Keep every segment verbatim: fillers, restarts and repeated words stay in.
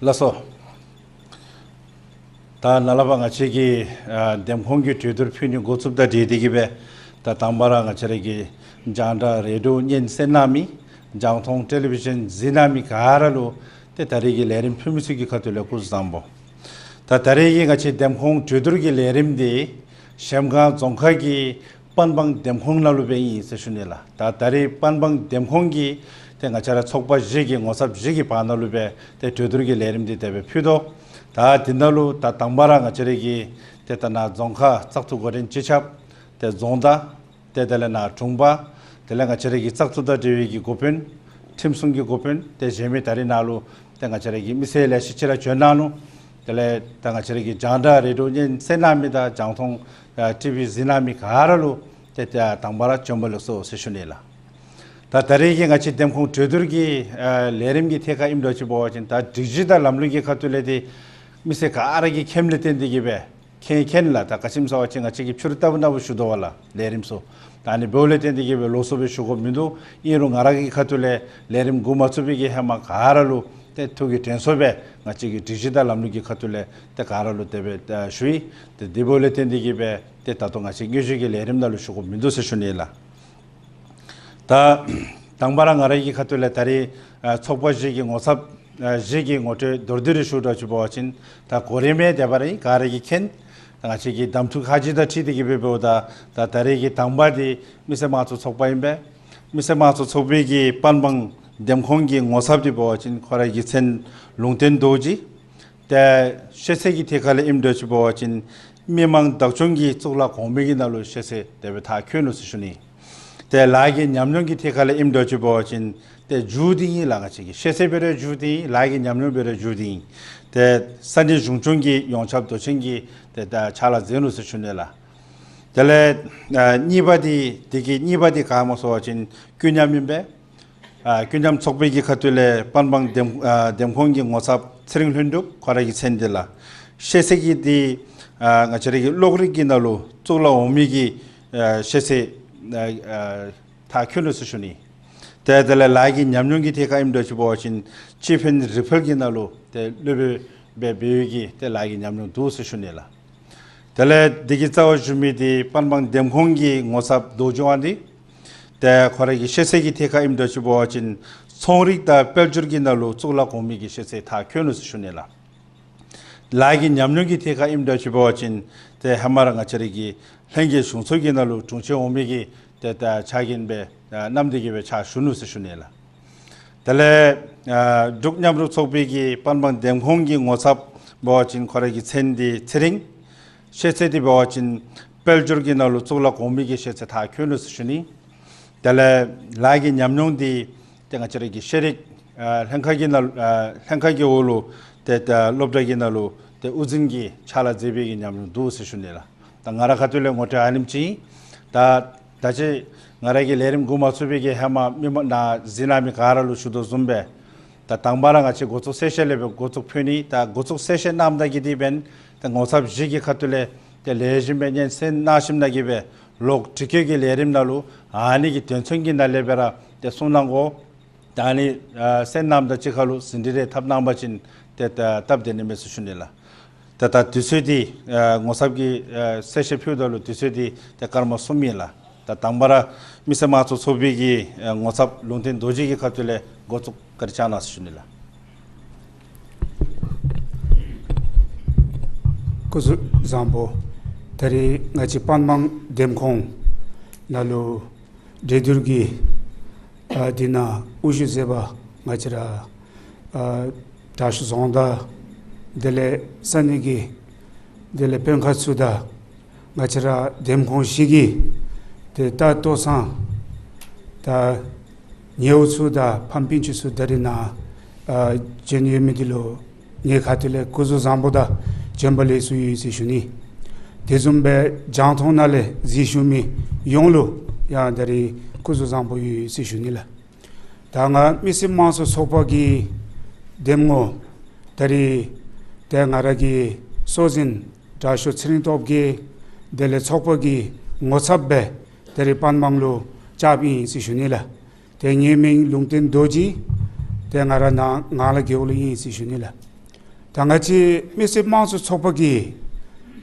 ལགས་སོ། ད་ནཱ་ལས་ཕར་ང་བཅས་ཀྱི་ཨ་འདེམས་ཁོངས་ཀྱི་གྲོས་བསྡུར་ཕུལ་ནི་འགོ་བཙུགསཔ་དང་འབྲེལ་ཏེ་གིས་སྦེ་ད་དང་པ་ར་ང་བཅས་ར་གི་རྒྱང་བསྒྲགས་རེ་ཌི་ཡོ་སྙན་གསན་གནང་མི་རྒྱང་མཐོང་ཊེ་ལི་བི་ཤཱན་གཟིགས་གནང་མི་ག་ར་ལུ་ཏེ་ད་རེས་ཀྱི་ལས་རིམ་ཕུལ་མི་ཚུ་གི་ཁ་ཐུག་ལས་སྐུ་གཟུགས་བཟང་པོ། ད་ད་རེས་ཀྱི་ང་བཅས་འདེམས་ཁོངས་གྲོས་བསྡུར་གྱི་ལས་རིམ་འདི་གཞལམ་སྒང་རྫོང་ཁག་གི་པན་སྦང་འདེམས་ཁོངས་ནང་ལུ་སྦེ་ཨིན་ཟེར་ཞུ་ནི་ལགས། ད་ད་རེས་པན་སྦང་འདེམས་ཁོངས་ཀྱི་ཏེ་ང་བཅས་ར་ཚོགས་པ་བཞི་གི་ངོ་ཚབ་བཞི་གི་བར་ན་ལུ་སྦེ་ཏེ་གྲོས་བསྡུར་གྱི་ལས་རིམ་འདི་དེ་སྦེ་ཕུལ་དོ། ད་འདི་ནང་ལུ་ད་དང་པ་ར་ང་བཅས་ར་གི་ཏེ་ད་ནཱ་རྫོང་ཁག་བཙག་འཐུ་འགོ་འདྲེན་སྤྱི་ཁྱབ་ཏེ་རྫོང་བདག་ཏེ་དེ་ལས་ནཱ་དྲུང་པ་དེ་ལས་ང་བཅས་ར་གི་བཙག་འཐུ་དང་འབྲེལ་བའི་གི་འགོ་དཔོན་ཁྲིམས་སྲུང་གི་འགོ་དཔོན་ཏེ་གཞན་མི་ད་རེས་ནཱ་ལུ་ཏེ་ང་བཅས་ར་གི་མི་སེར་ལེ་ཤ་ཅིག་ར་བྱོན་གནང་ནུག། དེ་ལས་ད་ང་བཅས་ར་གི་རྒྱང་བསྒྲགས་རེ་ཌི་ཡོ་སྙན་གསན་གནང་མི་དང་རྒྱང་མཐོང་ཨ་ཊི་བི་གཟིགས་གནང་མི་ག་ར་ལུ་ཏེ་ད་དང་པ་ར་བྱོན་པ་ལེགས་སོ་ཟེར་ཞུ་ནི་ལགས། ད་ད་རེས་ཀྱི་ང་བཅས་འདེམས་ཁོངས་གྲོས་བསྡུར་གྱི་ཨ་ལས་རིམ་གྱི་ཐད་ཁར་ཨིནམ་འདྲཝ་ཅིག་འབད་བ་ཅིན་ད་སྒྲིག་གཞི་དང་ལམ་ལུགས་ཀྱི་ཁ་ཐུག་ལས་འདི་མི་སེར་ག་ར་གིས་མཁྱེནམ་ལས་བརྟེན་ཏེ་གིས་སྦེ་མཁྱེན་མཁྱེན་ལགས། ད་ག་ཅི་སྨོ་ཟེར་བ་ཅིན་ང་བཅས་ཀྱིས་ཕྱི་རུ་ལྟ་བུ་ནང་བུ་ཞུ་དོ་བ་ལགས་ལས་རིམ་ཚུ། ད་ཨ་ནི་འབདཝ་ལས་བརྟེན་ཏེ་གིས་སྦེ་ལོགས་སུ་སྦེ་ཞུ་དགོཔ་མིན་འདུག། ཨིན་རུང་ང་ར་གི་ཁ་ཐུག་ལས་ལས་རིམ་འགོ་མ་བཙུགས་པའི་གི་ཧེ་མ་ག་ར་ལུ་ཏེ་ཐུགས་ཀྱི་དྲན་གསོ་སྦེ་ང་བཅས་ཀྱི་སྒྲིག་གཞི་དང་ལམ་ལུགས་ཀྱི་ཁ་ཐུག་ལས་ཏེ་ག་ར་ལུ་དེ་སྦེ་ཨ་ཞུ་ཡི། ཏེ་དེ་འབདཝ་ལས་བརྟེན་ཏེ་གིས་སྦེ་ཏེ་ད་ལྟོ་ང་བཅས་དངོས་གཞི་གི་ལས་རིམ་ནང་ལུ་ཞུ་དགོཔ་མིན་འདུག་ཟེར་ཞུ་ནི་ལགས། ད་དང་པ་ར་ང་ར་གི་ཁ་ཐུག་ལས་ད་རེས་ཨ་ཚོགས་པ་བཞི་གི་ངོ་ཚབ་ཨ་བཞི་གི་ངོ་སྤྲོད་མདོར་བསྡུས་རེ་ཞུཝ་འདྲཝ་ཅིག་འབད་བ་ཅིན་ད་གོ་རིམ་དེ་སྦེ་ར་ཨིན། ག་ར་གིས་མཁྱེན། ད་ང་བཅས་ཀྱི་གདམ་འཐུ་ཁག་ཅིག་དང་འཁྲིལ་ཏེ་གིས་སྦེ་འབདཝ་ད་ད་ད་རེས་ཀྱི་དང་པ་འདི་མི་སེར་དམངས་གཙོ་ཚོགས་པ་ཨིན་པས། མི་སེར་དམངས་གཙོ་ཚོགས་པའི་གི་པན་སྦང་འདེམས་ཁོངས་ཀྱི་ངོ་ཚབ་འདི་འབད་བ་ཅིན་ཁོ་ར་གི་མཚན་ལུང་བསྟན་རྡོ་རྗེ། ཏེ་ཤེས་ཚད་ཀྱི་ཐད་ཁར་ལས་ཨིནམ་འདྲཝ་ཅིག་འབད་བ་ཅིན་མི་དམངས་བདག་སྐྱོང་གི་གཙུག་ལག་གོང་མའི་གི་ནང་ལུ་ཤེས་ཚད་དེ་སྦེ་མཐར་འཁྱོལ་ནུག་ཟེར་ཞུ་ནི། ཏེ་ལཱ་གི་ཉམས་མྱོང་གི་ཐད་ཁར་ལས་ཨིནམ་འདྲཝ་ཅིག་འབད་བ་ཅིན་ཏེ་མཇུག་བསྡུ་ཡི་ལགས། ང་བཅས་ཀྱི་ཤེས་ཚད་འབད་རུང་མཇུག་བསྡུ་ཡི། ལཱ་གི་ཉམས་མྱོང་འབད་རུང་མཇུག་བསྡུ་ཡི། ཏེ་ས་གནས་གཞུང་སྐྱོང་གི་ཡོངས་ཁྱབ་མདོ་ཆེན་གྱི་ཏེ་ད་ཕྱག་ལཱ་མཛད་ནུག་ཟེར་ཞུ་ནི་ལགས། དེ་ལས་ཨ་གཉིས་པ་འདི་དེ་གི་གཉིས་པ་འདི་ག་སྨོ་ཟེར་བ་ཅིན་ཀུན་མཉམ་ཨིན་པས། ཨ་ཀུན་མཉམ་ཚོགས་པའི་གི་ཁ་ཐུག་ལས་པན་སྦང་འདེམས་ཨ་འདེམས་ཁོངས་ཀྱི་ངོ་ཚབ་ཚེ་རིང་ལྷུན་གྲུབ་ཁོ་ར་གི་མཚན་འདི་ལགས། ཤེས་ཚད་ཀྱི་འདི་ཨ་ང་བཅས་ར་གི་གློག་རིག་གི་ནང་ལུ་གཙུག་ལག་འོག་མའི་གི་ཨ་ཤེས་ཚད་ཨ་ཨ་མཐར་འཁྱོལ་ནུག་ཟེར་ཞུ་ནི། ཏེ་དེ་ལས་ལཱ་གི་ཉམས་མྱོང་གི་ཐད་ཁར་ཨིནམ་འདྲཝ་ཅིག་འབད་བ་ཅིན་སྤྱི་ཕན་རིག་དཔལ་གྱི་ནང་ལུ་ཏེ་སློབ་དཔོན་སྦེ་འབད་བའི་གི་ཏེ་ལཱ་གི་ཉམས་མྱོང་འདུག་ཟེར་ཞུ་ནི་ལགས། དེ་ལས་དེ་གི་རྩ་བར་བཞུགས་མི་འདི་པན་སྦང་འདེམས་ཁོངས་ཀྱི་ངོ་ཚབ་རྡོ་རྗེ་དབང་འདུས། ཏེ་ཁོ་ར་གི་ཤེས་ཚད་ཀྱི་ཐད་ཁར་ཨིནམ་འདྲཝ་ཅིག་འབད་བ་ཅིན་ཚོང་རིག་དང་དཔལ་འབྱོར་གྱི་ནང་ལུ་གཙུག་ལག་གོང་མའི་གི་ཤེས་ཚད་མཐར་འཁྱོལ་ནུག་ཟེར་ཞུ་ནི་ལགས། ལཱ་གི་ཉམས་མྱོང་གི་ཐད་ཁར་ཨིནམ་འདྲཝ་ཅིག་འབད་བ་ཅིན་ཏེ་ཧེ་མ་ར་ང་བཅས་ར་གི་ལྷན་རྒྱས་གཞུང་ཚོགས་ཀྱི་ནང་ལུ་དྲུང་ཆེན་འོག་མའི་གི་ཏེ་ད་ཕྱག་འགན་སྦེ་ཨ་བསྣམས་ཏེ་གིས་སྦེ་ཕྱག་ཞུ་ནུག་ཟེར་ཞུ་ནི་ལགས། དེ་ལས་ཨ་འབྲུག་མཉམ་རུབ་ཚོགས་པའི་གི་པན་སྦང་འདེམས་ཁོངས་ཀྱི་ངོ་ཚབ་འབད་བ་ཅིན་ཁོ་ར་གི་མཚན་འདི་ཚེ་རིང་། ཤེས་ཚད་འདི་འབད་བ་ཅིན་དཔལ་འབྱོར་གྱི་ནང་ལུ་གཙུག་ལག་གོང་མའི་གི་ཤེས་ཚད་མཐར་འཁྱོལ་ནུག་ཟེར་ཞུ་ནི། དེ་ལས་ལཱ་གི་ཉམས་མྱོང་འདི་ཏེ་ང་བཅས་ར་གི་ཤེས་རིག་ཨ་ལྷན་ཁག་གི་ནང་ཨ་ལྷན་ཁག་གི་འོག་ལུ་ཏེ་ད་སློབ་གྲྭ་གི་ནང་ལུ་ཏེ་དབུ་འཛིན་གྱི་ཕྱག་ལཱ་མཛད་པའི་གི་ཉམས་མྱོང་འདུག་ཟེར་ཞུ་ནི་ལགས། ད་ང་ར་ཁ་ཐུག་ལས་ངོ་སྤྲོད་ཨ་ནེམ་ཅིག་ཨིན། ད་ད་ཅི་ང་ར་གི་ལས་རིམ་འགོ་མ་བཙུགས་པའི་གི་ཧེ་མ་མི་མང་ནཱ་གཟིགས་གནང་མི་ག་ར་ལུ་ཞུ་དོ་བཟུམ་སྦེ་ད་དང་པ་ར་ང་བཅས་འགོ་བཙུགས་ཚར་ཞིནམ་ལས་སྦེ་འགོ་བཙུགས་ཕུལ་ནི། ད་འགོ་བཙུགས་ཚར་ཞིནམ་ད་གི་དེ་འབདན་ད་ངོ་ཚབ་བཞི་གི་ཁ་ཐུག་ལས་ཏེ་ལེགས་ཤོམ་སྦེ་སྙན་གསན་གནང་ཞིནམ་ད་གི་སྦེ་ལོག་དྲི་བཀོད་ཀྱི་ལས་རིམ་ནང་ལུ་ཨ་ནི་གི་དོན་ཚན་གྱི་ནང་ལས་སྦེ་ར་ཏེ་གསུང་གནང་དགོ། ད་ཨ་ནི་ཨ་གསན་གནངམ་དང་གཅིག་ཁར་ལུ་ཟིན་བྲིས་རེ་ཐབས་གནང་པ་ཅིན་ཏེ་ད་སྟབས་བདེ་ནི་མས་ཟེར་ཞུ་ནི་ལགས། ད་ད་དུས་ཚོད་འདི་ཨ་ངོ་ཚབ་ཀྱི་ཨ་གསལ་བཤད་ཕུལཝ་ད་ལུ་དུས་ཚོད་འདི་ཏེ་སྐར་མ་གསུམ་ཨིན་ལགས། ད་དང་པ་ར་མི་སེར་དམངས་གཙོ་ཚོགས་པའི་གི་ཨ་ངོ་ཚབ་ལུང་བསྟན་རྡོ་རྗེ་གི་ཁ་ཐུག་ལས་འགོ་བཙུགས་བཀའ་དྲིན་བསྐྱང་གནང་ཟེར་ཞུ་ནི་ལགས། སྐུ་གཟུགས་བཟང་པོ། ད་རེས་ང་བཅས་པན་སྦང་འདེམས་ཁོངས་ནང་ལུ་གྲོས་བསྡུར་གྱི་ཨ་འདི་ནང་དབུ་བཞུགས་མཛད་པ་ང་བཅས་ར་ཨ་དྲག་ཤོས་རྫོང་བདག་དེ་ལས་ས་གནས་ཀྱི་དེ་ལས་དཔོན་ཁག་ཚུ་དང་ང་བཅས་ར་འདེམས་ཁོངས་བཞི་གི་ཏེ་ད་ལྟོ་ཚང་ད་ཉེ་བོ་ཚུ་དང་ཕམ་སྤུན་ཆ་ཚུ་ད་རེས་ནཱ་ཨ་བྱོན་ཡོད་མི་འདི་ལུ་ངེའི་ཁ་ཐུག་ལས་སྐུ་གཟུགས་བཟང་པོ་དང་བྱོན་པ་ལེགས་སོ་ཡོད་ཟེར་ཞུ་ནི། དེ་བཟུམ་སྦེ་རྒྱང་མཐོང་ནང་ལས་གཟིགས་བཞུགས་མི་ཡོངས་ལུ་ཡང་ད་རེས་སྐུ་གཟུགས་བཟང་པོ་ཡོད་ཟེར་ཞུ་ནི་ལགས། ད་ང་མི་སེར་དམངས་གཙོ་ཚོགས་པ་གི་འདེམས་ངོ་ད་རེས་ཏེ་ང་ར་གི་སྲོག་འཛིན་དྲག་ཤོས་ཚེ་རིང་སྟོབས་རྒྱས་དེ་ལས་ཚོགས་པ་གི་ངོ་ཚབ་སྦེ་ད་རེས་པན་སྦང་ལུ་བཅརཝ་ཨིན་ཟེར་ཞུ་ནི་ལགས། ཏེ་ངེའི་མིང་ལུང་བསྟན་རྡོ་རྗེ། ཏེ་ང་ར་ནཱ་ངང་ལག་རྒེད་འོག་ལུ་ཨིན་ཟེར་ཞུ་ནི་ལགས། ད་ང་བཅས་མི་སེར་དམངས་གཙོ་ཚོགས་པ་གི་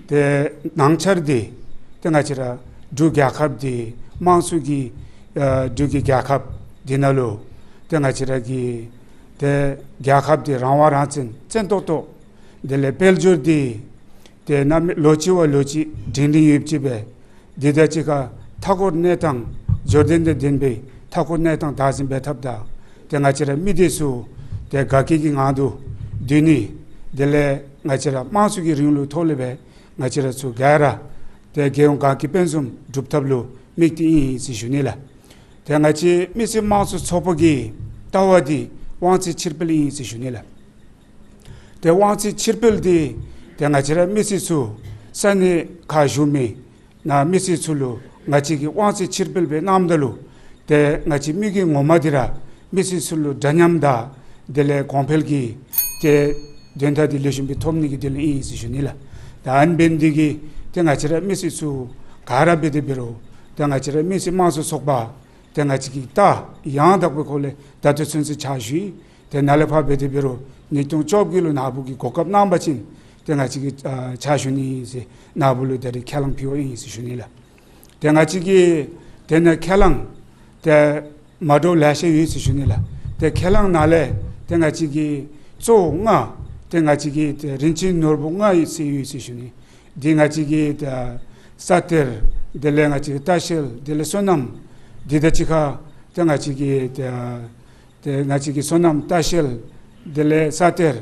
ཏེ་སྣང་འཆར་འདི་ཏེ་ང་བཅས་ར་འབྲུག་རྒྱལ་ཁབ་འདི་དམངས་གཙོ་གི་ཨ་འབྲུག་གི་རྒྱལ་ཁབ་འདི་ནང་ལུ་ཏེ་ང་བཅས་ར་གི་ཏེ་རྒྱལ་ཁབ་འདི་རང་དབང་རང་བཙན་བཙན་ཏོག་ཏོ་དེ་ལས་དཔལ་འབྱོར་འདི་ཏེ་གནམ་མེད་ལོ་གཅིག་བ་ལོ་གཅིག་སྒྲིང་སྒྲིང་ཡོདཔ་ཅིག་སྦེ་འདི་དང་གཅིག་ཁར་མཐའ་འཁོར་གནས་སྟངས་འབྱོར་ལྡན་དང་ལྡན་པའི་མཐའ་འཁོར་གནས་སྟངས་བདག་འཛིན་འབད་ཐབས་དང་ཏེ་ང་བཅས་ར་མི་སྡེ་ཚུ་ཏེ་དགའ་སྐྱིད་ཀྱི་ངང་དུ་སྡོད་ནི་དེ་ལས་ང་བཅས་ར་དམངས་གཙོ་གི་རིང་ལུགས་ཐོག་ལས་སྦེ་ང་བཅས་ར་ཚུ་ག་ར་ཏེ་རྒྱལ་ཡོངས་དགའ་སྐྱིད་དཔལ་འཛོམས་སྒྲུབ་ཐབས་ལུ་དམིགས་ཏེ་ཨིན་ཟེར་ཞུ་ནི་ལགས། ཏེ་ང་བཅས་མི་སེར་དམངས་གཙོ་ཚོགས་པ་གི་ལྟ་བ་འདི་དབང་ཚད་ཕྱིར་སྤེལ་ཨིན་ཟེར་ཞུ་ནི་ལགས། ཏེ་དབང་ཚད་ཕྱིར་སྤེལ་འདི་ཏེ་ང་བཅས་ར་མི་སེར་ཚུ་ས་གནས་ཁར་བཞུགས་མི་ནཱ་མི་སེར་ཚུ་ལུ་ང་བཅས་ཀྱིས་དབང་ཚད་ཕྱིར་སྤེལ་འབད་གནངམ་ད་ལུ་ཏེ་ང་བཅས་མི་གི་ངོ་མ་འདི་ར་མི་སེར་ཚུ་ལུ་འདྲ་མཉམ་དང་དེ་ལས་གོང་འཕེལ་གྱི་ཏེ་དོན་དག་འདི་ལེགས་ཤོམ་སྦེ་ཐོབ་ནི་གི་དོན་ལུ་ཨིན་ཟེར་ཞུ་ནི་ལགས། ད་ཨ་ནི་འབད་ནི་འདི་གིས་ཏེ་ང་བཅས་ར་མི་སེར་ཚུ་ག་ར་འབད་དེ་འབད་རུང་ཏེ་ང་བཅས་ར་མི་སེར་དམངས་གཙོ་ཚོགས་པ་ཏེ་ང་བཅས་ཀྱི་རྟ་ཡང་དག་པའི་སྐོར་ལས་ད་ལྟོ་ཚུན་ཚོད་ཕྱག་ཞུ་ཡི། ཏེ་ནཱ་ལས་ཕར་འབད་དེ་འབད་རུང་ཉིས་སྟོང་བཅོ་བརྒྱད་ལུ་ནཱ་བུ་གིས་གོ་སྐབས་གནང་པ་ཅིན་ཏེ་ང་བཅས་ཀྱིས་ཨ་ཕྱག་ཞུ་ནི་ཨིན་ཟེར་ནཱ་བུ་ལུ་ད་རིས་ཁས་བླངས་ཕུལ་བ་ཨིན་ཟེར་ཞུ་ནི་ལགས། ཏེ་ང་བཅས་ཀྱིས་ཏེ་ནཱ་ཁས་བླངས་ཏེ་མ་འདྲཝ་ལེ་ཤ་ཡོད་ཟེར་ཞུ་ནི་ལགས། ཏེ་ཁས་བླངས་ནང་ལས་ཏེ་ང་བཅས་ཀྱིས་གཙོ་བོ་ལྔ་ཏེ་ང་བཅས་ཀྱི་ཏེ་རིན་ཆེན་ནོར་བུ་ལྔ་ཡོད་ཟེར་ཡོད་ཟེར་ཞུ་ནི། འདི་ང་བཅས་ཀྱི་ཏེ་ས་གཏེར་དེ་ལས་ང་བཅས་ཀྱི་ལྟ་བཤལ་དེ་ལས་སོ་ནམ་འདི་དང་གཅིག་ཁར་ཏེ་ང་བཅས་ཀྱི་ཏེ་ཏེ་ང་བཅས་ཀྱི་སོ་ནམ་ལྟ་བཤལ་དེ་ལས་ས་གཏེར་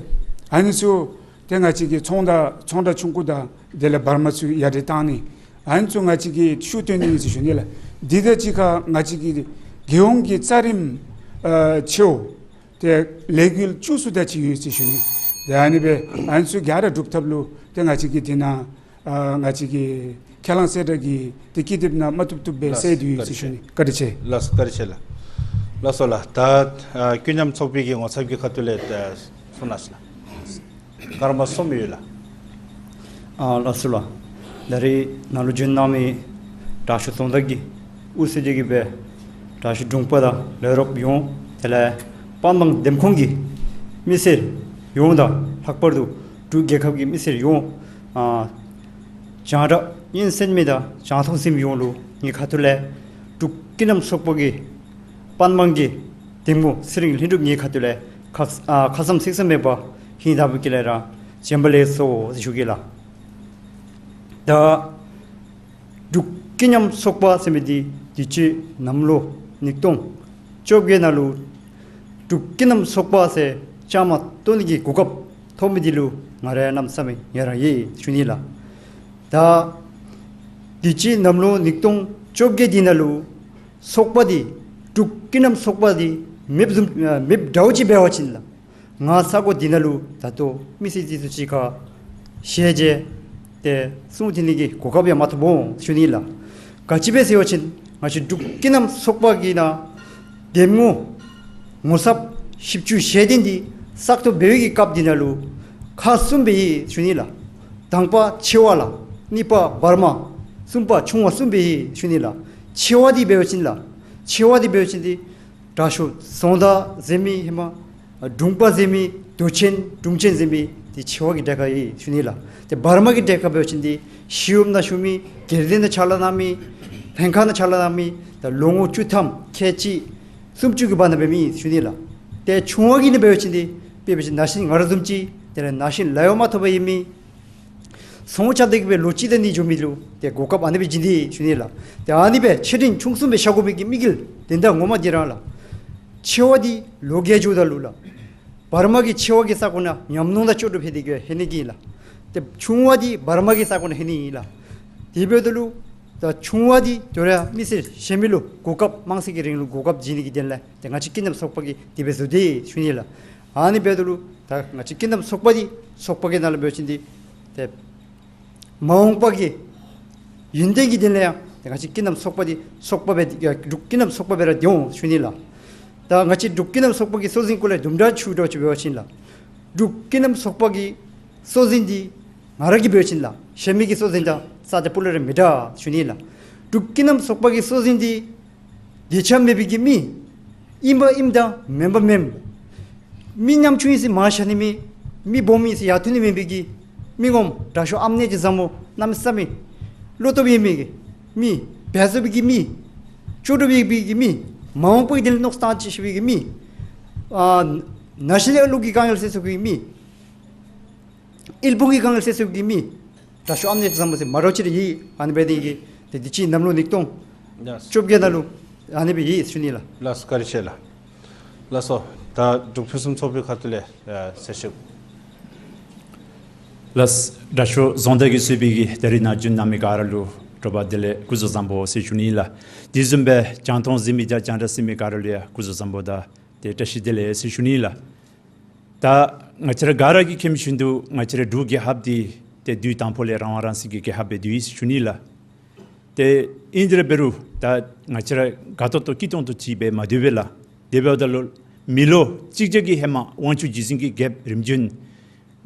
ཨ་ནི་ཚུ་ཏེ་ང་བཅས་ཀྱི་ཚོང་དང་ཚོང་འབྲེལ་ཆུང་ཀུ་དང་དེ་ལས་བར་མ་ཚུ་ཡར་དྲག་བཏང་ནི་ཨ་ནི་ཚུ་ང་བཅས་ཀྱིས་ཤུགས་བཏོན་ནི་ཨིན་ཟེར་ཞུ་ནི་ལགས། འདི་དང་གཅིག་ཁར་ང་བཅས་ཀྱི་རྒྱལ་ཡོངས་ཀྱི་རྩ་རིམ་ཨ་ཆེ་བོ་ཏེ་ལས་འགུལ་བཅུ་གསུམ་དེ་ཅིག་ཡོད་ཟེར་ཞུ་ནི། ཏེ་ཨ་ནི་སྦེ་ཨ་ནི་ཚུ་ག་ར་སྒྲུབ་ཐབས་ལུ་ཏེ་ང་བཅས་ཀྱིས་དེ་ནང་ཨ་ང་བཅས་ཀྱི་ཁས་བླངས་གསལ་བསྒྲགས་ཀྱི་ཏེ་ཀི་དེབ་ནང་མ་བཏུབ་བཏུབ་སྦེ་ལགས་སོ། གསལ་ཏེ་ཡོད་ཟེར་ཞུ་ནི། བཀའ་དྲིན་ཆེ། ལགས་སོ། བཀའ་དྲིན་ཆེ་ལགས། ལགས་སོ་ལགས། ད་ཨ་ཀུན་མཉམ་ཚོགས་པའི་གི་ངོ་ཚབ་ཀྱི་ཁ་ཐུག་ལས་ད་གསུང་གནང་ཞུ་ལགས། སྐར་མ་གསུམ་ཡོད་ལགས། ཨ་ལགས་སོ་ལགས། ད་རིས་ནཱ་ལུ་བྱོན་གནང་མི་དྲག་ཤོས་རྫོང་བདག་གིས་དབུ་གཙོས་ཏེ་གི་སྦེ་དྲག་ཤོས་དྲུང་པ་དང་ལས་རོགསཔ་ཡོངས་དེ་ལས་པན་དང་འདེམས་ཁོངས་ཀྱི་མི་སེར་ཡོངས་དང་ལྷག་པར་དུ་འབྲུག་རྒྱལ་ཁབ་ཀྱི་མི་སེར་ཡོངས་ཨ་རྒྱང་བསྒྲགས་སྙན་གསན་མི་དང་རྒྱང་མཐོང་གཟིགས་མི་ཡོངས་ལུ་ངེའི་ཁ་ཐུག་ལས་འབྲུག་ཀུན་མཉམ་ཚོགས་པ་གི་པན་དམངས་ཀྱི་འདེམས་ངོ་ཚེ་རིང་ལྷུན་གྲུབ་ངེའི་ཁ་ཐུག་ལས་ཁ་ཨ་ཁ་ཙ་ཚིག་ཙམ་མེད་པར་ཧིང་དང་པོ་གི་ལས་ར་བྱོན་པ་ལེགས་སོ་ཟེར་ཞུ་གེ་ལགས། ད་འབྲུག་ཀུན་མཉམ་ཚོགས་པ་ཟེར་མི་འདི་དུས་ཅི་གནམ་ལོ་ཉིས་སྟོང་བཅོ་བརྒྱད་ནང་ལུ་འབྲུག་ཀུན་མཉམ་ཚོགས་པ་ཟེར་བཅའ་མར་གཏོགས་ནི་གི་གོ་སྐབས་ཐོབ་མི་འདི་ལུ་ང་ར་གནམ་མེད་ས་མེད་ཡི་རངས་ཡི་ཟེར་ཞུ་ནི་ལགས། ད་དུས་ཅི་གནམ་ལོ་ཉིས་སྟོང་བཅོ་བརྒྱད་འདི་ནང་ལུ་ཚོགས་པ་འདི་འབྲུག་ཀུན་མཉམ་ཚོགས་པ་འདི་མེདཔ་བཟུམ་ཨ་མེདཔ་འདྲཝ་ཅིག་འབད་བ་ཅིན་ལགས། ང་ས་གོ་འདི་ནང་ལུ་ད་ལྟོ་མི་སེར་འདི་ཚུ་གཅིག་ཁར་ཞལ་མཇལ་ཏེ་གསུང་དྲི་ནི་གི་གོ་སྐབས་ཡང་མ་ཐོབ་འོང་ཞུ་ནི་ལགས། ག་ཅི་སྦེ་ཟེར་བ་ཅིན་ང་བཅས་འབྲུག་ཀུན་མཉམ་ཚོགས་པ་གི་ནང་འདེམས་ངོ་ངོ་ཚབ་བཞི་བཅུ་ཞེ་བདུན་འདི་བསགས་ཐོ་འབད་བའི་གི་སྐབས་འདི་ནང་ལུ་ཁག་གསུམ་སྦེ་ཡི་ཞུ་ནི་ལགས། དང་པ་ཆེ་བ་ལགས། གཉིས་པ་བར་མ། གསུམ་པ་ཆུང་བ་གསུམ་སྦེ་ཡི་ཞུ་ནི་ལགས། ཆེ་བ་འདི་འབད་བ་ཅིན་ལགས། ཆེ་བ་འདི་འབད་བ་ཅིན་འདི་དྲག་ཤོས་རྫོང་བདག་ཟེར་མི་ཧེ་མ་དྲུང་པ་ཟེར་མི་མདོ་ཆེན་དྲུང་ཆེན་ཟེར་མི་འདི་ཆེ་བ་གི་གྲལ་ཁར་ཡོད་ཞུ་ནི་ལགས། ཏེ་བར་མ་གི་གྲལ་ཁར་འབད་བ་ཅིན་འདི་ཞི་གཡོགཔ་ནང་བཞུགས་མི་སྒེར་སྡེ་ནང་ཕྱག་ལཱ་གནང་མི་ལྷན་ཁག་ནང་ཕྱག་ལཱ་གནང་མི་ད་ལོ་ངོ་བཅུ་ཐམ་ཁལ་གཅིག་སུམ་ཅུ་གི་བར་ན་འབད་མི་ཞུ་ནི་ལགས། ཏེ་ཆུང་བ་གི་ནང་འབད་བ་ཅིན་འདི་དཔེ་འབད་བ་ཅིན་ན་གཞོན་ང་ར་བཟུམ་ཅིག་དེ་ལས་ན་གཞོན་ལཱ་གཡོག་མ་ཐོབ་པར་ཡོད་མི་ཚོང་རྐྱབ་སྟེ་གི་སྦེ་ལོ་གཅིག་དང་གཉིས་འགྱོ་མི་ལུ་ཏེ་གོ་སྐབས་ཨ་ནི་སྦེ་བྱིན་ཏེ་ཞུ་ནི་ལགས། ཏེ་ཨ་ནི་སྦེ་ཆེ་འབྲིང་ཆུང་གསུམ་སྦེ་བཞག་དགོ་པའི་གི་དམིགས་ཡུལ་དོན་དག་ངོ་མ་འདི་ར་ལགས། ཆེ་བ་འདི་ལོ་རྒས་འགྱོཝ་ད་ལུ་ལགས། བར་མ་གི་ཆེ་བ་གི་ས་གོ་ནང་ཉམས་མྱོང་དང་ལྕོགས་གྲུབ་ལྷོད་དེ་གི་ལྷོད་ནི་གི་ལགས། ཏེ་ཆུང་བ་འདི་བར་མ་གི་ས་གོ་ནང་ལྷོད་ནི་ཨིན་ལགས། དེ་འབདཝ་ད་ལུ་ད་ཆུང་བ་འདི་དོ་རུང་མི་སེར་གཞན་མི་ལུ་གོ་སྐབས་དམངས་གཙོའི་གི་རིང་ལུགས་གོ་སྐབས་བྱིན་ནི་གི་དོན་ལས་ཏེ་ང་བཅས་ཀུན་མཉམ་ཚོགས་པ་གིས་དེ་སྦེ་བཟོ་དེས་ཞུ་ནི་ལགས། ཨ་ནི་འབདཝ་ད་ལུ་ད་ང་བཅས་ཀུན་མཉམ་ཚོགས་པ་འདི་ཚོགས་པ་གི་ནང་ལུ་འབད་བ་ཅིན་འདི་ཏེ་མ་འོངས་པ་གི་ཡུན་བརྟན་གྱི་དོན་ལས་ཡང་ཏེ་ང་བཅས་ཀུན་མཉམ་ཚོགས་པ་འདི་ཚོགས་པ་སྦེ་ཨ་འབྲུག་ཀུན་མཉམ་ཚོགས་པ་སྦེ་ར་སྡོད་འོང་ཞུ་ནི་ལགས། ད་ང་བཅས་འབྲུག་ཀུན་མཉམ་ཚོགས་པ་གི་སྲོལ་འཛིན་སྐོར་ལས་དུམ་གྲ་ཅིག་འདྲཝ་ཅིག་འབད་བ་ཅིན་ལགས། འབྲུག་ཀུན་མཉམ་ཚོགས་པ་གི་སྲོལ་འཛིན་འདི་ང་ར་གིས་འབད་བ་ཅིན་ལགས། གཞན་མི་གི་སྲོལ་འཛིན་དང་རྩ་དང་སྤུ་ལས་ར་མི་འདྲ་ཞུ་ནི་ལགས། འབྲུག་ཀུན་མཉམ་ཚོགས་པ་གི་སྲོལ་འཛིན་འདི་འདོད་ཆགས་མེད་པའི་གི་མི་ཨིན་པ་ཨིནམ་དང་མེན་པ་མེནམ། མི་ཉམ་ཆུང་ཨིན་ཟེར་མར་བཞག་ནི་མེད། མི་སྦོམ་ཨིན་ཟེར་ཡ་ཐུ་ནི་མེད་པའི་གི་མི་ངོམ་དྲག་ཤོས་ཨམ་ནེ་ཅིག་བཟང་མོ་གནམ་མེད་ས་མེད་བློ་སྟོབས་ཡོད་མི་གི་མི་འབད་རྩོལ་བའི་གི་མི་ལྕོགས་གྲུབ་ཡོད་པའི་གི་མི་མ་འོངས་པའི་དོན་ལུ་མནོ་བསམ་བཏང་ཅི་ཞུ་བའི་གི་མི་ཨ་ནཱ་ཤི་ལས་ལུགས་ཀྱི་དཀའ་ངལ་སེལ་ཚུགས་པའི་མི་དབུལ་ཕོངས་ཀྱི་དཀའ་ངལ་སེལ་ཚུགས་པའི་མི་དྲག་ཤོས་ཨམ་ནེ་ཅིག་བཟང་མོ་ཟེར་མ་རོ་ཅི་རེ་ཡི་ཨ་ནི་འབད་དེ་གི་ཏེ་དུས་ཅི་གནམ་ལོ་ཉིས་སྟོང་ལགས། བཅོ་བརྒྱད་ནང་ལུ་ཨ་ནི་སྦེ་ཡི་ཟེར་ཞུ་ནི་ལགས། ལགས་སོ། བཀའ་དྲིན་ཆེ་ལགས། ལགས་སོ། ད་འབྲུག་ཕུན་སུམ་ཚོགས་པའི་ཁ་ཐུག་ལས་ཨ་གསལ་ཞུ། ལགས། དྲག་ཤོས་རྫོང་བདག་གིས་གཙོས་པའི་གི་ད་རིས་ནཱ་བྱོན་གནང་མི་ག་ར་ལུ་དྲོ་པ་བདེ་ལེགས་སྐུ་གཟུགས་བཟང་པོ་ཟེར་ཞུ་ནི་ལགས། དེ་བཟུམ་སྦེ་རྒྱང་མཐོང་གཟིགས་མི་དང་རྒྱང་བསྒྲགས་གཟིགས་མི་ག་ར་ལུ་ཡང་སྐུ་གཟུགས་བཟང་པོ་དང་ཏེ་བཀྲ་ཤིས་བདེ་ལེགས་ཟེར་ཞུ་ནི་ལགས། ད་ང་བཅས་ར་ག་ར་གིས་མཁྱེན་མི་བཞིན་དུ་ང་བཅས་ར་འབྲུག་རྒྱལ་ཁབ་འདི་ཏེ་དུས་དང་པོ་ལས་རང་དབང་རང་བཙན་གྱི་རྒྱལ་ཁབ་སྦེ་སྡོད་ཡི་ཟེར་ཞུ་ནི་ལགས། ཏེ་ཨིན་དེ་ར་འབད་རུང་ད་ང་བཅས་ར་དགའ་ཏོག་ཏོ་སྐྱིད་ཏོང་ཏོ་ཅིག་སྦེ་མ་སྡོད་པས་ལགས། དེ་འབདཝ་ད་ལུ་མི་ལོ་གཅིག་བརྒྱ་གི་ཧེ་མ་དབང་ཕྱུག་རྗེ་བཙུན་གྱི་རྒྱལཔོ་རིམ་བྱོན་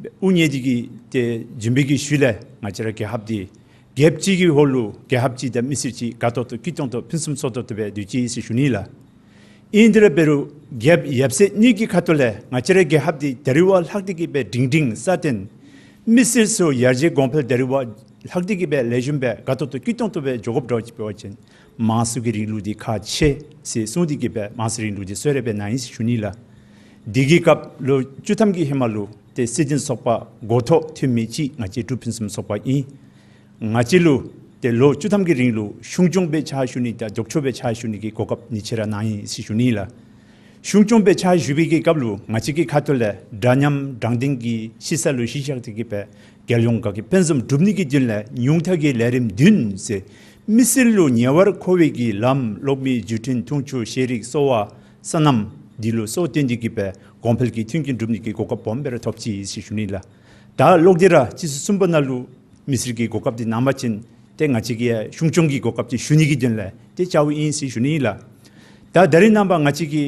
དབུ་བརྙེས་ཏེ་གི་ཏེ་བྱོན་པའི་གི་ཤུལ་ལས་ང་བཅས་ར་རྒྱལ་ཁབ་འདི་རྒྱལཔོ་གཅིག་གི་འོག་ལུ་རྒྱལ་ཁབ་གཅིག་དང་མི་སེར་གཅིག་དགའ་ཏོག་ཏོ་སྐྱིད་ཏོང་ཏོ་ཕུན་སུམ་ཚོགས་ཏོག་ཏོ་སྦེ་སྡོད་ཅི་ཟེར་ཞུ་ནི་ལགས། ཨིན་དེ་ར་འབད་རུང་རྒྱལཔོ་ཡབ་སྲས་གཉིས་ཀྱི་ཁ་ཐུག་ལས་ང་བཅས་རའི་རྒྱལ་ཁབ་འདི་ད་རིས་བ་ལྷག་སྟེ་གི་སྦེ་སྒྲིང་སྒྲིང་སྲ་བརྟན་མི་སེར་ཚུ་ཡར་རྒྱས་གོང་འཕེལ་ད་རིས་བ་ལྷག་སྟེ་གི་སྦེ་ལེགས་ཤོམ་སྦེ་དགའ་ཏོག་ཏོ་སྐྱིད་ཏོང་ཏོ་སྦེ་འགྱོ་དགོཔ་འདྲཝ་ཅིག་འབད་བ་ཅིན་དམངས་གཙོ་གི་རིང་ལུགས་འདི་ཁག་ཆེ་ཟེར་གསུངས་ཏེ་གི་སྦེ་དམངས་གཙོའི་རིང་ལུགས་འདི་གསོལ་རས་སྦེ་གནང་ཡི་ཟེར་ཞུ་ནི་ལགས། དེ་གི་སྐབས་ལོ་བཅུ་ཐམ་གྱི་ཧེ་མ་ལུ་ཏེ་སྲིད་དོན་ཚོགས་པ་འགོ་ཐོག་འཐུས་མི་ཅིག་ང་བཅས་འབྲུག་ཕུན་སུམ་ཚོགས་པ་ཨིན། ང་བཅས་ལུ་ཏེ་ལོ་བཅུ་ཐམ་གྱི་རིང་ལུ་གཞུང་སྐྱོང་སྦེ་ཕྱག་ཞུ་ནི་དང་ལྡོག་ཕྱོགས་སྦེ་ཕྱག་ཞུ་ནི་གི་གོ་སྐབས་ཉིན་ཕྱེད་ར་གནང་ཡི་ཟེར་ཞུ་ནི་ལགས། གཞུང་སྐྱོང་སྦེ་ཕྱག་ཞུ་བའི་གི་སྐབས་ལུ་ང་བཅས་ཀྱི་ཁ་ཐུག་ལས་འདྲ་མཉམ་དྲང་བདེན་གྱི་ཤི་ས་ལུ་གཞི་བཞག་སྟེ་གི་སྦེ་རྒྱལ་ཡོངས་དགའ་སྐྱིད་ཕུན་སུམ་སྒྲུབ་ནི་གི་དོན་ལས་ཉུང་མཐའ་གི་ལས་རིམ་བདུན་ཟེར་མི་སེར་ལུ་ཉེ་བར་མཁོ་བའི་གི་ལམ་གློག་མེ་བརྒྱུད་འཕྲིན་འཐུང་ཆུ་ཤེས་རིག་གསོ་བ་སོ་ནམ་འདི་ལུ་གཙོ་བོ་བཏོན་ཏེ་གི་སྦེ་གོང་འཕེལ་གྱི་མཐུན་རྐྱེན་སྒྲུབ་ནི་གི་གོ་སྐབས་སྦོམ་སྦེ་ར་ཐོབ་ཅི་ཟེར་ཞུ་ནི་ལགས། ད་ལོག་སྟེ་ར་སྤྱི་ཚེས་གསུམ་པ་ནང་ལུ་མི་སེར་གྱི་གོ་སྐབས་འདི་གནང་པ་ཅིན་ཏེ་ང་བཅས་ཀྱིས་གཞུང་སྐྱོང་གི་གོ་སྐབས་འདི་ཞུ་ནི་གི་དོན་ལས་ཏེ་བཅརཝ་ཨིན་ཟེར་ཞུ་ནི་ལགས། ད་ད་རིས་ནངས་པ་ང་བཅས་ཀྱི་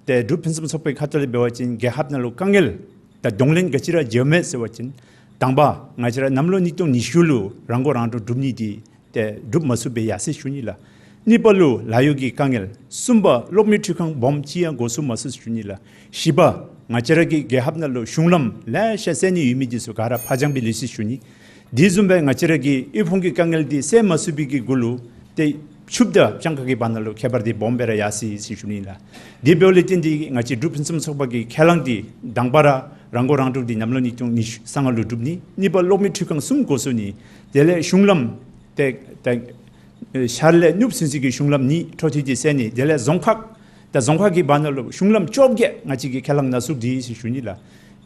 ཏེ་འབྲུག་ཕུན་སུམ་ཚོགས་པའི་ཁ་ཐུག་ལས་འབད་བ་ཅིན་རྒྱལ་ཁབ་ནང་ལུ་དཀའ་ངལ་དང་གདོང་ལེན་ག་ཅི་ར་བྱུངམ་མས་ཟེར་བ་ཅིན་དང་པ་ང་བཅས་ར་གནམ་ལོ་ཉིས་སྟོང་ཉི་ཤུ་ལུ་རང་མགོ་རང་འདྲོངས་སྒྲུབ་ནི་འདི་ཏེ་སྒྲུབ་མ་ཚུགས་པས་ཡ་ཟེར་ཞུ་ནི་ལགས། གཉིས་པ་ལུ་ལཱ་གཡོག་གི་དཀའ་ངལ། གསུམ་པ་གློག་མེ་འཕྲུལ་ཁང་སྦོམ་ཅིག་ཡང་འགོ་བཙུགས་མ་ཚུགས་ཟེར་ཞུ་ནི་ལགས། བཞི་པ་ང་བཅས་ར་གི་རྒྱལ་ཁབ་ནང་ལུ་གཞུང་ལམ་ལེ་ཤ་བསལ་ནི་ཡོད་མི་འདི་ཚུ་ག་ར་ཕར་འགྱངས་སྦེ་ལུས་ཅི་ཟེར་ཞུ་ནི། དེ་བཟུམ་སྦེ་ང་བཅས་ར་གི་དབུལ་ཕོངས་ཀྱི་དཀའ་ངལ་འདི་སེལ་མ་ཚུགས་པའི་གི་གུ་ལུ་ཏེ་ཕྱུགཔོ་དང་སྤྱང་ཀ་གི་བར་ན་ལུ་ཁྱད་པར་འདི་སྦོམ་སྦེ་ར་ཡར་སོ་ཡི་ཟེར་ཞུ་ནི་ལགས། དེ་འབདཝ་ལས་བརྟེན་ཏེ་ང་བཅས་འབྲུག་ཕུན་སུམ་ཚོགས་པ་གི་ཁས་བླངས་འདི་དང་པ་ར་རང་མགོ་རང་འདྲོངས་འདི་གནམ་ལོ་ཉིས་སྟོང་ཉི་ཤུ་རྩ་ལྔ་ལུ་སྒྲུབ་ནི། གཉིས་པ་གློག་མེ་འཕྲུལ་ཁང་གསུམ་འགོ་བཙུགས་ནི། དེ་ལས་གཞུང་ལམ་ཏེ་ཏེ་ཤར་ལས་ནུབ་ཚུན་ཚོད་ཀྱི་གཞུང་ལམ་གཉིས་འཕྲོ་མཐུད་དེ་བསལ་ནི། དེ་ལས་རྫོང་ཁག་དང་རྫོང་ཁག་གི་བར་ན་ལུ་གཞུང་ལམ་བཅོ་བརྒྱད་ང་བཅས་ཀྱིས་ཁས་བླངས་ནང་བཙུགས་ཏེ་ཡི་ཟེར་ཞུ་ནི་ལགས།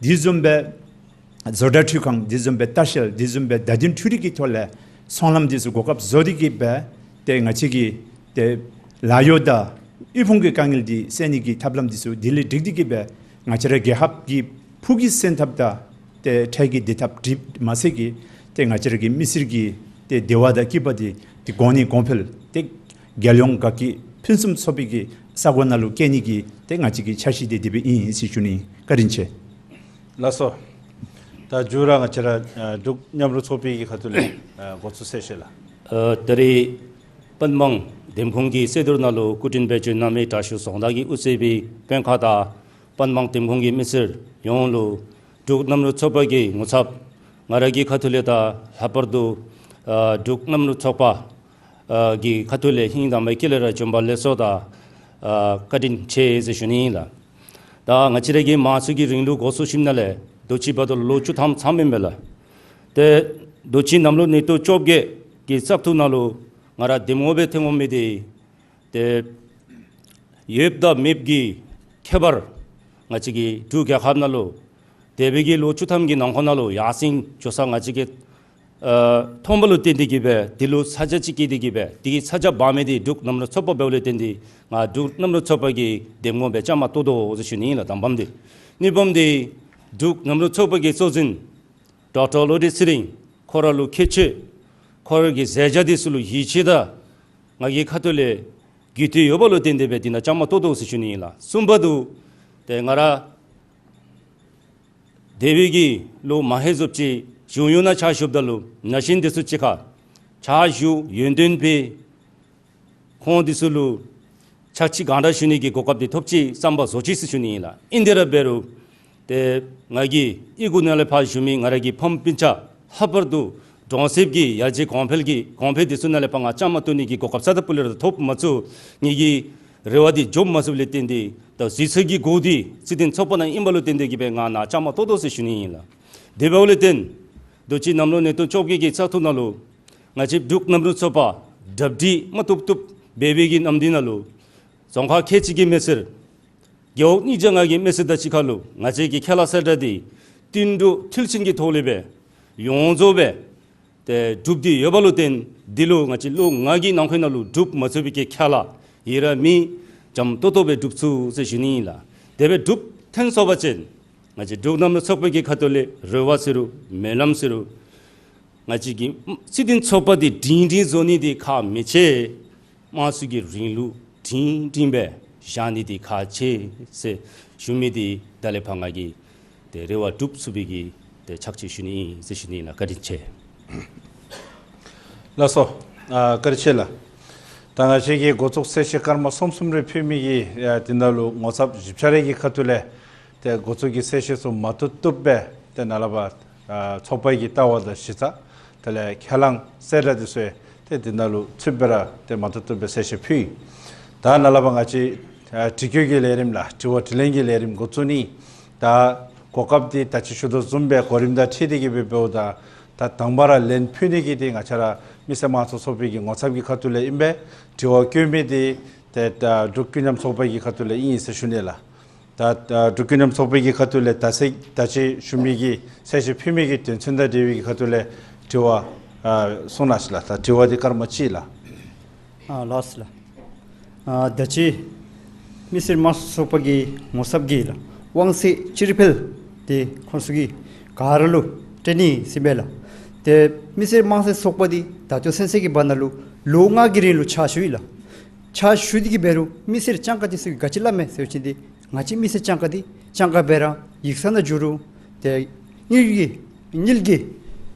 དེ་བཟུམ་སྦེ་བཟོ་གྲྭ་འཕྲུལ་ཁང་དེ་བཟུམ་སྦེ་ལྟ་བཤལ་དེ་བཟུམ་སྦེ་བརྡ་དོན་འཕྲུལ་རིག་གི་ཐོག་ལས་ཚོང་ལམ་འདི་ཚུ་གོ་སྐབས་བཟོ་སྟེ་གི་སྦེ་ཏེ་ང་བཅས་ཀྱི་ཏེ་ལཱ་གཡོག་དང་དབུལ་ཕོངས་ཀྱི་དཀའ་ངལ་འདི་སེལ་ནི་གི་ཐབས་ལམ་འདི་ཚུ་དེ་ལས་སྒྲིག་སྟེ་གི་སྦེ་ང་བཅས་ར་རྒྱལ་ཁབ་ཀྱི་ཕུགས་ཀྱི་སེམས་འཚབ་དང་ཏེ་འཕྲལ་གྱི་བདེ་ཐབས་སྒྲིག་མ་ཚད་ཀྱི་ཏེ་ང་བཅས་ར་གི་མི་སེར་གྱི་ཏེ་བདེ་བ་དང་སྐྱིད་པ་འདི་ཏེ་གོང་ནས་གོང་འཕེལ་ཏེ་རྒྱལ་ཡོངས་དགའ་སྐྱིད་ཕུན་སུམ་ཚོགས་པའི་གི་ས་གོ་ནང་ལུ་བསྐྱལ་ནི་གི་ཏེ་ང་བཅས་ཀྱི་འཆར་གཞི་འདི་དེ་སྦེ་ཨིན་ཟེར་ཞུ་ནི། བཀའ་དྲིན་ཆེ། ལགས་སོ། ད་མཇུག་ར་ང་བཅས་ར་ཨ་འབྲུག་མཉམ་རུབ་ཚོགས་པའི་གི་ཁ་ཐུག་ལས་ཨ་འགོ་བཙུགས་ཟེར་ཞུ་ལགས། ཨ་ད་རིས་པན་མང་འདེམས་ཁོངས་ཀྱི་སྲིད་ཟུར་ནང་ལུ་སྐུ་མགྲོན་སྦེ་བྱོན་གནང་མི་དྲག་ཤོས་རྫོང་བདག་གིས་དབུ་གཙོས་པའི་དཔོན་ཁག་དང་པན་མང་འདེམས་ཁོངས་ཀྱི་མི་སེར་ཡོངས་ལུ་འབྲུག་མཉམ་རུབ་ཚོགས་པ་གི་ངོ་ཚབ་ང་ར་གི་ཁ་ཐུག་ལས་དང་ལྷག་པར་དུ་ཨ་འབྲུག་མཉམ་རུབ་ཚོགས་པ་ཨ་གི་ཁ་ཐུག་ལས་སྙིང་དང་མའི་དཀྱིལ་ལས་ར་བྱོན་པ་ལེགས་སོ་དང་ཨ་བཀའ་དྲིན་ཆེ་ཟེར་ཞུ་ནི་ཨིན་ལགས། ད་ང་བཅས་ར་གི་དམངས་གཙོ་གི་རིང་ལུགས་འགོ་བཙུགས་ཞིནམ་ལས་དུས་ཅི་བར་དུ་ལོ་བཅུ་ཐམ་ཚངམ་ཨིན་པས་ལགས། ཏེ་དུས་ཅི་གནམ་ལོ་ཉིས་སྟོང་བཅོ་བརྒྱད་ཀྱི་བཙག་འཐུ་ནང་ལུ་ང་ར་འདེམས་ངོ་སྦེ་ཐོན་འོང་མི་འདི་ཏེ་ཡོདཔ་དང་མེདཔ་གི་ཁྱད་པར་ང་བཅས་ཀྱི་འབྲུག་རྒྱལ་ཁབ་ནང་ལུ་འདས་པའི་གི་ལོ་བཅུ་ཐམ་གྱི་ནང་འཁོད་ནང་ལུ་ཡར་སེང་འགྱོ་ས་ང་བཅས་ཀྱིས་ཨ་མཐོངམ་ལུ་བརྟེན་ཏེ་གི་སྦེ་དེ་ལུ་ཚ་གྱང་ཅིག་སྐྱེས་ཏེ་གི་སྦེ་དེ་གི་ཚ་གྱང་འབག་མི་འདི་འབྲུག་མཉམ་རུབ་ཚོགས་པ་འབདཝ་ལས་བརྟེན་ཏེ་ང་འབྲུག་མཉམ་རུབ་ཚོགས་པ་གི་འདེམས་ངོ་སྦེ་བཅའ་མར་གཏོགས་དོ་ཟེར་ཞུ་ནི་ཨིན་ལགས་དང་པམ་འདི། གཉིས་པམ་འདི་འབྲུག་མཉམ་རུབ་ཚོགས་པ་གི་གཙོ་འཛིན་ཌོག་ཊར་བློ་གྲོས་ཚེ་རིང་ཁོ་ར་ལུ་ཁྱད་ཆོས་ཁོ་ར་གི་མཛད་བྱ་འདི་ཚུ་ལུ་ཡིད་ཆེས་དང་ང་གི་ཁ་ཐུག་ལས་གུས་བཏུད་ཡོདཔ་ལུ་བརྟེན་ཏེ་སྦེ་འདི་ནང་བཅའ་མར་གཏོགས་དོ་ཟེར་ཞུ་ནི་ཨིན་ལགས། གསུམ་པ་འདི་ཏེ་ང་ར་འདས་པའི་གི་ལོ་མ་ཧེ་ཟུབ་ཅིག་གཞུང་གཡོག་ནང་ཕྱག་ཞུཝ་ད་ལུ་ན་གཞོན་འདི་ཚུ་གཅིག་ཁར་ཕྱག་ཞུ་ཡོན་ཏན་སྦེ་ཁོང་འདི་ཚུ་ལུ་ཕྱག་ཕྱི་གང་དྲག་ཞུ་ནི་གི་གོ་སྐབས་འདི་ཐོབ་ཅི་བསམ་པ་བཟོ་ཅི་ཟེར་ཞུ་ནི་ཨིན་ལགས། ཨིན་དེ་ར་འབད་རུང་ ཏེ་ང་གིས་ཨི་གུ་ནང་ལས་ཕར་བཞུགས་མི་ང་ར་གི་ཕམ་སྤུན་ཆ་ལྷག་པར་དུ་གྲོང་གསེབ་ཀྱི་ཡར་རྒྱས་གོང་འཕེལ་གྱི་གོང་འཕེལ་འདི་ཚུ་ནང་ལས་ཕར་ང་བཅའ་མར་གཏོགས་ནི་གི་གོ་སྐབས་རྩ་དང་སྤུ་ལས་ར་ཐོབ་མ་ཚུགས། ངེ་གི་རེ་བ་འདི་འཇོམས་མ་ཚུགསཔ་ལས་བརྟེན་ཏེ་ད་གཟིགས་ཚུལ་གྱི་སྒོ་འདི་སྲིད་དོན་ཚོགས་པ་ནང་ཨིན་པ་ལུ་བརྟེན་ཏེ་གིས་སྦེ་ང་ནཱ་བཅའ་མར་གཏོགས་དོ་ཟེར་ཞུ་ནི་ཨིན་ལགས། དེ་འབདཝ་ལས་བརྟེན་ད་ཅི་གནམ་ལོ་ཉིས་སྟོང་བཅོ་བརྒྱད་ཀྱི་ཚགས་ཐོ་ནང་ལུ་ང་བཅས་འབྲུག་གནམ་རི་ཚོགས་པ་གྲ་སྒྲིག་མ་བཏུབ་བཏུབ་འབད་བའི་གི་གནམ་དུས་ནང་ལུ་རྫོང་ཁག་ཁལ་གཅིག་གི་མི་སེར་རྒེད་འོག་གཉིས་བརྒྱ་ལྔ་གི་མི་སེར་དང་གཅིག་ཁར་ལུ་ང་བཅས་ཀྱི་ཁས་བླངས་གསལ་བསྒྲགས་འདི་བསྟུན་གྲོས་མཐིལ་ཕྱིན་གྱི་ཐོག་ལས་སྦེ་ཡོངས་རྫོགས་སྦེ་ཏེ་གྲུབ་སྟེ་ཡོད་པ་ལུ་བརྟེན་འདི་ལུ་ང་བཅས་ལོ་ལྔ་གི་ནང་འཁོད་ནང་ལུ་གྲུབ་མ་ཚུགས་པའི་གི་ཁས་བླངས་ཡི་ར་མེད། འཇམ་ཏོང་ཏོ་སྦེ་གྲུབ་ཚུགས་ཟེར་ཞུ་ནི་ཨིན་ལགས། དེ་སྦེ་གྲུབ་ཐོན་སོང་པ་ཅིན་ང་བཅས་འབྲུག་གནམ་རི་ཚོགས་པའི་གི་ཁ་ཐུག་ལས་རེ་བ་ཟེར་རུང་སྨོན་ལམ་ཟེར་རུང་ང་བཅས་ཀྱི་སྲིད་དོན་ཚོགས་པ་འདི་སྒྲིང་སྒྲིང་བཟོ་ནི་འདི་ཁག་མི་ཆེ། དམངས་གཙོ་གི་རིང་ལུགས་སྒྲིང་སྒྲིང་སྦེ་བཞག་ནི་འདི་ཁག་ཆེ་ཟེར་ཞུ་མི་འདི་ད་ལས་ཕར་ང་གིས་ཏེ་རེ་བ་སྒྲུབ་ཚུགས་པའི་གི་ཏེ་ཕྱག་ཕྱིད་ཞུ་ནི་ཨིན་ཟེར་ཞུ་ནི་ཨིན་ལགས། བཀའ་དྲིན་ཆེ། ལགས་སོ། ཨ་བཀའ་དྲིན་ཆེ་ལགས། ད་ང་བཅས་ཀྱི་འགོ་བཙུགས་གསལ་བཤད་སྐར་མ་གསུམ་གསུམ་རེ་ཕུལ་མི་གི་ཨ་འདི་ནང་ལུ་ངོ་ཚབ་བཞི་ཆ་རེ་གི་ཁ་ཐུག་ལས་ཏེ་འགོ་བཙུགས་ཀྱི་གསལ་བཤད་ཚུ་མ་བཏུབ་བཏུབ་སྦེ་ཏེ་ནཱ་ལས་ཕར་ཨ་ཚོགས་པའི་གི་ལྟ་བ་དང་གཞི་རྩ་དེ་ལས་ཁས་བླངས་གསལ་བསྒྲགས་འདི་ཚུ་ཏེ་འདི་ནང་ལུ་ཚུདཔ་སྦེ་ར་ཏེ་མ་བཏུབ་བཏུབ་སྦེ་གསལ་བཤད་ཕུལ་ཡི། ད་ནཱ་ལས་ཕར་ང་བཅས་ཨ་དྲི་བཀོད་ཀྱི་ལས་རིམ་ལགས། དྲི་བ་དྲིས་ལན་གྱི་ལས་རིམ་འགོ་བཙུགས་ནི། ད་གོ་སྐབས་འདི་ད་ཅི་ཞུ་དོ་བཟུམ་སྦེ་གོ་རིམ་དང་འཁྲིལ་ཏེ་གིས་སྦེ་འབདཝ་ད་ད་དང་པ་ར་ལན་ཕུལ་ནི་གི་འདི་ང་བཅས་ར་མི་སེར་དམངས་གཙོ་ཚོགས་པའི་གི་ངོ་ཚབ་ཀྱི་ཁ་ཐུག་ལས་ཨིན་པས། དྲི་བ་བཀོད་མི་འདི་ཏེ་ད་འབྲུག་ཀུན་མཉམ་ཚོགས་པའི་གི་ཁ་ཐུག་ལས་ཨིན་ཟེར་ཞུ་ནི་ལགས། ད་ད་འབྲུག་ཀུན་མཉམ་ཚོགས་པའི་གི་ཁ་ཐུག་ལས་ད་ཟེར་ད་ཅི་ཞུ་མི་གི་གསལ་བཤད་ཕུལ་མི་གི་དོན་ཚན་དང་འབྲེལ་བའི་གི་ཁ་ཐུག་ལས་དྲི་བ་ཨ་གསུང་གནང་ཤིག་ལགས། ད་དྲི་བ་འདི་སྐར་མ་གཅིག་ལགས། ཨ་ལགས་སོ་ལགས། ཨ་ད་ཅི་མི་སེར་དམངས་གཙོ་ཚོགས་པ་གི་ངོ་ཚབ་ཀྱིས་ལགས་དབང་ཚད་ཕྱིར་འབུལ་འདི་ཁོང་ཚུ་གིས་ག་ར་ལུ་སྤྲོད་ནི་ཟེར་ཨིན་པས་ལགས། ཏེ་མི་སེར་དམངས་གཙོ་ཚོགས་པ་འདི་ད་ལྟོ་ཚུན་ཚོད་ཀྱི་བར་ན་ལུ་ལོ་ལྔ་གི་རིང་ལུ་ཕྱག་ཞུ་ཡི་ལགས། ཕྱག་ཞུ་སྟེ་གིས་འབད་རུང་མི་སེར་གྱངས་ཁ་འདི་ཚུ་གིས་ག་ཅི་སླབ་མས་ཟེར་བ་ཅིན་འདི་ང་བཅས་མི་སེར་གྱངས་ཁ་འདི་གྱངས་ཁ་འབད་ར་ཡིག་ཚང་ནང་འགྱོ་རུང་ཏེ་དངུལ་གྱི་དངུལ་གྱི་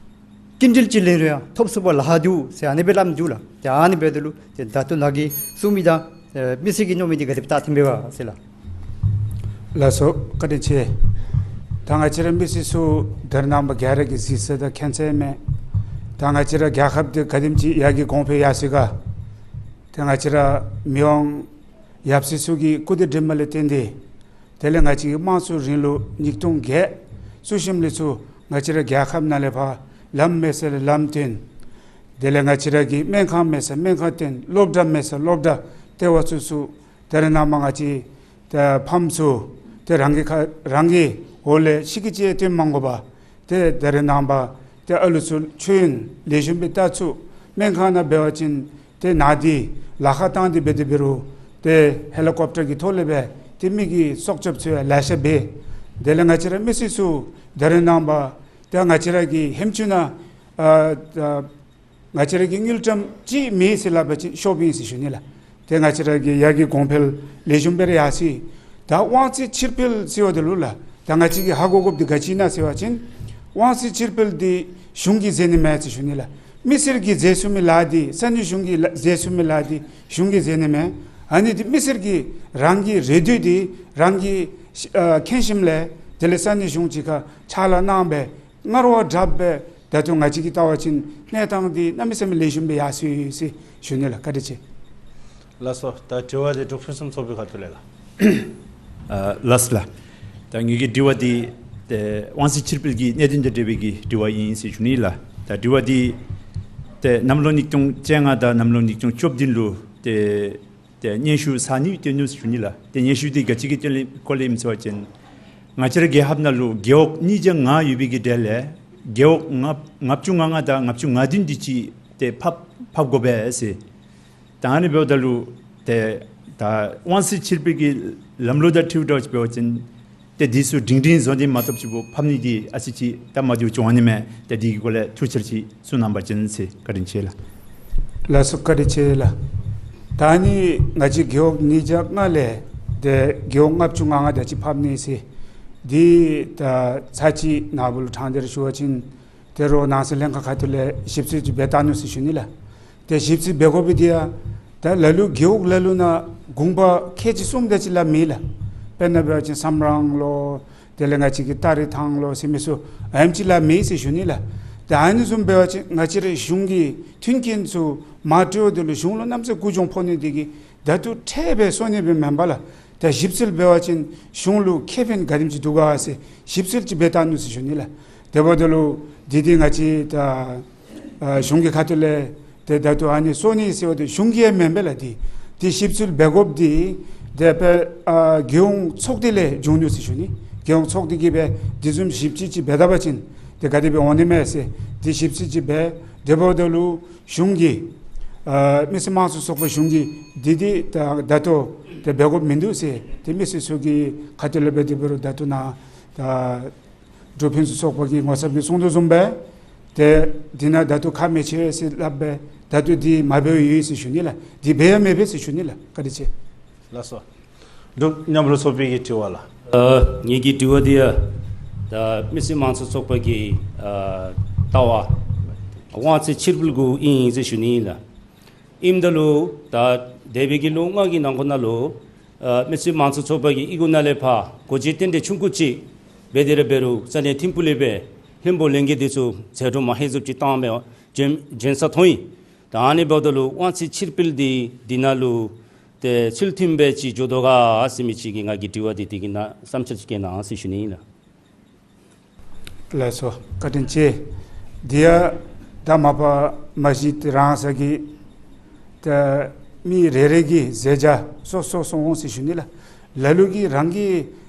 སྐྱིན་འགྲུལ་ཅིག་ལེན་རུང་ཡང་ཐོབ་ཚུགས་པར་ལཱ་ཁག་འདུག་ཟེར་ཨ་ནི་སྦེ་སླབ་འདུག་ལགས། ཏེ་ཨ་ནི་འབདཝ་ད་ལུ་ཏེ་ད་ལྟོ་ནཱ་གིས་གསུང་མི་དང་ཨེ་མི་སེར་གྱིས་མནོ་མི་འདི་ག་དེ་སྦེ་བལྟ་སྟེ་ཨིན་པས་ག་ཟེར་ལགས། ལགས་སོ། བཀའ་དྲིན་ཆེ། ད་ང་བཅས་ར་མི་སེར་ཚུ་ད་རེས་ནངས་པ་ག་ར་གིས་གཟིགས་ས་དང་མཁྱེན་ས་ཨིན་མས། ད་ང་བཅས་ར་རྒྱལ་ཁབ་འདི་ག་དེམ་ཅིག་ཡར་རྒྱས་གོང་འཕེལ་ཡར་སོང་ག། ཏེ་ང་བཅས་ར་མི་དབང་ཡབ་སྲས་ཚུ་གི་སྐུ་ཚེ་དྲན་པ་ལས་བརྟེན་ཏེ་དེ་ལས་ང་བཅས་ཀྱི་དམངས་གཙོའི་རིང་ལུགས་ཉིས་སྟོང་བརྒྱད་བཙུགས་ཞིནམ་ལས་ཚུར་ང་བཅས་ར་རྒྱལ་ཁབ་ནང་ལས་ཕར་ལམ་མེད་ས་ལས་ལམ་བཏོན། དེ་ལས་ང་བཅས་ར་གི་སྨན་ཁང་མེད་ས་སྨན་ཁང་བཏོན། སློབ་གྲྭ་མེད་ས་སློབ་གྲྭ་ལྟེ་བ་ཚུ་བཙུགས། ད་རེས་ནངས་པ་ང་བཅས་ད་ཕམ་ཚུ་ཏེ་རང་གི་ཁ་རང་གི་འོག་ལས་ཤི་གི་ཅིག་ཡང་བཏོན་མ་དགོ་པར་ཏེ་ད་རེས་ནངས་པ་ཏེ་ཨ་ལུ་ཚུ་ཆོས་ཡོན་ལེགས་ཤོམ་སྦེ་ལྟ་ཚུགས། སྨན་ཁང་ནང་འབད་བ་ཅིན་ཏེ་ནཱ་འདི་ལཱ་ཁག་བཏང་སྟེ་འབད་དེ་འབད་རུང་ཏེ་ཧེ་ལི་ཀོབ་ཊར་གྱི་ཐོག་ལས་སྦེ་ཏེ་མི་གི་སྲོག་སྐྱབས་ཚུ་ཡང་ལེ་ཤ་འབད། དེ་ལས་ང་བཅས་ར་མི་སེར་ཚུ་ད་རེས་ནངས་པ་ཏེ་ང་བཅས་ར་གི་ཧེམ་ཅུང་ནང་ཨ་ད་ང་བཅས་ར་གི་དངུལ་ཀྲམ་གཅིག་མེད་ཟེར་སླབ་པ་ཅིན་ཤོབ་ཨིན་ཟེར་ཞུ་ནི་ལགས། ཏེ་ང་བཅས་ར་གི་ཡར་རྒྱས་གོང་འཕེལ་ལེགས་ཤོམ་སྦེ་ར་ཡར་སོ་ཡི། ད་དབང་ཚད་ཕྱིར་འབུལ་ཟེར་བ་འདི་ལུ་ལགས། ད་ང་བཅས་ཀྱིས་ཧ་གོ་དགོཔ་འདི་ག་ཅི་ཨིན་ན་ཟེར་བ་ཅིན་དབང་ཚད་ཕྱིར་འབུལ་འདི་གཞུང་གིས་མཛད་ནི་མེན་ཟེར་ཞུ་ནི་ལགས། མི་སེར་གྱིས་མཛད་ཚུགས་མི་ལཱ་འདི་ས་གནས་གཞུང་གིས་ལཱ་མཛད་ཚུགས་མི་ལཱ་འདི་གཞུང་གིས་མཛད་ནི་མེན། ཨ་ནི་འདི་མི་སེར་གྱིས་རང་གི་རེ་འདོད་འདི་རང་གིས་ཨ་མཁྱེན་ཞིནམ་ལས་དེ་ལས་ས་གནས་གཞུང་གཅིག་ཁར་ཕྱག་ལཱ་གནང་སྦེ་སྔར་བ་དྲགཔ་སྦེ་ད་ལྟོ་ང་བཅས་ཀྱིས་བལྟ་བ་ཅིན་གནས་སྟངས་འདི་གནམ་མེད་ས་མེད་ལེགས་ཤོམ་སྦེ་ཡར་སོ་ཡི་ཟེར་ཞུ་ནི་ལགས། བཀའ་དྲིན་ཆེ། ལགས་སོ། ད་དྲི་བ་འདི་འབྲུག་ཕུན་སུམ་ཚོགས་པའི་ཁ་ཐུག་ལས་ལགས། ཨ་ལགས་སོ་ལགས། ད་ངེ་གི་དྲི་བ་འདི་ཏེ་དབང་ཚད་ཕྱིར་འབུལ་གྱི་གནད་དོན་དང་འབྲེལ་བའི་གི་དྲི་བ་ཨིན་ཟེར་ཞུ་ནི་ལགས། ད་དྲི་བ་འདི་ཏེ་གནམ་ལོ་ཉིས་སྟོང་བཅོ་ལྔ་དང་གནམ་ལོ་ཉིས་སྟོང་བཅུ་བདུན་ལུ་ཏེ་ཏེ་སྙན་ཞུ་ཟེར་ནི་བཏོན་ནུག་ཟེར་ཞུ་ནི་ལགས། ཏེ་སྙན་ཞུ་འདི་ག་ཅི་གི་དོན་ལས་སྐོར་ལས་ཨིནམ་ཟེར་བ་ཅིན་ང་བཅས་ར་རྒྱལ་ཁབ་ནང་ལུ་རྒེད་འོག་ཉིས་བརྒྱ་ལྔ་ཡོད་པའི་གི་གྲས་ལས་རྒེད་འོག་ལྔ་ལྔ་བཅུ་ང་ལྔ་དང་ལྔ་བཅུ་ང་བདུན་དེ་ཅིག་ཏེ་ཕབ་ཕབ་དགོ་པས་ཟེར། ད་ཨ་ནི་འབདཝ་ད་ལུ་ཏེ་ད་དབང་ཚད་ཕྱིར་འབུལ་གྱི་ལམ་ལུགས་དང་འཁྲིལཝ་ད་ཅིག་འབད་བ་ཅིན་ཏེ་འདི་ཚུ་སྒྲིང་སྒྲིང་བཟོ་སྟེ་མ་གཏོགས་ཅིག་ཕབ་ནི་འདི་ཨ་ཙི་ཅིག་ད་མ་འདྲཝ་བྱུང་ནི་མས། ཏེ་འདི་གི་སྐོར་ལས་ཐུགས་རྗེ་ཆེ་གསུང་གནང་བ་ཅིན་ཟེར། བཀའ་དྲིན་ཆེ་ལགས། ལགས་སོ། བཀའ་དྲིན་ཆེ་ལགས། ད་ཨ་ནི་ང་བཅས་རྒེད་འོག་ཉིས་བརྒྱ་ལྔ་ལས་ཏེ་རྒེད་འོག་ལྔ་བཅུ་ང་ལྔ་དེ་ཅིག་ཕབ་ནི་ཟེར་འདི་ད་ཚར་གཅིག་ནཱ་བུ་ལུ་དྲང་སྟེ་ར་ཞུ་བ་ཅིན་ད་རུང་ནང་སྲིད་ལྷན་ཁག་ཁ་ཐུག་ལས་ཞིབ་འཚོལ་ཅིག་འབད་བལྟ་ནུག་ཟེར་ཞུ་ནི་ལགས། ཏེ་ཞིབ་འཚོལ་འབད་དགོ་པའི་འདི་ཡང་ད་ལ་ལུ་རྒེད་འོག་ལ་ལུ་ནང་གུང་པ་ཁལ་གཅིག་གསུམ་དེ་ཅིག་ལས་མེད་ལགས། དཔེར་ན་འབད་བ་ཅིན་སམ་རང་ལོ་ དེ་ལས་ང་བཅས་ཀྱི་སྟ་རེ་ཐང་ལོ་ཟེར་མི་ཚུ་ཨེམ་ཅིག་ལཱ་མེད་ཟེར་ཞུ་ནི་ལགས། ཏེ་ཨ་ནི་བཟུམ་འབད་བ་ཅིན་ང་བཅས་རའི་གཞུང་གི་མཐུན་རྐྱེན་ཚུ་མ་འདྲཝ་དེ་ལུ་གཞུང་ལུ་གནམ་མེད་ས་མེད་མགུ་འཕྱང་ཕོག་ནི་དེ་གིས་ད་ལྟོ་ཁྲལ་སྦེ་གསོ་ནི་སྦེ་མེན་པར་ལགས། ད་ཞིབ་འཚོལ་འབད་བ་ཅིན་གཞུང་ལུ་ཁེ་ཕན་ག་དེམ་ཅིག་འདུག་ག་ཟེར་ཞིབ་འཚོལ་ཅིག་འབད་བལྟ་ནུག་ཟེར་ཞུ་ནི་ལགས། དེ་འབདཝ་ད་ལུ་འདི་འདི་ང་བཅས་ད་ཨ་གཞུང་གི་ཁ་ཐུག་ལས་ཏེ་ད་ལྟོ་ཨ་ནི་གསོ་ནི་ཟེར་བ་དེ་གཞུང་གིས་ཡང་མེན་པས་ལགས། འདི་འདི་ཞིབ་འཚོལ་འབད་དགོཔ་འདི་དེ་སྦེ་ཨ་རྒྱལ་ཡོངས་ཚོགས་སྡེ་ལས་འབྱུང་ནུག་ཟེར་ཞུ་ནི། རྒྱལ་ཡོངས་ཚོགས་སྡེ་གིས་སྦེ་འདི་བཟུམ་ཞིབ་འཚོལ་ཅིག་འབད་བལྟ་བ་ཅིན་ཏེ་ག་དེ་སྦེ་འོང་ནི་མས་ཟེར་འདི་ཞིབ་འཚོལ་ཅིག་འབད། དེ་འབདཝ་ད་ལུ་གཞུང་གིས་ཨ་མི་སེར་དམངས་གཙོ་ཚོགས་པ་གཞུང་གིས་འདི་འདི་ད་ད་ལྟོ་ཏེ་འབད་དགོཔ་མིན་འདུག་ཟེར་ཏེ་མི་སེར་ཚུ་གི་ཁ་ཐུག་ལས་སྦེ་དེ་འབད་རུང་ད་ལྟོ་ནཱ་ད་འབྲུག་ཕུན་སུམ་ཚོགས་པ་གི་ངོ་ཚབ་ཀྱིས་གསུང་དོ་བཟུམ་སྦེ་ཏེ་འདི་ནང་ད་ལྟོ་ཁག་མི་ཆེ་ཟེར་སླབ་སྦེ་ད་ལྟོ་འདི་མ་འབད་བར་ཡོད་ཟེར་ཞུ་ནི་ལགས། འདི་འབད་ཡང་མི་འབད་ཟེར་ཞུ་ནི་ལགས། བཀའ་དྲིན་ཆེ། ལགས་སོ། འབྲུག་མཉམ་རུབ་ཚོགས་པའི་གི་དྲི་བ་ལགས། ཨ་ངེ་གི་དྲི་བ་འདི་ཡང་ད་མི་སེར་དམངས་གཙོ་ཚོགས་པ་གི་ཨ་ལྟ་བ་དབང་ཚད་ཕྱིར་སྤེལ་དགོཔ་ཨིན་ཟེར་ཞུ་ནི་ལགས། ཨིནམ་ད་ལུ་ད་འདས་པའི་གི་ལོ་ལྔ་གི་ནང་འཁོད་ནང་ལུ་ཨ་མི་སེར་དམངས་གཙོ་ཚོགས་པ་གིས་གཡུས་སྒོ་ནང་ལས་ཕར་སྒོ་འབྱེད་རྟེན་འབྲེལ་ཆུང་ཀུ་ཅིག་འབད་དེ་ར་འབད་རུང་ས་གནས་ཐིམ་ཕུག་ལས་སྦེ་བློན་པོ་ལྷན་རྒྱས་འདི་ཚུ་ཟད་འགྲོ་མ་ལྷོད་ཚུགསཔ་ཅིག་བཏང་སྦེ་བྱོན་བྱོན་ས་མཐོང་ཡི། ད་ཨ་ནི་འབདཝ་ད་ལུ་དབང་ཚད་ཕྱིར་སྤེལ་འདི་འདི་ནང་ལུ་ཏེ་ཚུལ་མཐུན་སྦེ་ཅིག་འགྱོ་དོ་ག་ཟེར་མི་ཅིག་གིས་ང་གི་དྲི་བ་འདི་འདི་གི་ནང་བསམ་འཆར་ཅིག་བསྐྱལ་གནང་ཟེར་ཞུ་ནི་ཨིན་ལགས། ལགས་སོ། བཀའ་དྲིན་ཆེ། འདི་ཡང་ད་མ་པ་མ་གཞི་ཏེ་རང་ས་གི་ད་མི་རེ་རེ་གི་ཟད་འཇགས་སོ་སོ་སོ་འོང་ཟེར་ཞུ་ནི་ལགས། ལ་ལུ་གིས་རང་གི་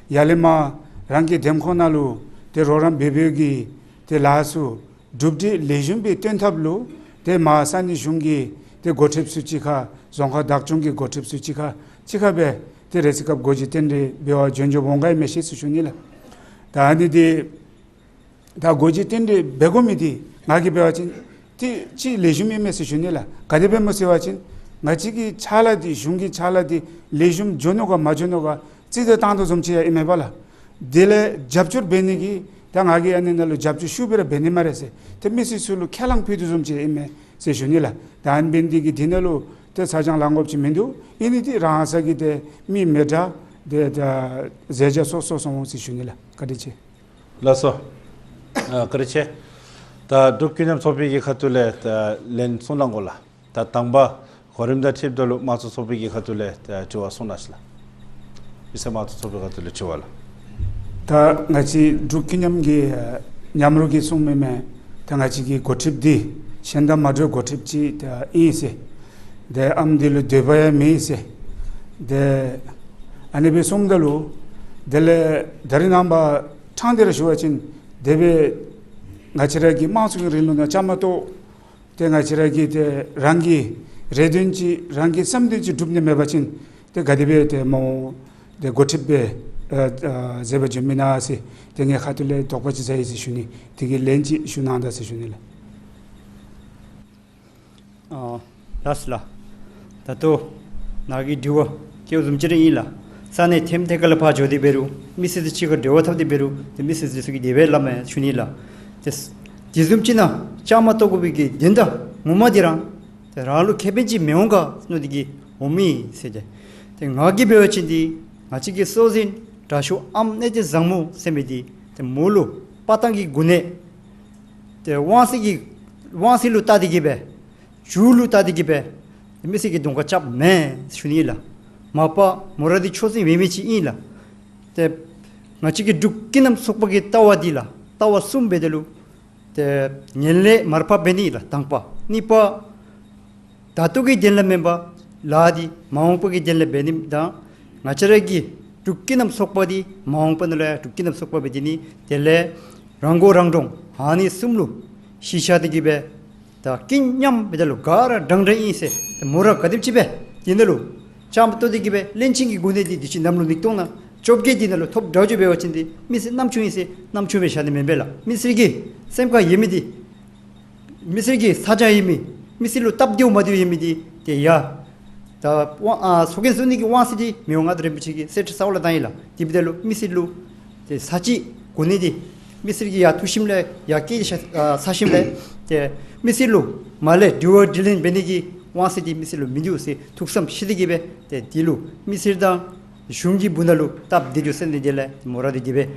ཡར་ལས་མར་རང་གི་འདེམས་ཁོངས་ནང་ལུ་ཏེ་རོགས་རམ་འབད་འབདཝ་གི་ཏེ་ལཱ་ཚུ་གྲུབ་འབྲས་ལེགས་ཤོམ་སྦེ་སྟོན་ཐབས་ལུ་ཏེ་མར་ས་གནས་གཞུང་གི་ཏེ་འགོ་ཁྲིདཔ་ཚུ་གཅིག་ཁར་རྫོང་ཁག་བདག་སྐྱོང་གི་འགོ་ཁྲིདཔ་ཚུ་གཅིག་ཁར་གཅིག་ཁར་སྦེ་ཏེ་རེས་སྐབས་སྒོ་འབྱེད་རྟེན་འབྲེལ་འབད་བར་བྱོན་འགྱོ་འོང་ག་ཨིན་མས་ཤེས་ཟེར་ཞུ་ནི་ལགས། ད་ཨ་ནི་འདི་ད་སྒོ་འབྱེད་རྟེན་འབྲེལ་འབད་དགོ་མི་འདི་ང་གིས་འབད་བ་ཅིན་ཏེ་ཅིག་ལེགས་ཤོམ་ཨིན་མས་ཟེར་ཞུ་ནི་ལགས། ག་དེ་སྦེ་སྨོ་ཟེར་བ་ཅིན་ང་བཅས་ཀྱི་ཕྱག་ལཱ་འདི་གཞུང་གི་ཕྱག་ལཱ་འདི་ལེགས་ཤོམ་འགྱོ་ནུག་ག་མ་འགྱོ་ནུག་ག་རྩིས་ཏེ་བཏང་དོ་བཟུམ་ཅིག་ཡང་ཨིན་མས་པ་ལགས། དེ་ལས་རྒྱབ་སྐྱོར་འབད་ནི་གི་ད་ང་གིས་ཨ་ནི་ནང་ལུ་རྒྱབ་སྐྱོར་ཤུགས་སྦེ་ར་འབད་ནི་སྨ་རེ་ཟེར་ཏེ་མི་སེར་ཚུ་ལུ་ཁས་བླངས་ཕུལ་དོ་བཟུམ་ཅིག་ཨིན་མས་ཟེར་ཞུ་ནི་ལགས། ད་ཨ་ནི་འབད་ནི་འདི་གིས་འདི་ནང་ལུ་ཏེ་ཚ་གྱང་ལང་དགོཔ་ཅིག་མིན་འདུག། ཨིན་ནི་འདི་རང་ས་གི་ཏེ་མི་མི་འདྲ་ཏེ་ད་ཟད་འཇགས་སོ་སོ་སོ་འོང་ཟེར་ཞུ་ནི་ལགས། བཀའ་དྲིན་ཆེ། ལགས་སོ། ཨ་བཀའ་དྲིན་ཆེ། ད་འབྲུག་ཀུན་མཉམ་ཚོགས་པའི་གི་ཁ་ཐུག་ལས་ད་ལན་གསུང་གནང་དགོ་ལགས། ད་དང་པ་གོ་རིམ་དང་འཁྲིལཝ་ད་ལུ་དམངས་གཙོ་ཚོགས་པའི་གི་ཁ་ཐུག་ལས་ད་དྲི་བ་གསུང་གནང་ཤིག་ལགས། མི་སེར་དམངས་གཙོ་ཚོགས་པའི་ཁ་ཐུག་ལས་དྲི་བ་ལགས། ད་ང་བཅས་འབྲུག་ཀུན་མཉམ་གྱི་ཨ་མཉམ་རུབ་ཀྱིས་གསུངམ་མས། ད་ང་བཅས་ཀྱི་འགོ་ཁྲིདཔ་འདི་གཞན་དང་མ་འདྲཝ་འགོ་ཁྲིདཔ་ཅིག་ད་ཨིན་ཟེར། ཏེ་ཨམ་འདི་ལུ་འདོད་པ་ཡང་མེད་ཟེར། ཏེ་ཨ་ནི་སྦེ་གསུངམ་ད་ལུ་དེ་ལས་ད་རིས་ནངས་པ་ཕྲང་སྟེ་ར་ཞུ་བ་ཅིན་དེ་སྦེ་ང་བཅས་ར་གི་དམངས་གཙོ་གི་རིང་ལུགས་ནང་བཅའ་མར་གཏོགས་ཏེ་ང་བཅས་ར་གིས་ཏེ་རང་གི་རེ་འདུན་ཅིག་རང་གི་བསམ་འདུན་ཅིག་སྒྲུབ་ནི་མེད་པ་ཅིན་ཏེ་ག་དེ་སྦེ་ཏེ་མོ་ཏེ་འགོ་ཁྲིདཔ་སྦེ་ཨ་ཨ་མཛད་པར་འགྱོ་མི་ན་ཟེར་ཏེ་ངེའི་ཁ་ཐུག་ལས་དོགས་པ་ཅིག་ཟ་ཡི་ཟེར་ཞུ་ནི། དེ་གི་ལན་ཅིག་ཞུ་གནང་ད་ཟེར་ཞུ་ནི་ལགས། ཨ་ལགས་སོ་ལགས། ད་ལྟོ་ནཱ་གི་དྲི་བ་དེ་བཟུམ་ཅིག་ར་ཨིན་ལགས། ས་གནས་ཐིམ་ཐེ་ཁ་ལས་ཕར་འགྱོ་སྟེ་འབད་རུང་མི་སེར་དང་གཅིག་ཁར་འབྲེལ་བ་འཐབ་སྟེ་འབད་རུང་ཏེ་མི་སེར་ཚུ་གིས་དེ་སྦེ་སླབ་མས་ཞུ་ནི་ལགས། ཏེ་དེ་བཟུམ་ཅིག་ནང་བཅའ་མར་གཏོགས་དགོ་པའི་གི་དོན་དག་ངོ་མ་འདི་ར་ཏེ་རང་ལུ་ཁེ་ཕན་ཅིག་མི་འོང་ག་མནོ་སྟེ་གིས་འོང་མི་ཟེར་ཏེ། ཏེ་ང་གིས་འབད་བ་ཅིན་འདི་ང་བཅས་ཀྱི་སྲོག་འཛིན་དྲག་ཤོས་ཨམ་གནས་བརྟན་བཟང་མོ་ཟེར་མི་འདི་ཏེ་མོ་ལུ་དཔའ་རྟགས་ཀྱི་གོ་གནས་ཏེ་དབང་ཚད་ཀྱི་དབང་ཚད་ལུ་བལྟ་སྟེ་གིས་སྦེ་མཇུག་ལུ་བལྟ་སྟེ་གིས་སྦེ་མི་སེར་གྱི་གདོང་ཁར་རྐྱབ་མེན་ཞུ་ནི་ལགས། མ་པ་མོ་ར་འདི་ཆོས་སྲིད་འོས་མི་ཅིག་ཨིན་ལགས། ཏེ་ང་བཅས་ཀྱི་འབྲུག་ཀུན་མཉམ་ཚོགས་པ་གི་ལྟ་བ་འདི་ལགས་ལྟ་བ་གསུམ་འབད་དེ་ལུ་ཏེ་ངན་ལྷད་མར་ཕབ་འབད་ནི་ལགས་དང་པ། གཉིས་པ་ད་ལྟོ་གི་དོན་ལུ་མེན་པར་ལཱ་འདི་མ་འོངས་པ་གི་དོན་ལུ་འབད་ནི་དང་ང་བཅས་ར་གི་འབྲུག་ཀུན་མཉམ་ཚོགས་པ་འདི་མ་འོངས་པ་ནང་ལུ་ཡང་འབྲུག་ཀུན་མཉམ་ཚོགས་པ་སྦེ་སྡོད་ནི། དེ་ལས་རང་མགོ་རང་འདྲོངས་ཨ་ནི་གསུམ་ལུ་གཞི་བཞག་སྟེ་གིས་སྦེ་ད་ཀུན་མཉམ་འབད་དེ་ལུ་ག་ར་འདྲན་འདྲ་ཨིན་ཟེར་ཏེ་མོ་ར་ག་དེམ་ཅིག་སྦེ་དེ་ནང་ལུ་བཅའ་མར་གཏོགས་ཏེ་གིས་སྦེ་བློན་ཆེན་གྱི་གོ་གནས་འདི་དུས་ཅི་ནམ་ལུ་ཉིས་སྟོང་ནང་བཅོ་བརྒྱད་འདི་ནང་ལུ་ཐོབ་དྲག་ཅིག་འབད་བ་ཅིན་འདི་མི་སེར་རྣམ་ཅོ་ཨིན་ཟེར་རྣམ་ཅོ་སྦེ་བཞག་ནི་མེན་པས་ལགས། མི་སེར་གྱི་སེམས་ཁར་ཡོད་མི་འདི་མི་སེར་གྱི་ཚ་གྱང་ཡོད་མི་མི་སེར་ལུ་སྟབས་བདེཝ་མ་བདེཝ་ཡོད་མི་འདི་ཏེ་ཡ་ད་དབང་ཨ་ཚོགས་རྒྱན་བཙུགས་ནི་གི་དབང་ཚད་འདི་མི་འོང་ང་དང་རིན་པོ་ཆེ་གིས་གསལ་སྟོན་ས་འོག་ལུ་བཏང་ཡི་ལགས། དེ་འབདཝ་ད་ལུ་མི་སེར་ལུ་ཏེ་ས་གཅིག་གོ་གནས་འདི་མི་སེར་གྱིས་ཡར་འཐུ་ཞིནམ་ལས་ཡར་བཀལ་ཏེ་ཤ་ཨ་ས་ཞིནམ་ལས་ཏེ་མི་སེར་ལུ་མར་ལས་དྲི་བ་དྲིས་ལན་འབད་ནི་གི་དབང་ཚད་འདི་མི་སེར་ལུ་མིན་འདུག་ཟེར་ཐུགས་བསམ་བཞེས་ཏེ་གིས་སྦེ་ཏེ་འདི་ལུ་མི་སེར་དང་གཞུང་གི་སྦུག་ན་ལུ་སྟབས་བདེ་འགྱོ་ཟེར་ནི་དེ་ལས་མོ་ར་འདི་དེ་སྦེ་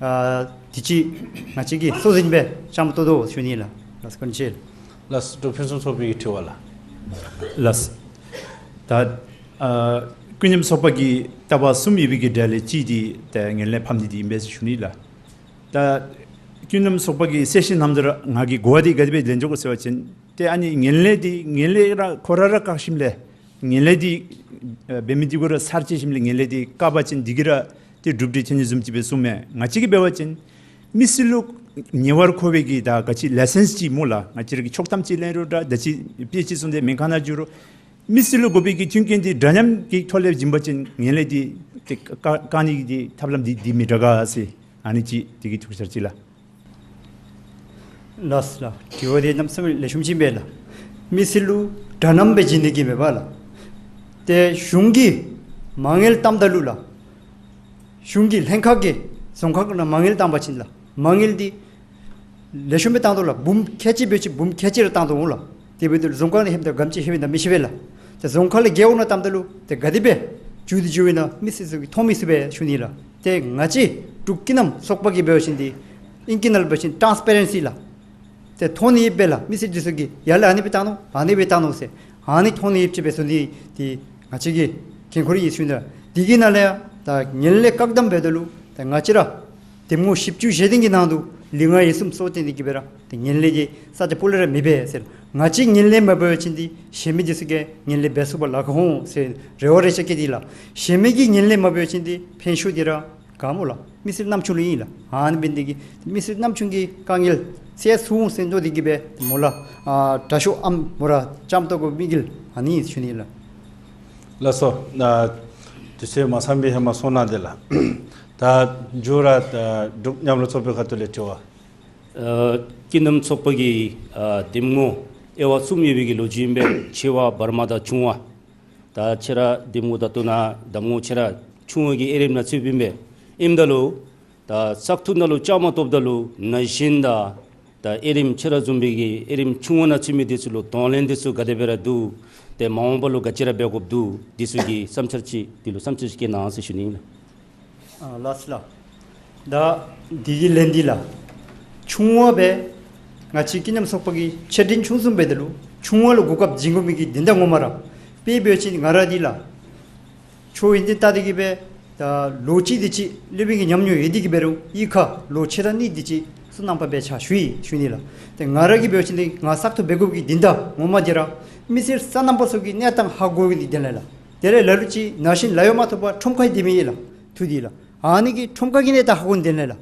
ཨ་དེ་ཅིག་ང་བཅས་ཀྱིས་སྲོག་འཛིན་སྦེ་བཅའ་མར་གཏོགས་དོ་ཟེར་ཞུ་ནི་ལགས། ལགས་སོ། བཀའ་དྲིན་ཆེ་ལགས། ལགས་སོ། འབྲུག་ཕུན་སུམ་ཚོགས་པའི་གི་དྲི་བ་ལགས། ལགས་སོ། ད་ཨ་ཀུན་མཉམ་ཚོགས་པ་གི་ལྟ་བ་གསུམ་ཡོད་པའི་གི་གྲས་ལས་གཅིག་འདི་ད་ངན་ལྷད་ཕམ་ནི་འདི་ཨིན་པས་ཟེར་ཞུ་ནི་ལགས། ད་ཀུན་མཉམ་ཚོགས་པ་གི་གསལ་བཤད་གནངམ་ད་ར་ང་གིས་གོ་བ་འདི་ག་དེ་སྦེ་ལེན་འགྱོ་དགོ་ཟེར་བ་ཅིན་ཏེ་ཨ་ནི་ངན་ལྷད་འདི་ངན་ལྷད་ར་ཁོ་ར་ར་བཀག་ཞིནམ་ལས་ངན་ལྷད་འདི་ཨ་འབད་མི་འདི་གུ་ར་ཚར་བཅད་ཞིནམ་ལས་ངན་ལྷད་འདི་བཀག་པ་ཅིན་འདི་གིས་ར་ཏེ་གྲུབ་འབྲས་ཐོན་ནི་བཟུམ་ཅིག་སྦེ་གསུངམ་མས། ང་བཅས་ཀྱིས་འབད་བ་ཅིན་མི་སེར་ལུ་ཉེ་བར་མཁོ་བའི་གི་ད་ག་ཅི་ལའི་སེནསི་ཅིག་སྨོ་ལགས། ང་བཅས་ར་གིས་ཆོག་ཐམ་ཅིག་ལེན་རུང་འདྲ་ད་ཅི་དཔེ་ཅིག་བཟུང་སྟེ་སྨན་ཁང་ནང་འགྱོ་རུང་མི་སེར་ལུ་དགོ་པའི་གི་མཐུན་རྐྱེན་འདི་འདྲ་མཉམ་གྱི་ཐོག་ལས་བྱིན་པ་ཅིན་ངན་ལྷད་འདི་ཏེ་བཀག་བཀག་ནི་གི་འདི་ཐབས་ལམ་འདི་འདི་མི་དྲག་ག་ཟེར་ཨ་ནི་ཅིག་འདི་གི་ཐུགས་འཆར་ཅིག་ལགས། ལགས་སོ་ལགས། དྲི་བ་འདི་གནམ་མེད་ས་མེད་ལེགས་ཤོམ་ཅིག་ཨིན་པས་ལགས། མི་སེར་ལུ་འདྲ་མཉམ་སྦེ་བྱིན་ནི་གི་མེད་པ་ལགས། ཏེ་གཞུང་གིས་མ་དངུལ་བཏངམ་ད་ལུ་ལགས། གཞུང་གི་ལྷན་ཁག་གིས་རྫོང་ཁག་ནང་མ་དངུལ་བཏང་པ་ཅིན་ལགས། མ་དངུལ་འདི་ལེགས་ཤོམ་སྦེ་བཏང་དོ་ལགས། འབུམ་ཁལ་གཅིག་འབད་བ་ཅིན་འབུམ་ཁལ་གཅིག་ར་བཏང་དོ་འོང་ལགས། དེ་འབདཝ་ད་ལུ་རྫོང་ཁག་ནང་ལྷོདཔ་ད་ག་དེམ་ཅིག་ལྷོདཔ་ཨིན་ན་མི་ཤེས་པས་ལགས། ཏེ་རྫོང་ཁག་ལས་རྒེད་འོག་ནང་བཏངམ་ད་ལུ་ཏེ་ག་དེ་སྦེ་འགྱོ་སྟེ་འགྱོཝ་ཨིན་ན་མི་སེར་ཚུ་གིས་མཐོང་མི་ཚུགས་པས་ཞུ་ནི་ལགས། ཏེ་ང་བཅས་འབྲུག་ཀུན་མཉམ་ཚོགས་པ་གིས་འབད་བ་ཅིན་འདི་ཨིང་སྐད་ནང་འབད་བ་ཅིན་ཊཱནསི་པེ་རེནསི་ལགས། ཏེ་མཐོང་ནི་ཡོདཔ་སྦེ་ལགས། མི་སེར་འདི་ཚུ་གིས་ཡར་ལས་ཨ་ནི་སྦེ་བཏང་ནུག་ཨ་ནི་སྦེ་བཏང་ནུག་ཟེར་ཨ་ནི་མཐོང་ནི་ཡོདཔ་ཅིག་འབད་ཚུགས་ནི་འདི་ང་བཅས་ཀྱི་འགན་ཁུར་ཨིན་ཞུ་ནི་ལགས། དེ་གི་ནང་ལས་ཡང་ད་ངན་ལྷད་བཀག་སྡོམ་འབདཝ་ད་ལུ་ད་ང་བཅས་ར་འདེམས་ངོ་བཞི་བཅུ་ཞེ་བདུན་གྱི་ནང་དུ་ལུས་ངག་ཡིད་གསུམ་སྲོག་བཏོན་ཏེ་གིས་སྦེ་ར་ཏེ་ངན་ལྷད་འདི་ས་ཆ་སྤུ་ལས་ར་མེདཔ་སྦེ་ཟེར། ང་བཅས་ངན་ལྷད་མ་འབད་བ་ཅིན་འདི་གཞན་མི་འདི་ཚུ་གིས་ངན་ལྷད་འབད་ཚུགས་པར་ལཱ་ཁག་འོང་ཟེར་རེ་བ་རེ་ཆ་བསྐྱེད་དེ་ལགས། གཞན་མི་གིས་ངན་ལྷད་མ་འབད་བ་ཅིན་འདི་ཕན་ཤོས་འདི་ར་ག་སྨོ་ལགས། མི་སེར་རྣམ་གཅུང་ལུ་ཨིན་ལགས། ཨ་ནི་འབད་ནི་དེ་གིས་མི་སེར་རྣམ་གཅུང་གི་དཀའ་ངལ་སེལ་ཚུགས་འོང་ཟེར་མནོ་སྟེ་གིས་སྦེ་སྨོ་ལགས། ཨ་དྲག་ཤོས་ཨམ་སྨོ་ར་བཅའ་མར་གཏོགས་དགོ་མི་གི་ཨ་ནི་ཞུ་ནི་ལགས། ལགས་སོ། ཨ་དུས་ཚོད་མ་ཚངམ་སྦེ་ཧེ་མ་གསུང་གནང་དེ་ལགས། ད་མཇུག་ར་ད་འབྲུག་མཉམ་རུབ་ཚོགས་པའི་ཁ་ཐུག་ལས་དྲི་བ། ཨ་ཀུན་མཉམ་ཚོགས་པ་གི་ཨ་འདེམས་ངོ་དབྱེ་བ་གསུམ་ཡོད་པའི་གི་ལོ་རྒྱུས་ཨིན་པས། ཆེ་བ་བར་མ་དང་ཆུང་བ། ད་ཁྱེད་ར་འདེམས་ངོ་ད་ལྟོ་ནཱ་འདེམས་ངོ་ཁྱེད་ར་ཆུང་བ་གི་དབྱེ་རིམ་ནང་ཚུདཔ་ཨིན་པས། ཨིནམ་ད་ལུ་ད་བཙག་འཐུ་ནང་ལུ་བཅའ་མར་གཏོགསཔ་ད་ལུ་ན་གཞོན་དང་ད་དབྱེ་རིམ་ཁྱེད་ར་བཟུམ་སྦེ་གི་དབྱེ་རིམ་ཆུང་བ་ནང་ཚུད་མི་འདི་ཚུ་ལུ་གདོང་ལེན་འདི་ཚུ་ག་དེ་སྦེ་ར་འདུག། ཏེ་མ་འོངས་པ་ལུ་ག་ཅི་ར་འབད་དགོཔ་འདུག། འདི་ཚུ་གི་བསམ་འཆར་ཅིག་འདི་ལུ་བསམ་འཆར་ཅིག་བསྐྱལ་གནང་ཟེར་ཞུ་ནི་ཨིན། ཨ་ལགས་སོ་ལགས། ད་འདི་གི་ལན་འདི་ལགས། ཆུང་བ་སྦེ་ང་བཅས་ཀུན་མཉམ་ཚོགས་པ་གི་ཆེ་འབྲིང་ཆུང་གསུམ་འབདཝ་ད་ལུ་ཆུང་བ་ལུ་གོ་སྐབས་བྱིན་དགོ་མི་གི་དོན་དག་ངོ་མ་ར་དཔེ་འབད་བ་ཅིན་ང་ར་འདི་ལགས། ཆོས་ཡོན་ཏན་ལྟ་སྟེ་གིས་སྦེ་ད་ལོ་གཅིག་དེ་ཅིག་སློབ་དཔོན་གྱི་ཉམས་མྱོང་ཡོད་དེ་གིས་འབད་རུང་གཡུས་ཁར་ལོ་ཕྱེད་དང་གཉིས་དེ་ཅིག་སོ་ནམ་པ་སྦེ་ཕྱག་ཞུ་ཡི་ཞུ་ནི་ལགས། ཏེ་ང་ར་གིས་འབད་བ་ཅིན་ཏེ་ང་བཙག་འཐུ་འབད་དགོ་པའི་གི་དོན་དག་ངོ་མ་འདི་ར་མི་སེར་སོ་ནམ་པ་ཚུ་གི་གནས་སྟངས་ཧ་གོ་ནི་གི་དོན་ལས་ལགས། དེ་ལས་ལ་ལུ་ཅིག་ན་གཞོན་ལཱ་གཡོག་མ་ཐོབ་པར་ཁྲོམ་ཁར་སྡོད་མི་ཡོད་ལགས། ཐུག་སྟེ་ལགས། ཨ་ནི་གིས་ཁྲོམ་ཁ་གི་གནས་སྟངས་ཧ་གོ་ནི་དོན་ལས་ལགས།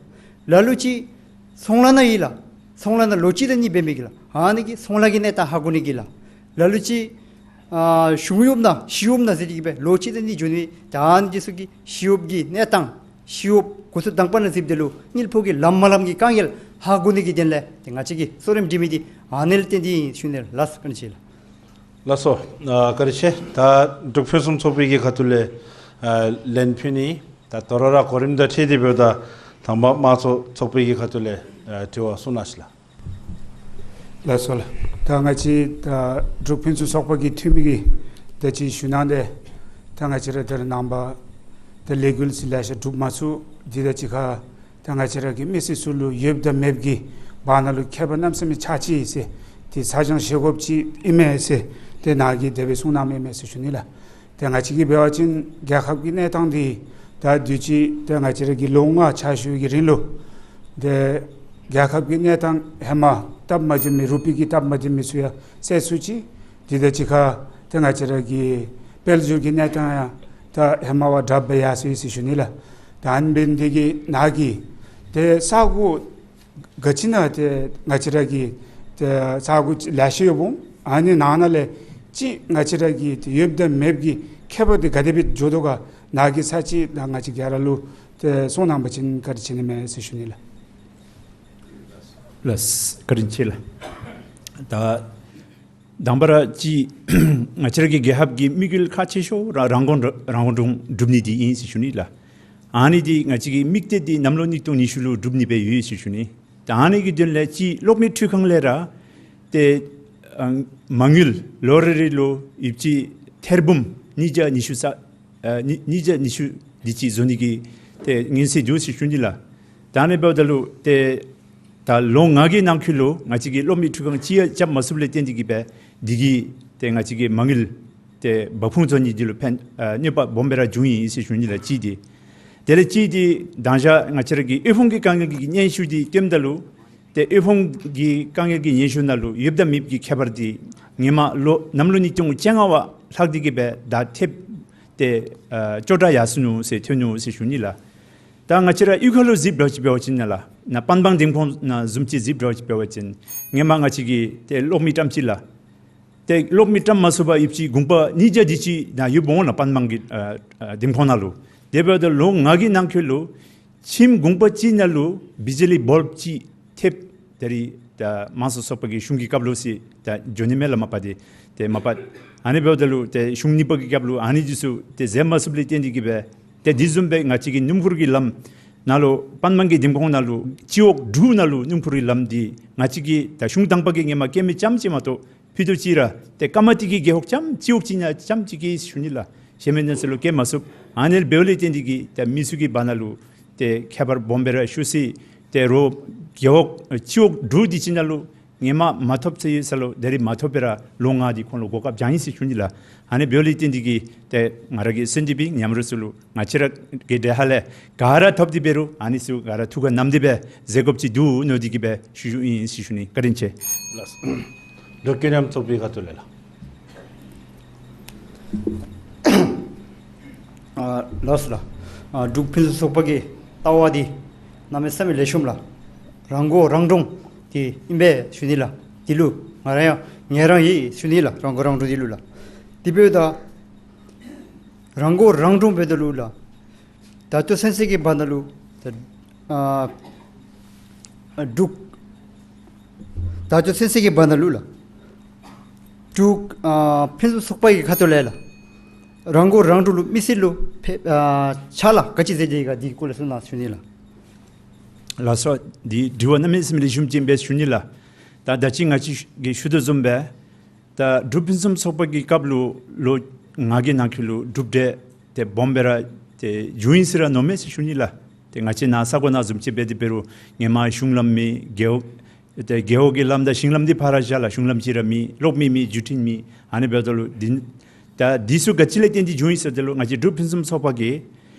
ལ་ལུ་ཅིག་ཚོང་ལཱ་ནང་ཡོད་ལགས། ཚོང་ལཱ་ནང་ལོ་གཅིག་དང་གཉིས་འབད་མི་གིས་ལགས། ཨ་ནི་གིས་ཚོང་ལཱ་གི་གནས་སྟངས་ཧ་གོ་ནི་གི་ལགས། ལ་ལུ་ཅིག་ཨ་གཞུང་གཡོགཔ་ནང་ཞི་གཡོགཔ་ནང་ཟེར་ཏེ་གིས་སྦེ་ལོ་གཅིག་དང་གཉིས་འགྱོ་ནི་ད་ཨ་ནི་འདི་ཚུ་གིས་ཞི་གཡོགཔ་གི་གནས་སྟངས་ཞི་གཡོགཔ་འགོ་ཐོག་དང་པ་ནང་འཛུལཝ་ད་ལུ་དངུལ་ཕོགས་ཀྱི་ལངམ་མ་ལངམ་གྱི་དཀའ་ངལ་ཧ་གོ་ནི་གི་དོན་ལས་ཏེ་ང་བཅས་ཀྱིས་གསོལ་རས་འདེབས་མི་འདི་ཨ་ནི་ལས་བརྟེན་ཏེ་ཨིན་ཞུ་ནི་ལགས། བཀའ་དྲིན་ཆེ་ལགས། ལགས་སོ། ཨ་བཀའ་དྲིན་ཆེ། ད་འབྲུག་ཕུན་སུམ་ཚོགས་པའི་གི་ཁ་ཐུག་ལས་ཨ་ལན་ཕུལ་ནི། ད་དོ་རུང་ར་གོ་རིམ་དང་འཁྲིལ་ཏེ་འབདཝ་ད་དང་པ་དམངས་གཙོ་ཚོགས་པའི་གི་ཁ་ཐུག་ལས་ཨ་དྲི་བ་གསུང་གནང་ཤིག་ལགས། ལགས་སོ་ལགས། ད་ང་བཅས་ད་འབྲུག་ཕུན་སུམ་ཚོགས་པ་གི་འཐུས་མི་གིས་ད་ཅི་ཞུ་གནང་སྟེ་ད་ང་བཅས་ར་ད་རེས་ནངས་པ་ད་ལས་འགུལ་ཚུ་ལེ་ཤ་གྲུབ་མ་ཚུགས། འདི་དང་གཅིག་ཁར་ད་ང་བཅས་ར་གི་མི་སེར་ཚུ་ལུ་ཡོདཔ་དང་མེདཔ་གི་བར་ན་ལུ་ཁྱད་པར་གནམ་མེད་ས་མེད་ཆགས་ཅི་ཟེར་ཏེ་ཚ་གྱང་བཞེས་དགོཔ་ཅིག་ཨིན་མས་ཟེར་ཏེ་ནཱ་གིས་དེ་སྦེ་གསུང་གནངམ་ཨིན་མས་ཟེར་ཞུ་ནི་ལགས། ཏེ་ང་བཅས་ཀྱིས་འབད་བ་ཅིན་རྒྱལ་ཁབ་ཀྱི་གནས་སྟངས་འདི་ད་དུས་ཅི་ཏེ་ང་བཅས་ར་གི་ལོ་ལྔ་ཕྱག་ཞུ་གི་རིང་ལུ་ཏེ་རྒྱལ་ཁབ་ཀྱི་གནས་སྟངས་ཧེ་མ་སྟབས་མ་བདེ་མི་རུ་པི་གི་སྟབས་མ་བདེ་མི་ཚུ་ཡང་སེལ་ཚུགས་ཅི། དེ་དང་གཅིག་ཁར་ཏེ་ང་བཅས་ར་གི་དཔལ་འབྱོར་གྱི་གནས་སྟངས་ཡང་ད་ཧེ་མ་བ་དྲགཔ་སྦེ་ཡར་སོ་ཡི་ཟེར་ཞུ་ནི་ལགས། ད་ཨ་ནི་འབད་ནི་དེ་གིས་ནཱ་གིས་ཏེ་ས་གོ་ག་ཅི་ནང་ཏེ་ང་བཅས་ར་གི་ཏེ་ས་གོ་ལེ་ཤ་ཡོདཔ་འོང་། ཨ་ནི་ནང་ན་ལས་ཅིག་ང་བཅས་ར་གི་ཏེ་ཡོདཔ་དང་མེདཔ་གི་ཁྱད་པར་འདི་ག་དེ་སྦེ་འགྱོ་དོ་ག་ནཱ་གིས་ཚར་གཅིག་ད་ང་བཅས་ག་ར་ལུ་ཏེ་གསུང་གནང་པ་ཅིན་བཀའ་དྲིན་ཆེ་ནི་མས་ཟེར་ཞུ་ནི་ལགས། ལགས་བཀའ་དྲིན་ཆེ་ལགས། ད་དང་པ་ར་ཅིག་ང་བཅས་ར་གི་རྒྱལ་ཁབ་ཀྱི་དམིགས་ཡུལ་ཁག་ཆེ་ཤོས་ར་རང་དབང་རང་དབང་སྒྲུབ་ནི་འདི་ཨིན་ཟེར་ཞུ་ནི་ལགས། ཨ་ནི་འདི་ང་བཅས་ཀྱི་དམིགས་གཏད་འདི་གནམ་ལོ་ཉིས་སྟོང་ཉི་ཤུ་ལུ་འགྲུབ་ནི་སྦེ་ཡོད་ཟེར་ཞུ་ནི། ད་ཨ་ནི་གི་དོན་ལས་ཅིག་གློག་མེ་འཕྲུལ་ཁང་ལས་ར་ཏེ་ཨ་མ་དངུལ་ལོ་རེ་རེ་ལུ་ཡོདཔ་ཅིག་ཐེར་འབུམ་ཉིས་བརྒྱ་ཉི་ཤུ་རྩ་ཨ་ཉིས་ཉིས་བརྒྱ་ཉི་ཤུ་འདི་ཅིག་བཟོ་ནི་གི་ཏེ་མངོན་གསལ་འདུག་ཟེར་ཞུ་ནི་ལགས། ད་ཨ་ནི་འབདཝ་ད་ལུ་ཏེ་ད་ལོ་ལྔ་གི་ནང་འཁོད་ལུ་ང་བཅས་ཀྱི་སློབ་མའི་ཁྲུས་ཁང་ཅིག་ཡང་རྐྱབ་མ་ཚུགསཔ་ལས་བརྟེན་ཏེ་གིས་སྦེ་འདི་གིས་ཏེ་ང་བཅས་ཀྱི་མ་དངུལ་ཏེ་འབབ་ཁུངས་བཟོ་ནི་འདི་ལུ་ཕན་ཨ་གནོད་པ་སྦོམ་སྦེ་ར་བྱུང་ཡི་ཟེར་ཞུ་ནི་ལགས། གཅིག་འདི། དེ་ལས་གཅིག་འདི་དང་ཞག་ང་བཅས་ར་གི་དབུལ་ཕོངས་ཀྱི་དཀའ་ངལ་གྱི་སྙན་ཞུ་འདི་བཏོནམ་ད་ལུ་ཏེ་དབུལ་ཕོངས་ཀྱི་དཀའ་ངལ་གྱི་སྙན་ཞུ་ནང་ལུ་ཡོདཔ་དང་མེདཔ་ཀྱི་ཁྱད་པར་འདི་ཧེ་མ་ལོ་གནམ་ལོ་ཉིས་སྟོང་བཅོ་ལྔ་བ་ལྷག་སྟེ་གིས་སྦེ་ད་ཐེབས་ཏེ་ཨ་སྐྱོ་དྲགས་ཡར་སོ་ནུག་ཟེར་ཐོན་ནུག་ཟེར་ཞུ་ནི་ལགས། ད་ང་བཅས་ར་གཡུས་ཁ་ལུ་གཟིགས་འབད་བ་ཅིན་ལགས་ནཱ་པན་སྦང་འདེམས་ཁོངས་ནང་བཟུམ་ཅིག་གཟིགས་འབད་བ་ཅིན་ཧེ་མ་ང་བཅས་ཀྱི་ཏེ་གློག་མེ་བཀྲམ་ཅི་ལགས། ཏེ་གློག་མེ་བཀྲམ་མ་ཚུགས་པར་ཡོད་ཅི་གུང་པ་ཉིས་བརྒྱ་དེ་ཅིག་ནཱ་ཡོདཔ་འོང་ལགས་པན་སྦང་གི་ཨ་ཨ་འདེམས་ཁོངས་ནང་ལུ། དེ་འབདཝ་ད་ལོ་ལྔ་གི་ནང་འཁོད་ལུ་ཁྱིམ་གུང་པ་གཅིག་ནང་ལུ་བི་ཇི་ལི་བོལབ་གཅིག་ཐེབས། ད་རིས་ད་དམངས་གཙོ་ཚོགས་པ་གི་གཞུང་གི་སྐབས་ལུ་ཟེར་ད་འགྱོ་ནི་མས་ལགས། མ་པ་འདི་ཏེ་མ་པ་ཨ་ནི་འབདཝ་ད་ལུ་ཏེ་གཞུང་གཉིས་པ་གི་སྐབས་ལུ་ཨ་ནི་འདི་ཚུ་ཏེ་མཛད་མ་ཚུགསཔ་ལས་བརྟེན་ཏེ་གིས་སྦེ་ཏེ་འདི་བཟུམ་སྦེ་ང་བཅས་ཀྱི་སྣུམ་འཁོར་གྱི་ལམ་ནང་ལུ་པན་སྦང་གི་འདེམས་ཁོངས་ནང་ལུ་སྤྱི་འོག་དྲུག་ནང་ལུ་སྣུམ་འཁོར་གྱི་ལམ་འདི་ང་བཅས་ཀྱི་ད་གཞུང་དང་པ་གི་ཧེ་མ་སྐྱེལ་མི་རྐྱངམ་ཅིག་མ་གཏོགས་ཕུལ་དོ་ཅིག་ར་ཏེ་ཀ་མ་ཏི་གི་རྒེད་འོག་རྐྱངམ་སྤྱི་འོག་གཅིག་ནང་རྐྱངམ་ཅིག་གིས་ཞུ་ནི་ལགས། གཞན་མི་ནང་ཚུ་ལུ་སྐྱེལ་མ་ཚུགས། ཨ་ནི་འབདཝ་ལས་བརྟེན་ཏེ་གིས་ཏེ་མི་ཚུ་གི་བར་ན་ལུ་ཏེ་ཁྱད་པར་སྦོམ་སྦེ་ར་ཞུགས་ཅི། ཏེ་རོགས་རྒེད་འོག་སྤྱི་འོག་དྲུག་དེ་ཅིག་ནང་ལུ་ཧེ་མ་མ་ཐོབ་ཚར་ཡོད་ས་ལུ་ད་རིས་མ་ཐོབ་པར་ལོ་ལྔ་འདི་ཁོང་ལུ་གོ་སྐབས་བྱིན་ཡི་ཟེར་ཞུ་ནི་ལགས། ཨ་ནི་འབདཝ་ལས་བརྟེན་ཏེ་གིས་ཏེ་ང་ར་གིས་གསོལ་འདེབས་འབད་ནི་མཉམ་རོགས་ཚུ་ལུ་ང་བཅས་ར་གི་འབྲེལ་ཧ་ལས་ག་ར་ཐོབ་སྟེ་འབད་རུང་ཨ་ནི་ཚུ་ག་ར་ཐུགས་ཁར་བསྣམས་ཏེ་སྦེ་མཛད་དགོཔ་ཅིག་འདུག་མནོ་སྟེ་གིས་སྦེ་ཞུ་ཞུཝ་ཨིན་ཟེར་ཞུ་ནི། བཀའ་དྲིན་ཆེ། ལགས། འབྲུག་སྐྱེ་ནམ་ཚོགས་པའི་ཁ་ཐུག་ལས་ལགས། ཨ་ལགས་སོ་ལགས། ཨ་འབྲུག་ཕུན་སུམ་ཚོགས་པ་གི་ལྟ་བ་འདི་གནམ་མེད་ས་མེད་ལེགས་ཤོམ་ལགས། རང་མགོ་རང་འདྲོངས་འདི་ཨིན་པས་ཞུ་ནི་ལགས། འདི་ལུ་ང་ར་ཡང་ངལ་རངས་ཡི་ཟེར་ཞུ་ནི་ལགས། རང་མགོ་རང་འདྲོངས་འདི་ལུ་ལགས། དེ་འབདཝ་ད་རང་མགོ་རང་འདྲོངས་འབདཝ་ད་ལུ་ལགས། ད་ལྟོ་ཚུན་ཚོད་ཀྱི་བར་ན་ལུ་ད་ཨ་འབྲུག་ད་ལྟོ་ཚུན་ཚོད་ཀྱི་བར་ན་ལུ་ལགས། འབྲུག་ཨ་ཕུན་སུམ་ཚོགས་པ་གི་ཁ་ཐུག་ལས་ལགས། རང་མགོ་རང་འདྲོངས་ལུ་མི་སེར་ལུ་ཕེ་ཨ་ཕྱག་ལཱ་ག་ཅི་མཛད་དེ་ཡོད་ག་འདི་སྐོར་ལས་གསུང་གནང་ཞུ་ནི་ལགས། ལགས་སོ། འདི་དྲི་བ་གནམ་མེད་ས་མེད་ལེགས་ཤོམ་ཅིག་ཨིན་པས་ཞུ་ནི་ལགས། ད་ད་ཅི་ང་བཅས་ཀྱིས་ཞུ་དོ་བཟུམ་སྦེ་ད་འབྲུག་ཕུན་སུམ་ཚོགས་པ་གི་སྐབས་ལུ་ལོ་ལྔ་གི་ནང་འཁོད་ལུ་གྲུབ་འབྲས་ཏེ་སྦོམ་སྦེ་ར་ཏེ་བྱུང་ཡི་ཟེར་ར་མནོཝ་མས་ཟེར་ཞུ་ནི་ལགས། ཏེ་ང་བཅས་ནཱ་ས་གོ་ནང་བཟུམ་ཅིག་འབད་དེ་འབད་རུང་ཧེ་མ་གཞུང་ལམ་མེད། རྒེད་འོག་ཏེ་རྒེད་འོག་གི་ལམ་དང་ཞིང་ལམ་འདི་ཕར་བཞག་ལགས། གཞུང་ལམ་ཅིག་ར་མེད། གློག་མེ་མེད། བརྒྱུད་འཕྲིན་མེད། ཨ་ནི་འབདཝ་ད་ལུ་འདི་ད་འདི་ཚུ་ག་ཅི་ལས་བརྟེན་ཏེ་བྱུང་ཡི་ཟེརཝ་ད་ལུ་ང་བཅས་འབྲུག་ཕུན་སུམ་ཚོགས་པ་གིས་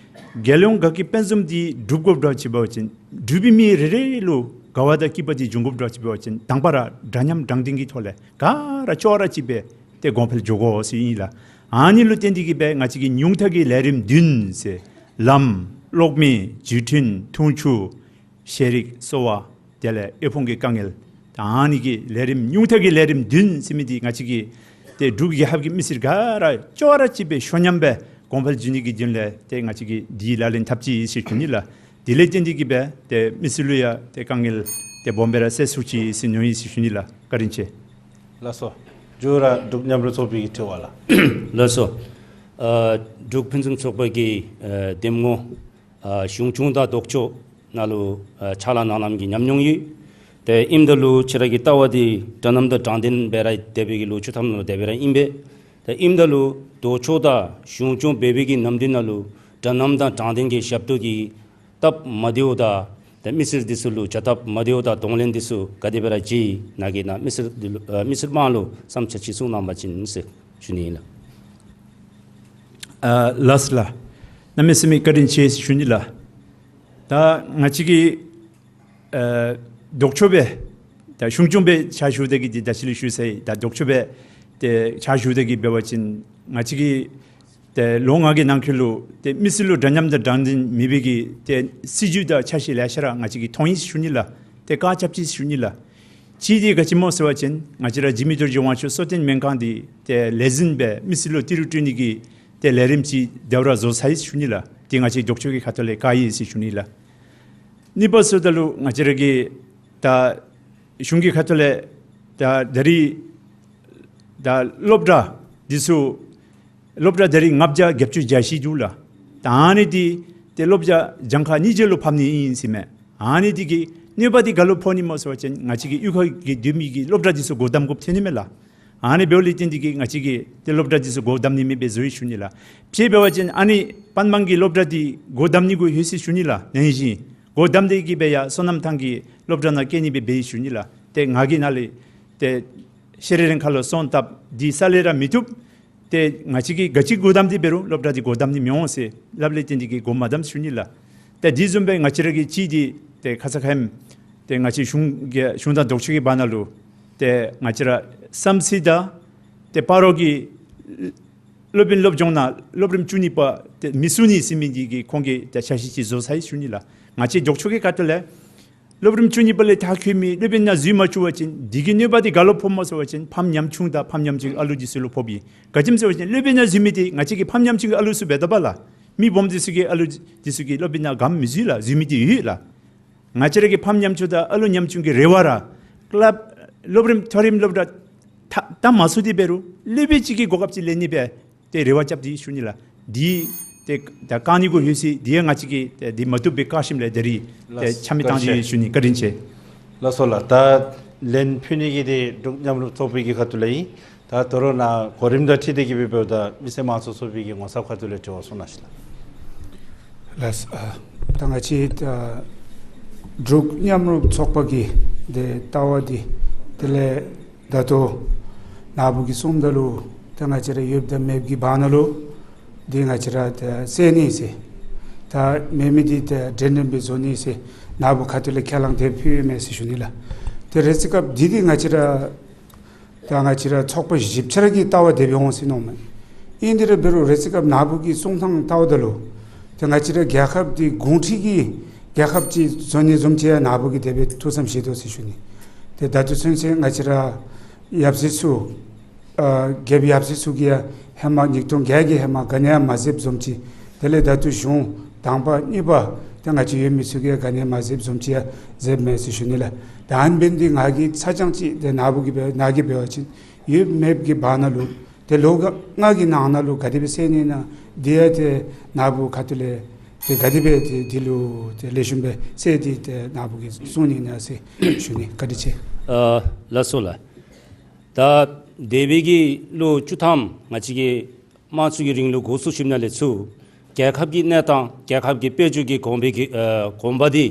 རྒྱལ་ཡོངས་དགའ་སྐྱིད་དཔལ་འཛོམས་འདི་སྒྲུབ་དགོཔ་འདྲཝ་ཅིག་འབད་བ་ཅིན་འབྲུག་པའི་མི་རེ་རེ་ལུ་དགའ་བ་དང་སྐྱིད་པ་འདི་འབྱུང་དགོཔ་འདྲཝ་ཅིག་འབད་བ་ཅིན་དང་པ་ར་འདྲ་མཉམ་དྲང་བདེན་གྱི་ཐོག་ལས་ག་ར་ཅོག་ར་གཅིག་སྦེ་ཏེ་གོང་འཕེལ་འགྱོ་དགོ་ཟེར་ཨིན་ལགས། ཨ་ནི་ལུ་བརྟེན་ཏེ་གིས་སྦེ་ང་བཅས་ཀྱི་ཉུང་མཐའ་གི་ལས་རིམ་བདུན་ཟེར་ལམ་གློག་མེ་བརྒྱུད་འཕྲིན་འཐུང་ཆུ་ཤེས་རིག་གསོ་བ་དེ་ལས་དབུལ་ཕོངས་ཀྱི་དཀའ་ངལ། ད་ཨ་ནི་གི་ལས་རིམ་ཉུང་མཐའ་གི་ལས་རིམ་བདུན་ཟེར་མི་འདི་ང་བཅས་ཀྱི་ཏེ་འབྲུག་རྒྱལ་ཁབ་ཀྱི་མི་སེར་ག་ར་ཅོག་ར་གཅིག་སྦེ་ཤོ་མཉམ་སྦེ་གོང་འཕེལ་འགྱོ་ནི་གི་དོན་ལས་ཏེ་ང་བཅས་ཀྱིས་འདི་ལག་ལེན་འཐབ་ཅི་ཟེར་ཞུ་ནི་ལགས། དེ་ལས་བརྟེན་ཏེ་གིས་སྦེ་ཏེ་མི་སེར་ལུ་ཡང་ཏེ་དཀའ་ངལ་ཏེ་སྦོམ་སྦེ་ར་སེལ་ཚུགས་ཅི་ཟེར་མནོ་ཡི་ཟེར་ཞུ་ནི་ལགས། བཀའ་དྲིན་ཆེ། ལགས་སོ། མཇུག་ར་འབྲུག་མཉམ་རུབ་ཚོགས་པའི་གི་དྲི་བ་ལགས། ལགས་སོ། ཨ་འབྲུག་ཕུན་སུམ་ཚོགས་པ་གི་ཨ་འདེམས་ངོ་ཨ་གཞུང་སྐྱོང་དང་ལྡོག་ཕྱོགས་ནང་ལུ་ཨ་ཕྱག་ལཱ་གནང་གནངམ་གི་ཉམས་མྱོང་ཡོད། ཏེ་ཨིནམ་ད་ལུ་ཁྱེད་ར་གི་ལྟ་བ་འདི་འདྲ་མཉམ་དང་དྲང་བདེན་སྦེ་ར་འདས་པའི་གི་ལོ་བཅུ་ཐམ་ནང་ལུ་དེ་སྦེ་ར་ཨིན་པས། ཏེ་ཨིནམ་ད་ལུ་ལྡོག་ཕྱོགས་དང་གཞུང་སྐྱོང་འབད་བའི་གི་ནམ་དུས་ནང་ལུ་འདྲ་མཉམ་དང་དྲང་བདེན་གྱི་ཞབས་ཏོག་གི་སྟབས་མ་བདེཝ་དང་ཏེ་མི་སེར་འདི་ཚུ་ལུ་བྱ་སྟབས་མ་བདེཝ་དང་གདོང་ལེན་འདི་ཚུ་ག་དེ་སྦེ་ར་མཇལ་ཡི་ནཱ་གིས་ནཱ་མི་སེར་འདི་ལུ་ཨ་མི་སེར་དབང་ལུ་བསམ་འཆར་ཅིག་གསུང་གནང་པ་ཅིན་ཟེར་ཞུ་ནི་ཨིན་ལགས། ཨ་ལགས་སོ་ལགས། གནམ་མེད་ས་མེད་བཀའ་དྲིན་ཆེ་ཟེར་ཞུ་ནི་ལགས། ད་ང་བཅས་ཀྱིས་ཨ་ལྡོག་ཕྱོགས་སྦེ་ད་གཞུང་སྐྱོང་སྦེ་ཕྱག་ཞུ་སྟེ་གིས་འདི་ད་ཅི་ལས་ཞུ་ས་ཡི། ད་ལྡོག་ཕྱོགས་སྦེ་ཏེ་ཕྱག་ཞུ་སྟེ་གིས་འབད་བ་ཅིན་ང་བཅས་ཀྱི་ཏེ་ལོ་ལྔ་གི་ནང་འཁོད་ལུ་ཏེ་མི་སེར་ལུ་འདྲ་མཉམ་དང་དྲང་བདེན་མེད་པའི་གི་ཏེ་སྲིད་བྱུས་དང་ཆ་ཤས་ལེ་ཤ་ར་ང་བཅས་ཀྱིས་མཐོང་ཡི་ཟེར་ཞུ་ནི་ལགས། ཏེ་བཀག་རྐྱབ་ཅི་ཟེར་ཞུ་ནི་ལགས། གཅིག་འདི་ག་ཅི་སྨོ་ཟེར་བ་ཅིན་ང་བཅས་ར་འཇིགས་མེད་རྡོ་རྗེ་དབང་ཕྱུག་གསོ་སྟོན་སྨན་ཁང་འདི་ཏེ་ལས་འཛིན་སྦེ་མི་སེར་ལུ་ཏི་རུ་སྤྲོད་ནི་གི་ཏེ་ལས་རིམ་ཅིག་བདའ་ར་བཟོ་ཚར་ཡི་ཟེར་ཞུ་ནི་ལགས། ཏེ་ང་བཅས་ལྡོག་ཕྱོགས་ཀྱི་ཁ་ཐུག་ལས་བཀག་ཡི་ཟེར་ཞུ་ནི་ལགས། གཉིས་པ་ཟེརཝ་ད་ལུ་ང་བཅས་ར་གི་ད་གཞུང་གི་ཁ་ཐུག་ལས་ད་ད་རིས་ད་སློབ་གྲྭ་འདི་ཚུ་སློབ་གྲྭ་ད་རིས་ལྔ་བརྒྱ་བརྒྱད་ཅུ་གྱ་བཞི་འདུག་ལགས། ད་ཨ་ནི་འདི་ཏེ་སློབ་གྲྭ་གྱངས་ཁ་གཉིས་ཅིག་ལུ་ཕབ་ནི་ཨིན་ཟེར་མས། ཨ་ནི་འདི་གིས་གནོད་པ་འདི་ག་ལུ་ཕོག་ནི་སྨོ་ཟེར་བ་ཅིན་ང་བཅས་ཀྱི་གཡུས་ཁ་གི་སྡོད་མི་གི་སློབ་གྲྭ་འདི་ཚུ་སྒོ་བསྡམ་དགོཔ་ཐོན་ནི་མས་ལགས། ཨ་ནི་འབདཝ་ལས་བརྟེན་ཏེ་གིས་ང་བཅས་ཀྱིས་ཏེ་སློབ་གྲྭ་འདི་ཚུ་སྒོ་བསྡམ་ནི་མེདཔ་སྦེ་བཟོ་ཡི་ཟེར་ཞུ་ནི་ལགས། དཔྱེ་འབད་བ་ཅིན་ཨ་ནི་པན་སྦང་གི་སློབ་གྲྭ་འདི་སྒོ་བསྡམ་ནི་གུ་ལྷོད་ཅི་ཟེར་ཞུ་ནི་ལགས། ནང་བཞིན་ སྒོ་བསྡམས་ཏེ་གི་སྦེ་ཡར་སོ་ནམ་ཐང་གི་སློབ་གྲྭ་ནང་བསྐྱལ་ནི་སྦེ་འབད་ཡི་ཞུ་ནི་ལགས། ཏེ་ང་གིས་ནཱ་ལས་ཏེ་ཤེས་རིག་ལྷན་ཁག་ལུ་སོང་བཏབ་སྟེ་ས་ལས་ར་མི་བཏུབ། ཏེ་ང་བཅས་ཀྱིས་ག་ཅི་སྒོ་བསྡམས་ཏེ་འབད་རུང་སློབ་གྲྭ་འདི་སྒོ་བསྡམས་ནི་མི་འོང་ཟེར་སླབ་ལས་བརྟེན་ཏེ་གི་སྒོ་མ་བསྡམས་ཞུ་ནི་ལགས། ཏེ་དེ་བཟུམ་སྦེ་ང་བཅས་ར་གི་ཅིག་འདི་ཏེ་ཁ་ཙ་ཁ་ཉིནམ་ཏེ་ང་བཅས་གཞུང་གི་གཞུང་དང་ལྡོག་ཕྱོགས་ཀྱི་བར་ན་ལུ་ཏེ་ང་བཅས་ར་བསམ་རྩེ་དང་ཏེ་སྤ་རོ་གི་སློབ་དཔོན་སློབ་སྦྱོང་ནང་སློབ་རིམ་བཅུ་གཉིས་པ་ཏེ་མི་བཙུགས་ནི་ཟེར་མི་འདི་གི་ཁོང་གིས་ཏེ་འཆར་གཞི་ཅིག་བཟོ་ཚར་ཡི་ཞུ་ནི་ལགས། ང་བཅས་ལྡོག་ཕྱོགས་ཀྱི་ཁ་ཐུག་ལས་སློབ་རིམ་བཅུ་གཉིས་པ་ལས་མཐར་འཁྱོལ་མི་སློབ་དཔོན་ནང་འཛུལ་མ་བཅུག་པ་ཅིན་འདི་གི་གནོད་པ་འདི་ག་ལུ་ཕོགཔ་སྨོ་ཟེར་བ་ཅིན་ཕམ་ཉམ་ཆུང་དང་ཕམ་ཉམ་ཆུང་གི་ཨ་ལུ་འདི་ཚུ་ལུ་ཕོགཔ་ཨིན། ག་ཅི་སྨོ་ཟེར་བ་ཅིན་སློབ་དཔོན་ནང་འཛུལ་མི་འདི་ང་བཅས་ཀྱི་ཕམ་ཉམ་ཆུང་གི་ཨ་ལུ་ཚུ་འབད་དོ་བ་ལགས། མི་སྦོམ་འདི་ཚུ་གི་ཨ་ལུ་འདི་ཚུ་གིས་སློབ་དཔོན་ནང་ག་མི་འཛུལ་ལགས། འཛུལ་མི་འདི་ཡོད་ལགས། ང་བཅས་ར་གི་ཕམ་ཉམ་ཆུང་དང་ཨ་ལུ་ཉམ་ཆུང་གི་རེ་བ་ར་ཀླད་སློབ་རིམ་མཐོ་རིམ་སློབ་གྲྭ་མཐར་མ་སོང་སྟེ་འབད་རུང་སློབ་དཔོན་ཅིག་གི་གོ་སྐབས་ཅིག་ལེན་ནི་སྦེ་ཏེ་རེ་བ་རྐྱབ་སྟེ་ཞུ་ནི་ལགས། འདི་ཏེ་ད་བཀག་ནི་གུ་ལྷོད་ཅི། འདི་ཡང་ང་བཅས་ཀྱིས་ཏེ་འདི་མ་བཏུབ་པའི་བཀག་ཞིནམ་ལས་ད་རིས་ཏེ་ལགས་ཆ་མེད་བཏང་ཅི་ཞུ་ནི། བཀའ་དྲིན་ཆེ། ལགས་སོ་ལགས། ད་ལན་ཕུལ་ནི་གི་འདི་འབྲུག་མཉམ་རུབ་ཚོགས་པའི་གི་ཁ་ཐུག་ལས་ཨིན། ད་དོ་རུང་ནཱ་གོ་རིམ་དང་འཁྲིལ་ཏེ་གི་སྦེ་འབདཝ་ད་མི་སེར་མང་ཚོགས་ཚོགས་པའི་གི་ངོ་ཚབ་ཁ་ཐུག་ལས་དྲི་བ་གསུང་གནང་ཞུ་ལགས། ལགས། ཨ་ད་ང་བཅས་ད་འབྲུག་མཉམ་རུབ་ཚོགས་པ་གི་འདི་ལྟ་བ་འདི་དེ་ལས་ད་ལྟོ་ནཱ་བུ་གིས་གསུངམ་ད་ལུ་ད་ང་བཅས་ར་ཡོདཔ་དང་མེདཔ་གི་བར་ན་ལུ་འདི་ང་བཅས་ར་ད་བསལ་ནི་ཟེར། ད་མེད་མི་འདི་ད་འདྲན་འདྲ་སྦེ་བཟོ་ནི་ཟེར་ནཱ་བུ་ཁ་ཐུག་ལས་ཁས་བླངས་དེ་ཕུལ་ཡོད་མས་ཟེར་ཞུ་ནི་ལགས། ཏེ་རེ་ཅིག་སྐབས་འདི་འདི་ང་བཅས་ར་ད་ང་བཅས་ར་ཚོགས་པ་བཞི་ཆ་ར་གི་ལྟ་བ་དེ་སྦེ་འོང་ཟེར་མནོཝ་མས། ཨིན་དེ་ར་འབད་རུང་རེ་ཅིག་སྐབས་ནཱ་བུ་གི་གསུང་ཐངས་ལྟཝ་ད་ལུ་ཏེ་ང་བཅས་ར་རྒྱལ་ཁབ་འདི་གུང་ཁྲན་གྱི་རྒྱལ་ཁབ་ཅིག་བཟོ་ནི་བཟུམ་ཅིག་ཡང་ནཱ་བུ་གིས་དེ་སྦེ་ཐུགས་བསམ་བཞེས་དོ་ཟེར་ཞུ་ནི། ཏེ་ད་ལྟོ་ཚུན་ཚོད་ང་བཅས་ར་ཡབ་སྲས་ཚུ་ཨ་རྒྱལཔོ་ཡབ་སྲས་ཚུ་གིས་ཡང་ཧེ་མ་ཉིས་སྟོང་བརྒྱད་ཀྱི་ཧེ་མ་ག་ནི་ཡང་མ་མཛདཔ་བཟུམ་ཅིག། དེ་ལས་ད་ལྟོ་གཞུང་དང་པ་གཉིས་པ་ཏེ་ང་བཅས་ཡོད་མི་ཚུ་གིས་ཡང་ག་ནི་ཡང་མ་མཛདཔ་བཟུམ་ཅིག་ཡང་མཛདཔ་མས་ཟེར་ཞུ་ནི་ལགས། ད་ཨ་ནི་འབད་ནི་འདི་ང་གིས་ཚ་གྱང་ཅིག་ཏེ་ནཱ་བུ་གིས་འབད་ནཱ་གིས་འབད་བ་ཅིན་ཡོདཔ་མེདཔ་གི་བར་ན་ལུ་ཏེ་ལོ་ལྔ་གི་ནང་ན་ལུ་ག་དེ་སྦེ་སེལ་ནི་ཨིན་ན་འདི་ཡང་ཏེ་ནཱ་བུ་ཁ་ཐུག་ལས་ཏེ་ག་དེ་སྦེ་ཏེ་འདི་ལུ་ཏེ་ལེགས་ཤོམ་སྦེ་སེལ་ཏེ་ཏེ་ནཱ་བུ་གིས་གསུང་ནི་ཨིན་ན་ཟེར་ཞུ་ནི། བཀའ་དྲིན་ཆེ། ཨ་ལགས་སོ་ལགས། ད་འདས་པའི་གི་ལོ་བཅུ་ཐམ་ང་བཅས་ཀྱི་དམངས་གཙོའི་གི་རིང་ལུགས་འགོ་བཙུགས་ཞིནམ་ལས་ཚུར་རྒྱལ་ཁབ་ཀྱི་གནས་སྟངས་རྒྱལ་ཁབ་ཀྱི་དཔལ་འབྱོར་གྱི་གོང་འཕེལ་གྱི་ཨ་གོམ་པ་འདི་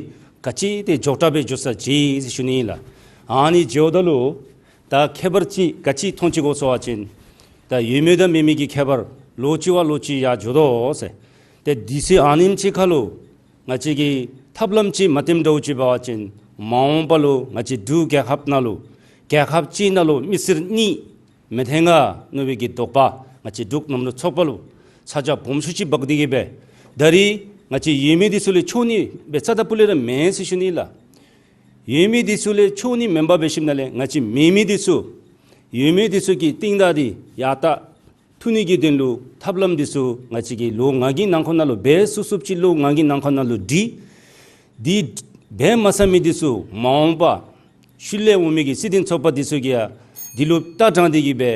ག་ཅི་ཏེ་མགྱོགས་དྲགས་སྦེ་འགྱོ་ས་ཅིག་ཟེར་ཞུ་ནི་ཨིན་ལགས། ཨ་ནི་འགྱོཝ་ད་ལུ་ད་ཁྱད་པར་ཅིག་ག་ཅི་མཐོང་ཅི་གོ་ཟེར་བ་ཅིན་ད་ཡོད་མི་དང་མེད་མི་གི་ཁྱད་པར་ལོག་ཅི་བ་ལོག་ཅི་ཡར་འགྱོ་དོ་ཟེར། ཏེ་དུས་ཚོད་ཨ་ནེམ་ཅིག་ཁར་ལུ་ང་བཅས་ཀྱིས་ཐབས་ལམ་ཅིག་མ་བཏོན་འདྲཝ་ཅིག་འབད་བ་ཅིན་མ་འོངས་པ་ལུ་ང་བཅས་འབྲུག་རྒྱལ་ཁབ་ནང་ལུ་རྒྱལ་ཁབ་ཅིག་ནང་ལུ་མི་སེར་གཉིས་མི་ཐོན་ག་མནོ་བའི་གི་དོགས་པ་ང་བཅས་འབྲུག་མཉམ་རུབ་ཚོགས་པ་ལུ་ཚ་གྱང་སྦོམ་ཤོས་ཅིག་འབག་སྟེ་གི་སྦེ་ད་རིས་ང་བཅས་ཡོད་མི་འདི་ཚུ་ལས་འཕྱོག་ནི་སྦེ་རྩ་དང་སྤུ་ལས་ར་མེན་ཟེར་ཞུ་ནི་ལགས། ཡོད་མི་འདི་ཚུ་ལས་འཕྱོག་ནི་མེན་པར་འབད་ཞིནམ་ལས་ང་བཅས་མེད་མི་འདི་ཚུ་ཡོད་མི་འདི་ཚུ་གི་རྟིང་བདའ་སྟེ་ཡར་ད་ཐུག་ནི་གི་དོན་ལུ་ཐབས་ལམ་འདི་ཚུ་ང་བཅས་ཀྱིས་ལོ་ལྔ་གི་ནང་འཁོད་ནང་ལུ་འབད་ཚུགས་ཚུགསཔ་ཅིག་ལོ་ལྔ་གི་ནང་འཁོད་ནང་ལུ་སྒྲིག། འདི་འབད་མ་ཚར་མི་འདི་ཚུ་མ་འོངས་པ་ཤུལ་ལས་འོང་མི་གི་སྲིད་དོན་ཚོགས་པ་འདི་ཚུ་གིས་ཡང་འདི་ལུ་ལྟ་དྲངས་ཏེ་གི་སྦེ་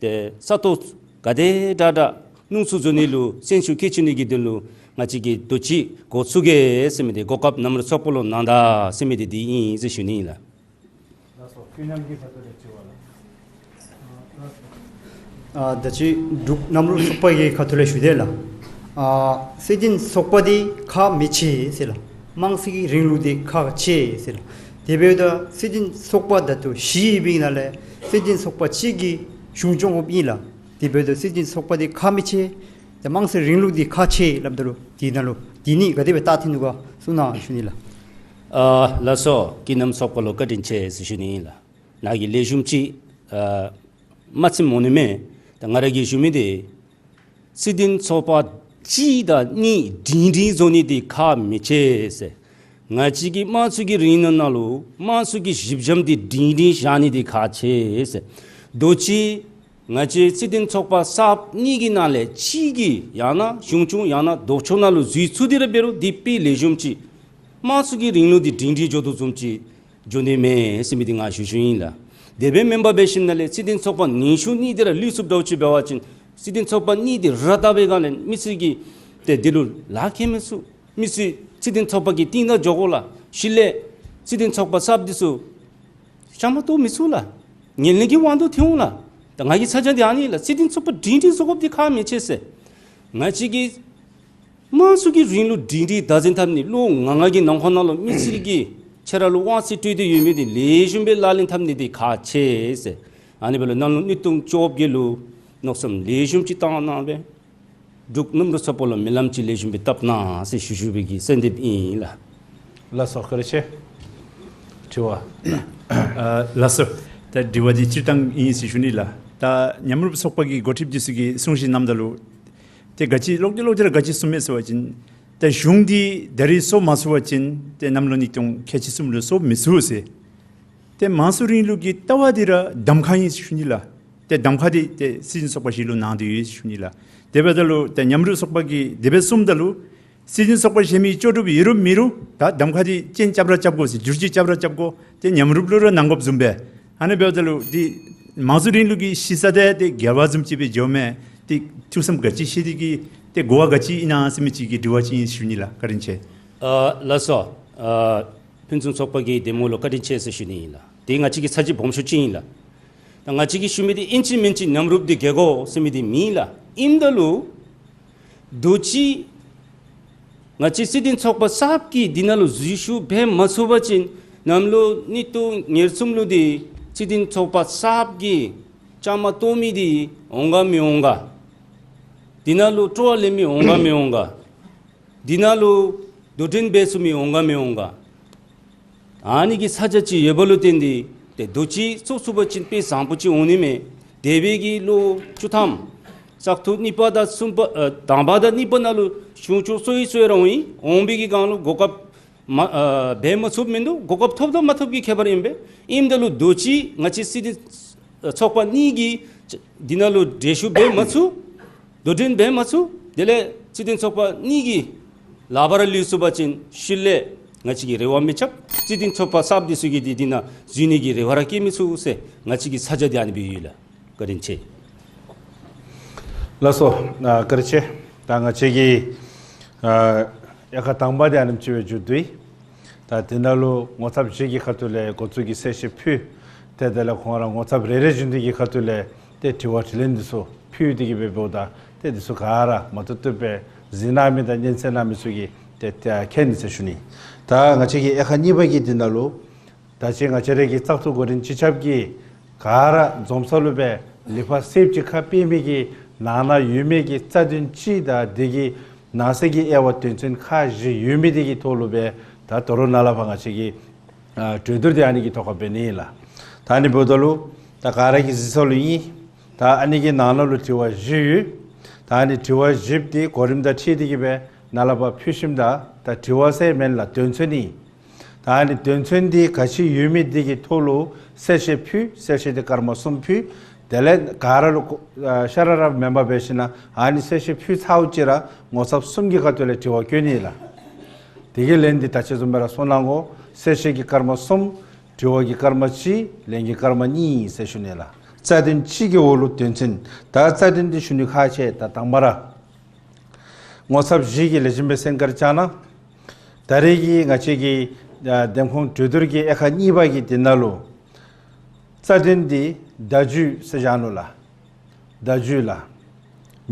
ཏེ་ས་སྟོང་ག་དེ་དྲག་དྲག་སྣུམ་འཁོར་བཟོ་ནི་ལུ་སེམས་ཤུགས་བསྐྱེད་བཅུག་ནི་གི་དོན་ལུ་ང་བཅས་ཀྱིས་དུས་ཅི་འགོ་བཙུགས་གེ་ཟེར་མི་འདི་གོ་སྐབས་མཉམ་རུབ་ཚོགས་པ་ལུ་གནང་ད་ཟེར་མི་འདི་འདི་ཨིན་ཟེར་ཞུ་ནི་ཨིན་ལགས། ལགས་སོ། ཀུན་མཉམ་གྱི་ཁ་ཐུག་ལས་དྲི་བ་ལགས། ཨ་ད་ཅི་འབྲུག་མཉམ་རུབ་ཚོགས་པ་གི་ཁ་ཐུག་ལས་ཞུ་དེས་ལགས། ཨ་སྲིད་དོན་ཚོགས་པ་འདི་ཁག་མི་ཆེ་ཟེར་ལགས། དམངས་གཙོའི་རིང་ལུགས་འདི་ཁག་ཆེ་ཟེར་ལགས། དེ་འབདཝ་ད་སྲིད་དོན་ཚོགས་པ་ད་ལྟོ་བཞི་ཡོད་པའི་ནང་ལས་སྲིད་དོན་ཚོགས་པ་གཅིག་གིས་གཞུང་སྐྱོང་དགོཔ་ཨིན་ལགས། དེ་འབདཝ་ད་སྲིད་དོན་ཚོགས་པ་འདི་ཁག་མི་ཆེ། ཏེ་དམངས་གཙོའི་རིང་ལུགས་འདི་ཁག་ཆེ་སླབ་ད་ལུ་དེ་ནང་ལུ་དེ་གཉིས་ག་དེ་སྦེ་བལྟ་སྟེ་ནུག་ག་གསུང་གནང་ཞུ་ནི་ལགས། ཨ་ལགས་སོ། ཀུན་མཉམ་ཚོགས་པ་ལུ་བཀའ་དྲིན་ཆེ་ཟེར་ཞུ་ནི་ཨིན་ལགས། ནཱ་གིས་ལེགས་ཤོམ་ཅིག་ཨ་མ་ཚིམ་འོང་ནི་མས། ད་ང་ར་གིས་ཞུ་མི་འདི་སྲིད་དོན་ཚོགས་པ་གཅིག་དང་གཉིས་སྒྲིང་སྒྲིང་བཟོ་ནི་འདི་ཁག་མི་ཆེ་ཟེར། ང་བཅས་ཀྱི་དམངས་གཙོའི་རིང་ལུགས་ནང་ལུ་དམངས་གཙོའི་གཞི་འགྱམ་འདི་སྒྲིང་སྒྲིང་བཞག་ནི་འདི་ཁག་ཆེ་ཟེར། དུས་ཅི་ང་བཅས་སྲིད་དོན་ཚོགས་པ་གསརཔ་གཉིས་ཀྱི་ནང་ལས་གཅིག་གིས་ཡང་ན་གཞུང་སྐྱོང་ཡང་ན་ལྡོག་ཕྱོགས་ནང་ལུ་འཛུལ་ཚུགས་ཏེ་ར་འབད་རུང་འདི་དཔེ་ལེགས་ཤོམ་ཅིག་དམངས་གཙོའི་རིང་ལུགས་འདི་སྒྲིང་སྒྲིང་འགྱོ་དོ་བཟུམ་ཅིག་འགྱོ་ནི་མས་ཟེར་མི་འདི་ང་ཞུ་ཞུཝ་ཨིན་ལགས། དེ་སྦེ་མེན་པར་འབད་ཞིནམ་ལས་སྲིད་དོན་ཚོགས་པ་ཉི་ཤུ་གཉིས་འདི་ར་ལུས་ཚུགསཔ་འདྲཝ་ཅིག་འབད་བ་ཅིན་སྲིད་དོན་ཚོགས་པ་གཉིས་འདི་ར་བཏབ་པའི་སྒང་ལས་མི་སེར་གྱིས་ཏེ་འདི་ལུ་ལཱ་ཁེ་མི་ཚུགས། མི་སེར་སྲིད་དོན་ཚོགས་པ་གི་རྟིང་བདའ་འགྱོ་དགོ་ལགས། ཤུལ་ལས་སྲིད་དོན་ཚོགས་པ་གསརཔ་འདི་ཚུ་བཤམ་མ་གཏོགས་མི་ཚུགས་ལགས། ངན་ལྷད་ཀྱི་དབང་དུ་ཐལ་འོང་ལགས། ད་ང་གི་ཚ་གྱང་འདི་ཨ་ནི་ལགས། སྲིད་དོན་ཚོགས་པ་སྒྲིང་སྒྲིང་བཟོ་དགོཔ་འདི་ཁག་མི་ཆེ་ཟེར། ང་བཅས་ཀྱི་ དམངས་གཙོ་གི་རིང་ལུགས་སྒྲིང་སྒྲིང་བདག་འཛིན་འཐབ་ནི་ལོ་ང་ལྔ་གི་ནང་འཁོད་ནང་ལུ་མི་སེར་གྱིས་ཁྱེད་ར་ལུ་དབང་ཚད་སྤྲོད་དེ་ཡོད་མི་འདི་ལེགས་ཤོམ་སྦེ་ལག་ལེན་འཐབ་ནི་འདི་ཁག་ཆེ་ཟེར། ཨ་ནི་འབདཝ་ལས་ནང་ལུ་གནས་སྟངས་བཅོ་བརྒྱད་ལུ་མནོ་བསམ་ལེགས་ཤོམ་ཅིག་བཏང་གནང་སྦེ་འབྲུག་གནམ་གྲུ་ཚོགས་པ་ལུ་སྨོན་ལམ་ཅིག་ལེགས་ཤོམ་སྦེ་བཏབ་གནང་ཟེར་ཞུ་ཞུ་བའི་གི་གསོལ་འདེབས་ཨིན་ལགས། ལགས་སོ། བཀའ་དྲིན་ཆེ། དྲི་བ། ཨ་ལགས་སོ། ད་དྲི་བ་འདི་སྤྱིར་བཏང་ཨིན་ཟེར་ཞུ་ནི་ལགས། ད་མཉམ་རུབ་ཚོགས་པ་གི་འགོ་ཁྲིདཔ་འདི་ཚུ་གིས་གསུང་བཤད་གནངམ་ད་ལུ་ཏེ་ག་ཅི་ལོག་སྟེ་ལོག་སྟེ་ར་ག་ཅི་གསུངམ་མས་ཟེར་བ་ཅིན་ཏེ་གཞུང་འདི་ད་རིས་སོར་མ་ཚུགས་པ་ཅིན་ཏེ་གནམ་ལོ་ཉིས་སྟོང་ཁལ་གཅིག་གསུམ་ལུ་སོར་མི་ཚུགས་ཟེར། ཏེ་དམངས་གཙོ་རིང་ལུགས་ཀྱི་ལྟ་བ་འདི་ར་གདམ་ཁ་ཨིན་ཟེར་ཞུ་ནི་ལགས། ཏེ་གདམ་ཁ་འདི་ཏེ་སྲིད་འཛིན་ཚོགས་པ་བཞི་ལུ་གནང་སྟེ་ཡོད་ཟེར་ཞུ་ནི་ལགས། དེ་འབདཝ་ད་ལུ་ཏེ་མཉམ་རུབ་ཚོགས་པ་གིས་དེ་སྦེ་གསུངམ་ད་ལུ་སྲིད་འཛིན་ཚོགས་པ་གཞན་མི་ལྕོགས་གྲུབ་ཡོད་རུང་མེད་རུང་ད་གདམ་ཁ་འདི་སྤྱན་རྐྱབ་ར་རྐྱབ་དགོ་ཟེར། འགྱུར་བཅོས་རྐྱབ་ར་རྐྱབ་དགོ། ཏེ་མཉམ་རུབ་ལུ་ར་གནང་དགོཔ་བཟུམ་སྦེ། ཨ་ནི་འབདཝ་ད་ལུ་འདི་དམངས་གཙོ་རིང་ལུགས་ཀྱི་གཞི་རྩ་དེ་ཏེ་འགལ་བ་བཟུམ་ཅིག་སྦེ་འགྱོཝ་མས། ཏེ་ཐུགས་བསམ་ག་ཅི་བཞེས་ཏེ་གིས་ཏེ་གོ་བ་ག་ཅི་ཨིན་ན་ཟེར་མི་ཅིག་གི་དྲི་བ་ཅིག་ཨིན་ཟེར་ཞུ་ནི་ལགས། བཀའ་དྲིན་ཆེ། ཨ་ལགས་སོ། ཨ་ཕུན་སུམ་ཚོགས་པ་གི་འདེམས་ངོ་ལུ་བཀའ་དྲིན་ཆེ་ཟེར་ཞུ་ནི་ཨིན་ལགས། དེ་ང་བཅས་ཀྱི་ཚ་གྱང་སྦོམ་ཤོས་ཅིག་ཨིན་ལགས། ད་ང་བཅས་ཀྱིས་ཞུ་མི་འདི་ཨིན་ཅི་མིན་ཅི་མཉམ་རུབ་འདི་འགལ་དགོ་ཟེར་མི་འདི་མེན་ལགས། ཨིནམ་ད་ལུ་དུས་ཅི་ང་བཅས་སྲིད་དོན་ཚོགས་པ་གསརཔ་གིས་འདི་ནང་ལུ་འཛུལ་ཞུགས་འབད་མ་ཚུགས་པ་ཅིན་གནམ་ལོ་ཉིས་སྟོང་ཉེར་གསུམ་ལུ་འདི་སྲིད་དོན་ཚོགས་པ་གསརཔ་གིས་བཅའ་མར་གཏོགས་མི་འདི་འོང་ག་མི་འོང་ག། འདི་ནང་ལུ་སྤྲོ་བ་ལེན་མི་འོང་ག་མི་འོང་ག། འདི་ནང་ལུ་དོ་འགྲན་འབད་ཚུགས་མི་འོང་ག་མི་འོང་ག། ཨ་ནི་གི་ཚ་གྱང་ཅིག་ཡོད་པ་ལུ་བརྟེན་ཏེ་ཏེ་དུས་ཅི་ཚོགས་ཚུགས་པ་ཅིན་དཔེ་བཟང་པོ་ཅིག་འོང་ནི་མས། འདས་པའི་གི་ལོ་བཅུ་ཐམ་བཙག་འཐུ་གཉིས་པ་དང་གསུམ་པ་ཨ་དང་པ་དང་གཉིས་པ་ནང་ལུ་གཞུང་ཕྱོགས་སོ་ཡི་སོ་ཡི་ར་འོང་ཡི། འོང་བའི་གི་སྒང་ལུ་གོ་སྐབས་མ་ཨ་འབད་མ་ཚུགསཔ་མིན་འདུག། གོ་སྐབས་ཐོབ་དང་མ་ཐོབ་ཀྱི་ཁྱད་པར་ཨིན་པས། ཨིནམ་ད་ལུ་དུས་ཅི་ང་བཅས་སྲིད་དོན་ཚོགས་པ་གཉིས་ཀྱིས་འདི་ནང་ལུ་འགྲན་ཞུགས་འབད་མ་ཚུགས། དོ་འགྲན་འབད་མ་ཚུགས། དེ་ལས་སྲིད་དོན་ཚོགས་པ་གཉིས་ཀྱི་ལག་པར་ལུས་སོང་པ་ཅིན་ཤུལ་ལས་ང་བཅས་ཀྱི་རེ་བ་མི་རྐྱབ། སྲིད་དོན་ཚོགས་པ་གསརཔ་འདི་ཚུ་གིས་འདི་འདི་ནང་འཛུལ་ནི་གི་རེ་བ་ར་བསྐྱེད་མི་ཚུགས་ཟེར་ང་བཅས་ཀྱི་ཚ་གྱང་འདི་ཨ་ནི་སྦེ་ཡོད་ལགས། བཀའ་དྲིན་ཆེ། ལགས་སོ། ཨ་བཀའ་དྲིན་ཆེ། ད་ང་བཅས་ཀྱི་ཨ་དབྱེ་ཁག་དང་པ་འདི་ཨ་ནེམ་ཅིག་སྦེ་མཇུག་བསྡུ་ཡི། ད་དེ་ནང་ལུ་ངོ་ཚབ་བཞི་གི་ཁ་ཐུག་ལས་འགོ་བཙུགས་ཀྱི་གསལ་བཤད་ཕུལ། ཏེ་དེ་ལས་ཁོང་ར་ངོ་ཚབ་རེ་རེ་བཞིན་དུ་གི་ཁ་ཐུག་ལས་ཏེ་དྲི་བ་དྲིས་ལན་འདི་ཚུ་ཕུལ་ཏེ་གི་སྦེ་འབདཝ་ད་ཏེ་འདི་ཚུ་ག་ར་མ་ཏོག་ཏོ་སྦེ་གཟིགས་གནང་མི་དང་སྙན་གསན་གནང་མི་ཚུ་གིས་ཏེ་ཏེ་མཁྱེན་ནི་ཟེར་ཞུ་ནི། ད་ང་བཅས་ཀྱི་དབྱེ་ཁག་གཉིས་པ་གི་འདི་ནང་ལུ་ད་ཅི་ང་བཅས་ར་གི་བཙག་འཐུ་འགོ་འདྲེན་སྤྱི་ཁྱབ་ཀྱིས་ག་ར་འཛོམས་ས་ལུ་སྦེ་ལི་ཕ་སེརཔོ་ཅིག་ཁ་ཕྱེ་མི་གི་ནང་ན་ཡོད་མི་གི་རྩ་དོན་སྤྱི་དང་དེ་གི་ནང་གསེས་ཀྱི་དབྱེ་བ་དོན་ཚན་ཁག་བཞི་ཡོད་མི་དེ་གི་ཐོག་ལུ་སྦེ་ད་དོ་རུང་ནཱ་ལས་ཕར་ང་བཅས་ཀྱིས་ཨ་གྲོས་བསྡུར་འདི་ཨ་ནི་གི་ཐོག་ཁར་འབད་ནི་ཨིན་ལགས། ད་ཨ་ནི་འབདཝ་ད་ལུ་ད་ག་ར་གིས་གཟིགས་ས་ལུ་ཨིན། ད་ཨ་ནི་གི་ནང་ན་ལུ་དྲི་བ་བཞི་ཡོད། ད་ཨ་ནི་དྲི་བ་བཞི་འདི་གོ་རིམ་དང་འཁྲིལ་ཏེ་གི་སྦེ་ནཱ་ལས་ཕར་ཕུལ་ཞིནམ་ད་ད་དྲི་བ་ཟེར་མེན་ལགས། དོན་ཚན་ཨིན། ད་ཨ་ནི་དོན་ཚན་འདི་ག་ཅི་ཡོད་མི་འདི་གི་ཐོག་ལུ་གསལ་བཤད་ཕུལ། གསལ་བཤད་འདི་སྐར་མ་གསུམ་ཕུལ། དེ་ལས་ག་ར་ལུ་ཨ་ཤ་ར་ར་མེན་པར་འབད་ཞིན་ན་ཨ་ནི་གསལ་བཤད་ཕུལ་ཚརཝ་ཅིག་ར་ངོ་ཚབ་གསུམ་གྱི་ཁ་ཐུག་ལས་དྲི་བ་བཀོད་ནི་ལགས། དེ་གི་ལན་འདི་ད་ཅི་བཟུམ་སྦེ་ར་གསུང་གནང་དགོ། གསལ་བཤད་ཀྱི་སྐར་མ་གསུམ། དྲི་བ་གི་སྐར་མ་གཅིག། ལན་གྱི་སྐར་མ་གཉིས་ཟེར་ཞུ་ནི་ལགས། རྩ་དོན་སྤྱི་གི་འོག་ལུ་དོན་ཚན། ད་རྩ་དོན་འདི་ཞུ་ནི་ཁག་ཆེ། ད་དང་པ་ར་ངོ་ཚབ་བཞི་གིས་ལེགས་ཤོམ་སྦེ་གསན་བཀའ་དྲིན་བསྐྱང་གནང་། ད་རེས་ཀྱི་ང་བཅས་ཀྱི་ཨ་འདེམས་ཁོངས་གྲོས་བསྡུར་གྱི་དབྱེ་ཁག་གཉིས་པ་གི་འདི་ནང་ལུ་རྩ་དོན་འདི་བརྡ་བརྒྱུད་ཟེར་བཞག་ནུག་ལགས། བརྡ་བརྒྱུད་ལགས།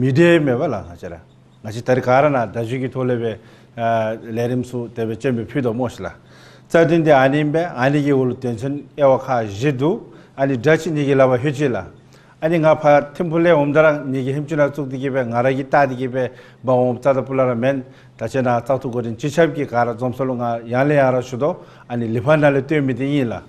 མི་ཌི་ཡ་མེན་པ་ལགས། ང་བཅས་ར་ང་བཅས་ད་རེས་ག་ར་ནཱ་བརྡ་བརྒྱུད་ཀྱི་ཐོག་ལས་སྦེ་ཨ་ལས་རིམ་ཚུ་དེ་སྦེ་སྤྱན་འབེབས་ཕུལ་དོ་སྨོ་ཤིག་ལགས། རྩ་དོན་འདི་ཨ་ནི་ཨིན་པས། ཨ་ནི་གི་འོག་ལུ་དོན་ཚན་དབྱེ་བ་ཁག་བཞི་འདུག། ཨ་ནི་སྒྲ་ཅིག་ངེ་གི་ལག་པར་ལྷོད་ཅི་ལགས། ཨ་ནི་ང་ཕར་ཐིམ་ཕུག་ལས་འོངམ་ད་ར་ངེ་གི་ཧེམ་ཅུང་ནང་བཙུགས་ཏེ་གི་སྦེ་ང་ར་གིས་བལྟ་སྟེ་གི་སྦེ་འབག་འོངམ་རྩ་དང་སྤུ་ལས་ར་མེན། ད་ཅི་ནཱ་བཙག་འཐུ་འགོ་འདྲེན་སྤྱི་ཁྱབ་ཀྱིས་ག་ར་འཛོམས་ས་ལུ་ང་ཡང་ལས་ཡང་ར་ཞུ་དོ། ཨ་ནི་ལི་ཕ་ནང་ལས་བཏོན་མི་འདི་ཨིན་ལགས།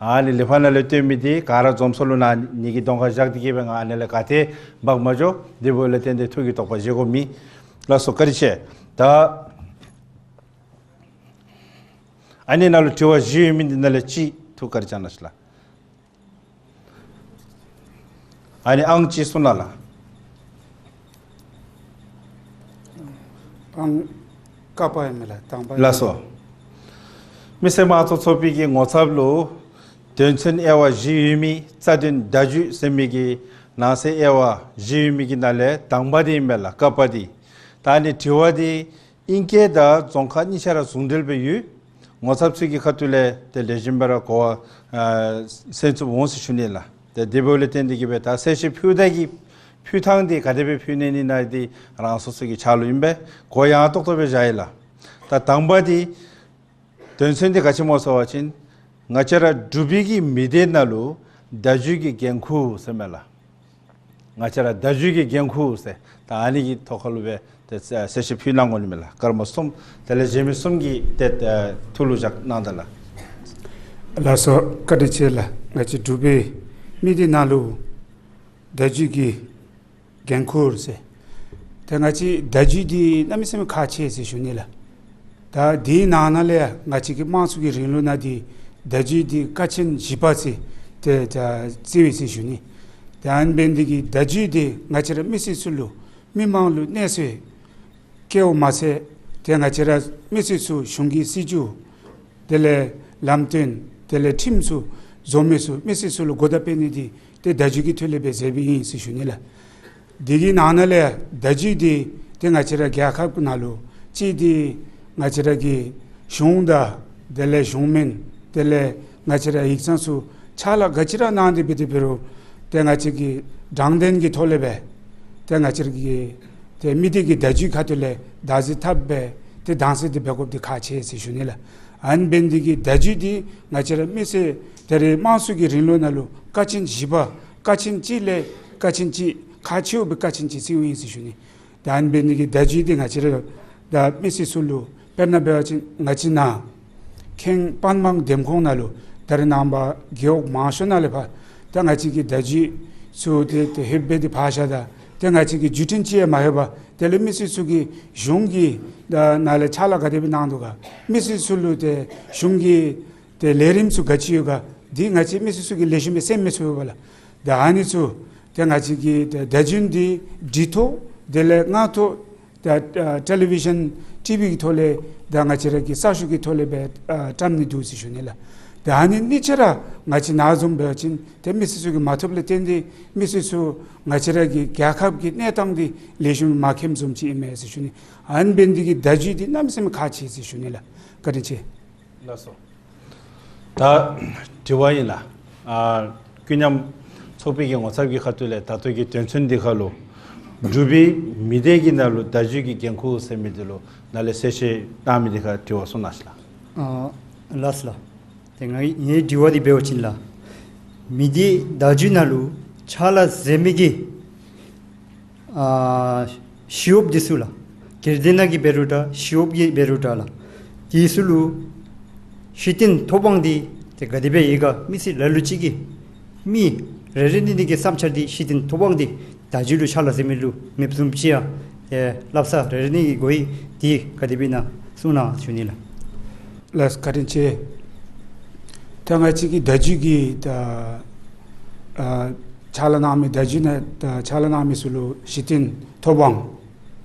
ཨ་ནི་ལི་ཕ་ནང་ལས་བཏོན་མི་འདི་ག་ར་འཛོམས་ས་ལུ་ནཱ་ངེ་གི་གདོང་ཁར་བཞག་སྟེ་གི་སྦེ་ང་ཨ་ནི་ལས་ག་ཏེ་འབག་མ་འགྱོ། དེ་འབདཝ་ལས་བརྟེན་ཏེ་ཐུགས་ཀྱི་དོགས་པ་བཞེས་དགོཔ་མེད། ལགས་སོ། བཀའ་དྲིན་ཆེ། ད་ཨ་ནི་ནང་ལུ་དྲི་བ་བཞི་ཡོད་མི་འདི་ནང་ལས་གཅིག་ཐུགས་བཀའ་དྲིན་བསྐྱང་གནང་ཤིག་ལགས། ཨ་ནི་ཨང་གཅིག་གསུང་གནང་ལགས། ཨང་ཀ་པ་ཨིན་མས་ལགས། དང་པ་ཨིན། ལགས་སོ། མི་སེར་དམངས་གཙོ་ཚོགས་པའི་གི་ངོ་ཚབ་ལུ་དོན་ཚན་དབྱེ་བ་བཞི་ཡོད་མི་རྩ་དོན་བརྡ་བརྒྱུད་ཟེར་མི་གི་ནང་གསེས་དབྱེ་བ་བཞི་ཡོད་མི་གི་ནང་ལས་དང་པ་འདི་ཨིན་མས་ལགས། ཀ་པ་འདི། ད་ཨ་ནི་དྲི་བ་འདི་ཨིང་སྐད་དང་རྫོང་ཁ་གཉིས་ཆ་ར་ཟུང་འབྲེལ་སྦེ་ཡོད། ངོ་ཚབ་ཚུ་གི་ཁ་ཐུག་ལས་ཏེ་ལེགས་ཤོམ་སྦེ་ར་གོ་བ་ཨ་གསན་ཚུགསཔ་འོང་ཟེར་ཞུ་ནི་ལགས། ཏེ་དེ་འབདཝ་ལས་བརྟེན་ཏེ་གི་སྦེ་ད་གསལ་བཤད་ཕུལཝ་ད་གི་ ཕུལ་ཐངས་འདི་ག་དེ་སྦེ་ཕུལ་ནི་ཨིན་ན་འདི་རང་སོ་སོ་གི་ཕྱག་ལུ་ཨིན་པས། གོ་ཡངས་ཏོག་ཏོ་སྦེ་བཞག་ཡི་ལགས། ད་དང་པ་འདི་དོན་ཚན་འདི་ག་ཅི་སྨོ་ཟེར་བ་ཅིན་ང་བཅས་ར་འབྲུག་པའི་གི་མི་སྡེ་ནང་ལུ་བརྡ་བརྒྱུད་ཀྱི་འགན་ཁུར་ཟེར་མས་ལགས། ང་བཅས་ར་བརྡ་བརྒྱུད་ཀྱི་འགན་ཁུར་ཟེར་ད་ཨ་ནི་གི་ཐོག་ཁ་ལུ་སྦེ་ཏེ་གསལ་བཤད་ཕུལ་གནང་དགོ་ནི་མས་ལགས། སྐར་མ་གསུམ་དེ་ལས་གཞན་མི་གསུམ་གྱིས་ཏེ་ཨ་ཐུགས་ལུ་བཞག་གནང་ད་ལགས། ལགས་སོ། བཀའ་དྲིན་ཆེ་ལགས། ང་བཅས་འབྲུག་པའི་མི་སྡེ་ནང་ལུ་བརྡ་བརྒྱུད་ཀྱི་འགན་ཁུར་ཟེར། ཏེ་ང་བཅས་བརྡ་བརྒྱུད་འདི་གནམ་མེད་ས་མེད་ཁག་ཆེ་ཟེར་ཞུ་ནི་ལགས། ད་འདི་ནང་ན་ལས་ཡང་ང་བཅས་ཀྱི་དམངས་གཙོ་གི་རིང་ལུགས་ནང་འདི་བརྡ་བརྒྱུད་འདི་ཀ་ཆེན་བཞི་པ་ཟེར་ཏེ་ད་བརྩི་བས་ཟེར་ཞུ་ནི། ཏེ་ཨ་ནི་འབད་ནི་འདི་གིས་བརྡ་བརྒྱུད་འདི་ང་བཅས་ར་མི་སེར་ཚུ་ལུ་མི་མང་ལུ་གནས་ཚུལ་བཀལཝ་མ་ཚད་ཏེ་ང་བཅས་ར་མི་སེར་ཚུ་གཞུང་གི་སྲིད་བྱུས་དེ་ལས་ལམ་སྟོན་དེ་ལས་ཁྲིམས་ཚུ་བཟོ་མི་ཚུ་མི་སེར་ཚུ་ལུ་གོ་བརྡ་སྤེལ་ནི་འདི་ཏེ་བརྡ་བརྒྱུད་ཀྱི་ཐོག་ལས་སྦེ་མཛད་པའི་ཨིན་ཟེར་ཞུ་ནི་ལགས། འདི་གི་ནང་ན་ལས་བརྡ་བརྒྱུད་འདི་ཏེ་ང་བཅས་ར་རྒྱལ་ཁབ་ཀྱི་ནང་ལུ་གཅིག་འདི་ང་བཅས་ར་གི་གཞུང་དང་དེ་ལས་གཞུང་མིན་དེ་ལས་ང་བཅས་ར་ཡིག་ཚང་ཚུ་ཕྱག་ལཱ་ག་ཅི་ར་གནང་སྟེ་འབད་དེ་འབད་རུང་ཏེ་ང་བཅས་ཀྱི་དྲང་བདེན་གྱི་ཐོག་ལས་སྦེ་ཏེ་ང་བཅས་ར་གི་ཏེ་མི་སྡེ་གི་བརྡ་བརྒྱུད་ཁ་ཐུག་ལས་བདག་འཛིན་འཐབ་སྦེ་ཏེ་དྭངས་གསལ་འདི་འབད་དགོཔ་འདི་ཁག་ཆེ་ཟེར་ཞུ་ནི་ལགས། ཨ་ནི་འབད་ནི་འདི་གིས་བརྡ་བརྒྱུད་འདི་ང་བཅས་ར་མི་སེར་ད་རེས་དམངས་གཙོ་གི་རིང་ལུགས་ནང་ལུ་ཀ་ཆེན་བཞི་པ་ཀ་ཆེན་གཅིག་ལས་ཀ་ཆེན་གཅིག་ཁག་ཆེཝ་སྦེ་ཀ་ཆེན་གཅིག་བརྩིཝ་ཨིན་ཟེར་ཞུ་ནི། ད་ཨ་ནི་འབད་ནི་འདི་གིས་བརྡ་བརྒྱུད་འདི་ང་བཅས་ར་ད་མི་སེར་ཚུ་ལུ་དཔེར་ན་འབད་བ་ཅིན་ང་བཅས་ནཱ་ཁེངས་པན་མང་འདེམས་ཁོངས་ནང་ལུ་ད་རེས་ནངས་པ་རྒེད་འོག་མང་ཤོས་ནང་ལས་ཕར་ད་ང་བཅས་ཀྱི་བརྡ་བརྒྱུད་ཚུ་ཏེ་ཏེ་ལྷོདཔ་སྦེ་ཏེ་ཕར་བཞག་ད་ཏེ་ང་བཅས་ཀྱི་བརྒྱུད་འཕྲིན་ཅིག་ཡང་མ་ལྷོད་པར་དེ་ལས་མི་སེར་ཚུ་གིས་གཞུང་གི་ད་ནཱ་ལས་ཕྱག་ལཱ་ག་དེ་སྦེ་གནང་དོ་ག་མི་སེར་ཚུ་ལུ་ཏེ་གཞུང་གི་ཏེ་ལས་རིམ་ཚུ་ག་ཅི་ཡོད་ག་འདི་ང་བཅས་མི་སེར་ཚུ་གིས་ལེགས་ཤོམ་སྦེ་སེམས་མི་ཚུགས་པས་ལགས། ད་ཨ་ནི་ཚུ་ཏེ་ང་བཅས་ཀྱི་ཏེ་བརྡ་བརྒྱུད་འདི་འབྲི་ཐོག་དེ་ལས་ངག་ཐོག་ད་ཨ་ཊེ་ལི་བི་ཤཱན་ཊི་བི་གི་ཐོག་ལས་ད་ང་བཅས་ར་གི་གསར་ཤོག་གི་ཐོག་ལས་སྦེ་ཨ་བཀྲམ་ནི་འདུག་ཟེར་ཞུ་ནི་ལགས། ད་ཨ་ནི་གཉིས་ཆ་ར་ང་བཅས་ནཱ་བཟུམ་འབད་བ་ཅིན་ཏེ་མི་སེར་ཚུ་གིས་མ་ཐོབ་ལས་བརྟེན་ཏེ་མི་སེར་ཚུ་ང་བཅས་ར་གི་རྒྱལ་ཁབ་ཀྱི་གནས་སྟངས་འདི་ལེགས་ཤོམ་མ་མཁྱེནམ་བཟུམ་ཅིག་ཨིན་མས་ཟེར་ཞུ་ནི། ཨ་ནི་འབད་ནི་འདི་གིས་བརྡ་བརྒྱུད་འདི་གནམ་མེད་ས་མེད་ཁག་ཆེ་ཟེར་ཞུ་ནི་ལགས། བཀའ་དྲིན་ཆེ། ལགས་སོ། ད་དྲི་བ་ཨིན་ལགས། ཨ་ཀུན་མཉམ་ཚོགས་པའི་གི་ངོ་ཚབ་ཀྱི་ཁ་ཐུག་ལས་ད་ལྟོ་གི་དོན་ཚན་འདི་ཁ་ལུ་འབྲུག་པའི་མི་སྡེ་གི་ནང་ལུ་བརྡ་བརྒྱུད་ཀྱི་འགན་ཁུར་ཟེར་མི་འདི་ལུ་ནཱ་ལས་གསལ་བཤད་གནང་མི་འདི་ཁར་དྲི་བ་གསུང་གནང་ཤིག་ལགས། ཨ་ལགས་ལགས། ཏེ་ང་ངེའི་དྲི་བ་འདི་འབད་བ་ཅིན་ལགས། མི་སྡེ་བརྡ་བརྒྱུད་ནང་ལུ་ཕྱག་ལཱ་མཛད་མི་གི་ཨ་ཞི་གཡོགཔ་འདི་ཚུ་ལགས། སྒེར་སྡེ་ནང་གི་འབད་རུང་འདྲ་ཞི་གཡོགཔ་ཀྱི་འབད་རུང་འདྲ་ལགས། དེ་ཚུ་ལུ་གཞི་རྟེན་ཐོབ་དབང་འདི་ཏེ་ག་དེ་སྦེ་ཡོད་ག་མི་སེར་ལ་ལུ་ཅིག་གིས་མི་རེ་རེ་གཉིས་གཉིས་ཀྱི་བསམ་འཆར་འདི་གཞི་རྟེན་ཐོབ་དབང་འདི་བརྡ་བརྒྱུད་ལུ་ཕྱག་ལཱ་མཛད་མི་ལུ་མེདཔ་བཟུམ་ཅིག་ཡང་ཏེ་སླབ་ས་རེ་རེ་གཉིས་གཉིས་གོ་ཡི། དེ་ག་དེ་སྦེ་ཨིན་ན་གསུང་གནང་ཞུ་ནི་ལགས། ལགས་བཀའ་དྲིན་ཆེ། ད་ང་བཅས་ཀྱི་བརྡ་བརྒྱུད་ཀྱི་ད་ཨ་ཕྱག་ལཱ་གནང་མི་བརྡ་བརྒྱུད་ནང་ད་ཕྱག་ལཱ་གནང་མི་ཚུ་ལུ་གཞི་རྟེན་ཐོབ་དབང་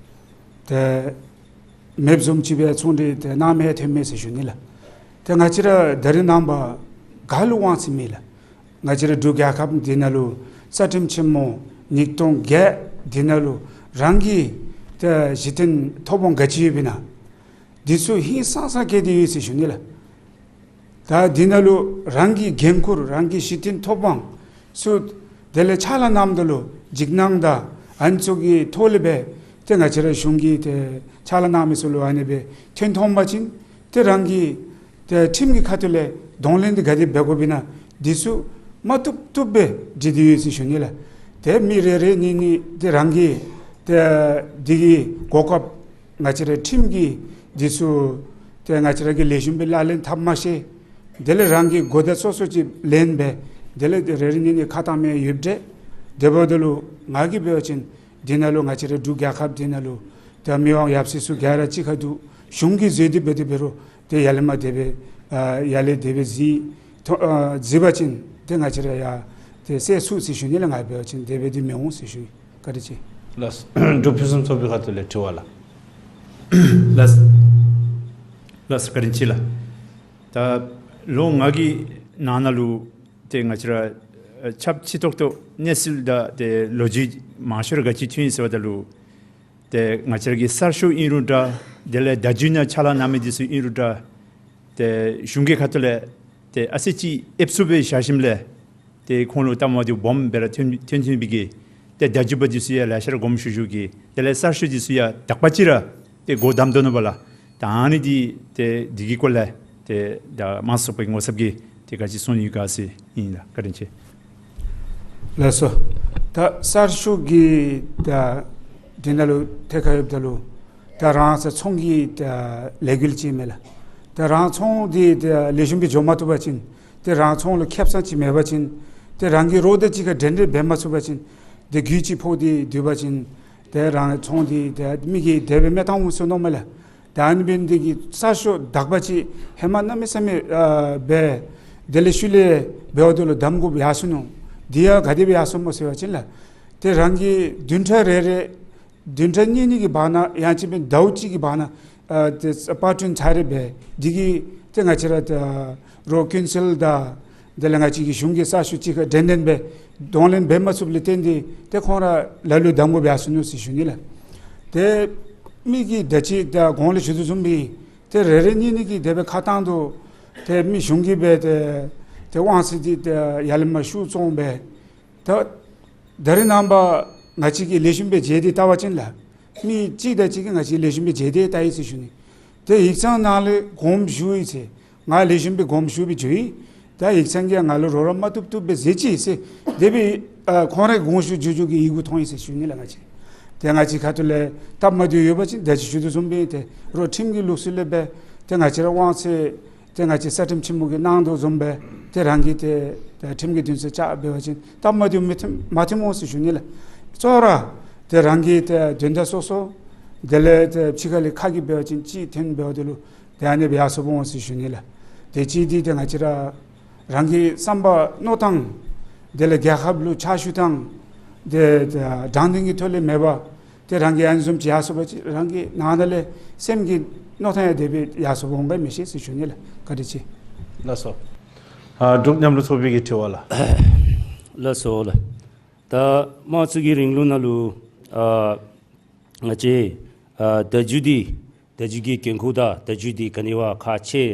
ཏེ་མེདཔ་བཟུམ་ཅིག་སྦེ་ཚོང་འབྲེལ་ཏེ་གནང་མི་ཐོན་མས་ཟེར་ཞུ་ནི་ལགས། ཏེ་ང་བཅས་ར་ད་རེས་ནངས་པ་ག་ལུ་དབང་ཚད་མེད་ལགས། ང་བཅས་ར་འབྲུག་རྒྱལ་ཁབ་འདི་ནང་ལུ་རྩ་ཁྲིམས་ཆེན་མོ་ཉིས་སྟོང་བརྒྱད་འདི་ནང་ལུ་རང་གི་ཏེ་གཞི་རྟེན་ཐོབ་དབང་ག་ཅི་ཡོདཔ་ཨིན་ན་འདི་ཚུ་ཧིང་སངས་ས་བཀལ་ཏེ་ཡོད་ཟེར་ཞུ་ནི་ལགས། ད་འདི་ནང་ལུ་རང་གི་འགན་ཁུར་རང་གི་གཞི་རྟེན་ཐོབ་དབང་ཚུ་དེ་ལས་ཕྱག་ལཱ་གནངམ་ད་ལུ་འཇིགས་སྣང་དང་ཨ་ནི་ཚུ་གི་ཐོག་ལས་སྦེ་ཏེ་ང་བཅས་ར་གཞུང་གི་ཏེ་ཕྱག་ལཱ་གནང་མི་ཚུ་ལུ་ཨ་ནི་སྦེ་ཐོན་ཐོན་པ་ཅིན་ཏེ་རང་གི་ཏེ་ཁྲིམས་ཀྱི་ཁ་ཐུག་ལས་གདོང་ལེན་འདི་ག་དེ་འབད་དགོཔ་ཨིན་ན་འདི་ཚུ་མ་བཏུབ་བཏུབ་སྦེ་འབྲི་སྟེ་ཡོད་ཟེར་ཞུ་ནི་ལགས། ཏེ་མི་རེ་རེ་གཉིས་གཉིས་ཏེ་རང་གི་ཏེ་འདི་གི་གོ་སྐབས་ང་བཅས་ར་ཁྲིམས་ཀྱི་འདི་ཚུ་ཏེ་ང་བཅས་ར་གིས་ལེགས་ཤོམ་སྦེ་ལག་ལེན་འཐབ་མ་ཤེས། དེ་ལས་རང་གི་གོ་བརྡ་སོ་སོ་ཅིག་ལེན་སྦེ་དེ་ལས་རེ་རེ་གཉིས་གཉིས་ཁ་གཏང་མི་ཡོདཔ་འདྲས། དེ་འབདཝ་ད་ལུ་ང་གིས་འབད་བ་ཅིན་འདི་ནང་ལུ་ང་བཅས་ར་འབྲུག་རྒྱལ་ཁབ་འདི་ནང་ལུ་ད་མི་དབང་ཡབ་སྲས་ཚུ་ག་ར་གཅིག་ཁར་འདུག། གཞུང་གིས་བཟོ་སྟེ་འབད་དེ་འབད་རུང་ཏེ་ཡར་ལས་མར་དེ་སྦེ་ཨ་ཡར་ལས་དེ་སྦེ་གཟིགས་ཐོ་ཨ་གཟིགས་པ་ཅིན་ཏེ་ང་བཅས་ར་ཡང་ཏེ་སེལ་ཚུགས་ཟེར་ཞུ་ནི་ལགས། ང་འབད་བ་ཅིན་དེ་སྦེ་འདི་མི་འོང་ཟེར་ཞུ་ཡི། བཀའ་དྲིན་ཆེ། ལགས། འབྲུག་ཕུན་སུམ་ཚོགས་པའི་ཁ་ཐུག་ལས་དྲི་བ་ལགས། ལགས། ལགས་བཀའ་དྲིན་ཆེ་ལགས། ད་ལོ་ལྔ་གི་ནང་ན་ལུ་ཏེ་ང་བཅས་ར་ཨ་ཁྱབ་ཆེ་ཏོག་ཏོ་གནས་ཚུལ་དང་ཏེ་ལོ་རྒྱུས་མང་ཤོས་ར་ག་ཅི་ཐོན་ཡི་ཟེར་བ་ད་ལུ་ཏེ་ང་བཅས་ར་གི་གསར་ཤོག་ཨིན་རུང་འདྲ་དེ་ལས་བརྡ་བརྒྱུད་ནང་ཕྱག་ལཱ་གནང་མི་འདི་ཚུ་ཨིན་རུང་འདྲ་ཏེ་གཞུང་གི་ཁ་ཐུག་ལས་ཏེ་ཨ་ཙི་ཅིག་ཨེབ་སུ་སྦེ་བཞག་ཞིནམ་ལས་ཏེ་ཁོང་ལུ་ལྟ་མ་བ་འདི་སྦོམ་སྦེ་ར་ཐོན་ཐོན་ཐོན་པའི་གི་ ཏེ་བརྡ་བརྒྱུད་པ་འདི་ཚུ་ཡང་ལེ་ཤ་ར་དགོངསམ་ཞུ་ཞུ་གེ། དེ་ལས་གསར་ཤོག་འདི་ཚུ་ཡང་དག་པ་ཅིག་ར་ཏེ་འགོ་དམ་དོ་ནུག་པ་ལགས། ད་ཨ་ནི་འདི་ཏེ་འདི་གི་སྐོར་ལས་ཏེ་ད་དམངས་གཙོ་ཚོགས་པའི་ངོ་ཚབ་ཀྱིས་ཏེ་ག་ཅི་གསུང་ནི་ཡོད་ག་ཟེར་ཨིན་ལགས། བཀའ་དྲིན་ཆེ། ལགས་སོ། ད་གསར་ཤོག་གི་ད་འདི་ནང་ལུ་ཐད་ཁར་ཡོདཔ་ད་ལུ་ད་རང་ས་ཚོང་གི་ད་ལས་འགུལ་ཅིག་མས་ལགས། ད་རང་ཚོང་འདི་ད་ལེགས་ཤོམ་སྦེ་འགྱོ་མ་བཏུབ་པ་ཅིན་ཏེ་རང་ཚོང་ལུ་ཁེ་སང་ཅིག་མེད་པ་ཅིན་ཏེ་རང་གི་རོགས་དང་གཅིག་ཁར་འབྲེལ་འདྲིས་འབད་མ་ཚུགས་པ་ཅིན་ཏེ་རྒུད་ཅིག་ཕོག་སྟེ་སྡོད་པ་ཅིན་ཏེ་རང་ཚོང་འདི་ཏེ་མི་གིས་དེ་སྦེ་མི་བཏང་འོང་ཟེར་མནོཝ་མས་ལགས། ད་ཨ་ནི་འབད་ནི་འདི་གིས་གསར་ཤོག་དག་པ་ཅིག་ཧེ་མ་གནམ་མེད་ས་མེད་ཨ་འབད་དེ་ལས་ཤུལ་ལས་འབདཝ་ད་ལུ་དམ་དགོཔ་ཡར་སོ་ནུག། འདི་ཡང་ག་དེ་སྦེ་ཡར་སོངམ་སྨོ་ཟེར་བ་ཅིན་ལགས། ཏེ་རང་གི་བདུན་ཕྲག་རེ་རེ་བདུན་ཕྲག་གཉིས་གཉིས་ཀྱི་བར་ན་ཡང་ཅིན་འབད་ཟླཝ་གཅིག་གི་བར་ན་ཨ་ཏེ་པར་སྐྲུན་ཚར་རེ་འབད་འདི་གིས་ཏེ་ང་བཅས་ར་ད་རོགས་ཀུན་གསལ་དང་དེ་ལས་ང་བཅས་ཀྱི་གཞུང་གི་གསར་ཤོག་གཅིག་ཁར་འབྲེལ་འདྲིས་འབད་གདོང་ལེན་འབད་མ་ཚུགསཔ་ལས་བརྟེན་ཏེ་ཏེ་ཁོང་ར་ལ་ལུ་དམ་དགོཔ་ཡར་སོ་ནུག་ཟེར་ཞུ་ནི་ལགས། ཏེ་མི་གིས་ད་ཅི་ད་གོང་ལས་ཞུ་དོ་བཟུམ་སྦེ་ཏེ་རེ་རེ་གཉིས་གཉིས་ཀྱིས་དེ་སྦེ་ཁ་བཏང་དོ། ཏེ་མི་གཞུང་གིས་འབད་ཏེ་ཏེ་དབང་ཚད་འདི་ཏེ་ཡར་ལས་མར་ཤུགས་བཙོང་འབད་ད་ད་རེས་ནངས་པ་ང་བཅས་ཀྱིས་ལེགས་ཤོམ་སྦེ་མཇལ་ཏེ་བལྟ་བ་ཅིན་ལགས། མི་གཅིག་དང་གཅིག་གིས་ང་བཅས་ལེགས་ཤོམ་སྦེ་མཇལ་ཏེ་བལྟ་ཡི་ཟེར་ཞུ་ནི། ཏེ་ཡིག་ཚང་ནང་ལས་དགོངསམ་ཞུ་ཡི་ཟེར། ང་ལེགས་ཤོམ་སྦེ་དགོངསམ་ཞུ་སྦེ་འགྱོ་ཡི། ད་ཡིག་ཚང་གིས་ང་ལུ་རོགས་རམ་མ་བཏུབ་བཏུབ་སྦེ་མཛད་ཅི་ཟེར་དེ་སྦེ་ཨ་ཁོང་རའི་དགོངས་ཞུ་བརྗོད་བརྗོད་ཀྱི་ཡི་གུ་མཐོང་ཡི་ཟེར་ཞུ་ནི་ལགས། ང་བཅས་ཏེ་ང་བཅས་ཁ་ཐུག་ལས་སྟབས་མ་བདེཝ་ཡོད་པ་ཅིན་ད་ཅི་ཞུ་དོ་བཟུམ་སྦེ་ཏེ་རོགས་ཁྲིམས་ཀྱི་ལུགས་སྲོལ་ལས་འབད་ཏེ་ང་བཅས་ར་དབང་ཚད་ཏེ་ང་བཅས་གསར་ཁྲིམས་ཆེན་མོ་གིས་གནང་དོ་བཟུམ་སྦེ་ཏེ་རང་གིས་ཏེ་ཏེ་ཁྲིམས་ཀྱི་འདུན་སར་བཅར་འབད་བ་ཅིན་སྟབས་མ་བདེཝ་མི་ཐོན་མ་ཐོནམ་འོང་ཟེར་ཞུ་ནི་ལགས། གཙོ་བོ་ར་ཏེ་རང་གི་ཏེ་དོན་དག་སོ་སོ་དེ་ལས་ཏེ་ཕྱི་ཁ་ལས་ཁ་གིས་འབད་བ་ཅིན་ཅིག་ཐོན་འབདཝ་ད་ལུ་ཏེ་ཨ་ནི་སྦེ་ཡར་སོཔ་འོང་ཟེར་ཞུ་ནི་ལགས། ཏེ་གཅིག་འདི་ཏེ་ང་བཅས་ར་རང་གི་བསམ་པ་མནོ་ཐངས་དེ་ལས་རྒྱལ་ཁབ་ལུ་ཕྱག་ཞུ་ཐངས་དེ་དྲང་བདེན་གྱི་ཐོག་ལས་མེད་པར་ཏེ་རང་གིས་ཨ་ནི་བཟུམ་ཅིག་ཡར་སོ་བ་ཅིན་རང་གི་ནང་ན་ལས་སེམས་ཀྱི་མནོ་ཐངས་ཡང་དེ་སྦེ་ཡར་སོཔ་འོང་ག་མི་ཤེས་ཟེར་ཞུ་ནི་ལགས། བཀའ་དྲིན་ཆེ། ལགས་སོ། ཨ་འབྲུག་མཉམ་རུབ་ཚོགས་པའི་གི་དྲི་བ་ལགས། ལགས་སོ་ལགས། ད་དམངས་གཙོ་གི་རིང་ལུགས་ནང་ལུ་ཨ་ང་བཅས་ཨ་བརྡ་བརྒྱུད་འདི་བརྡ་བརྒྱུད་ཀྱི་འགན་ཁུར་དང་བརྡ་བརྒྱུད་འདི་ག་ནི་བ་ཁག་ཆེ་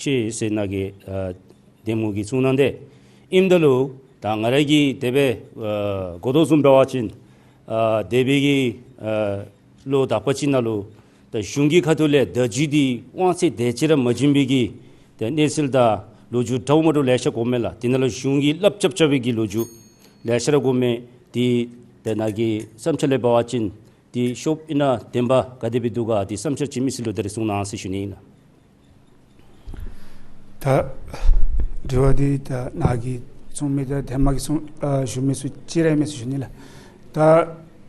ཆེ་ཟེར་ནཱ་གི་ཨ་འདེམས་ངོ་གིས་གསུང་གནང་སྟེ་ཨིནམ་ད་ལུ་ད་ང་ར་གིས་དེ་སྦེ་ཨ་གོ་དོ་བཟུམ་འབད་བ་ཅིན་ཨ་འདས་པའི་གི་ཨ་ལོ་དག་པ་ཅིག་ནང་ལུ་ད་གཞུང་གི་ཁ་ཐུག་ལས་བརྡ་བརྒྱུད་འདི་དབང་ཚད་དེ་ཅིག་ར་མ་བྱིན་པའི་གི་ད་གནས་ཚུལ་དང་ལོ་རྒྱུས་འདྲཝ་མ་འདྲཝ་ལེ་ཤ་གོཝ་མས་ལགས། དེ་ནང་ལུ་གཞུང་གིས་སླབ་རྐྱབ་རྐྱབ་པའི་གི་ལོ་རྒྱུས་ལེ་ཤ་ར་གོཝ་མས། དེ་ད་ནཱ་གི་བསམ་འཆར་ལས་འབད་བ་ཅིན་དེ་ཤོབ་ཨིན་ན་བདེན་པ་ག་དེ་སྦེ་འདུག་ག་དེ་བསམ་འཆར་ཅིག་མི་སེར་ལུ་ད་རིས་གསུང་གནང་ཟེར་ཞུ་ནི་ཨིན་ལགས། ད་དྲི་བ་འདི་ད་ནཱ་གིས་གསུངས་མི་དང་ཧེ་མ་གི་གསུང་ཨ་ཞུ་མི་ཚུ་གཅིག་ར་ཨིན་མས་ཟེར་ཞུ་ནི་ལགས། ད་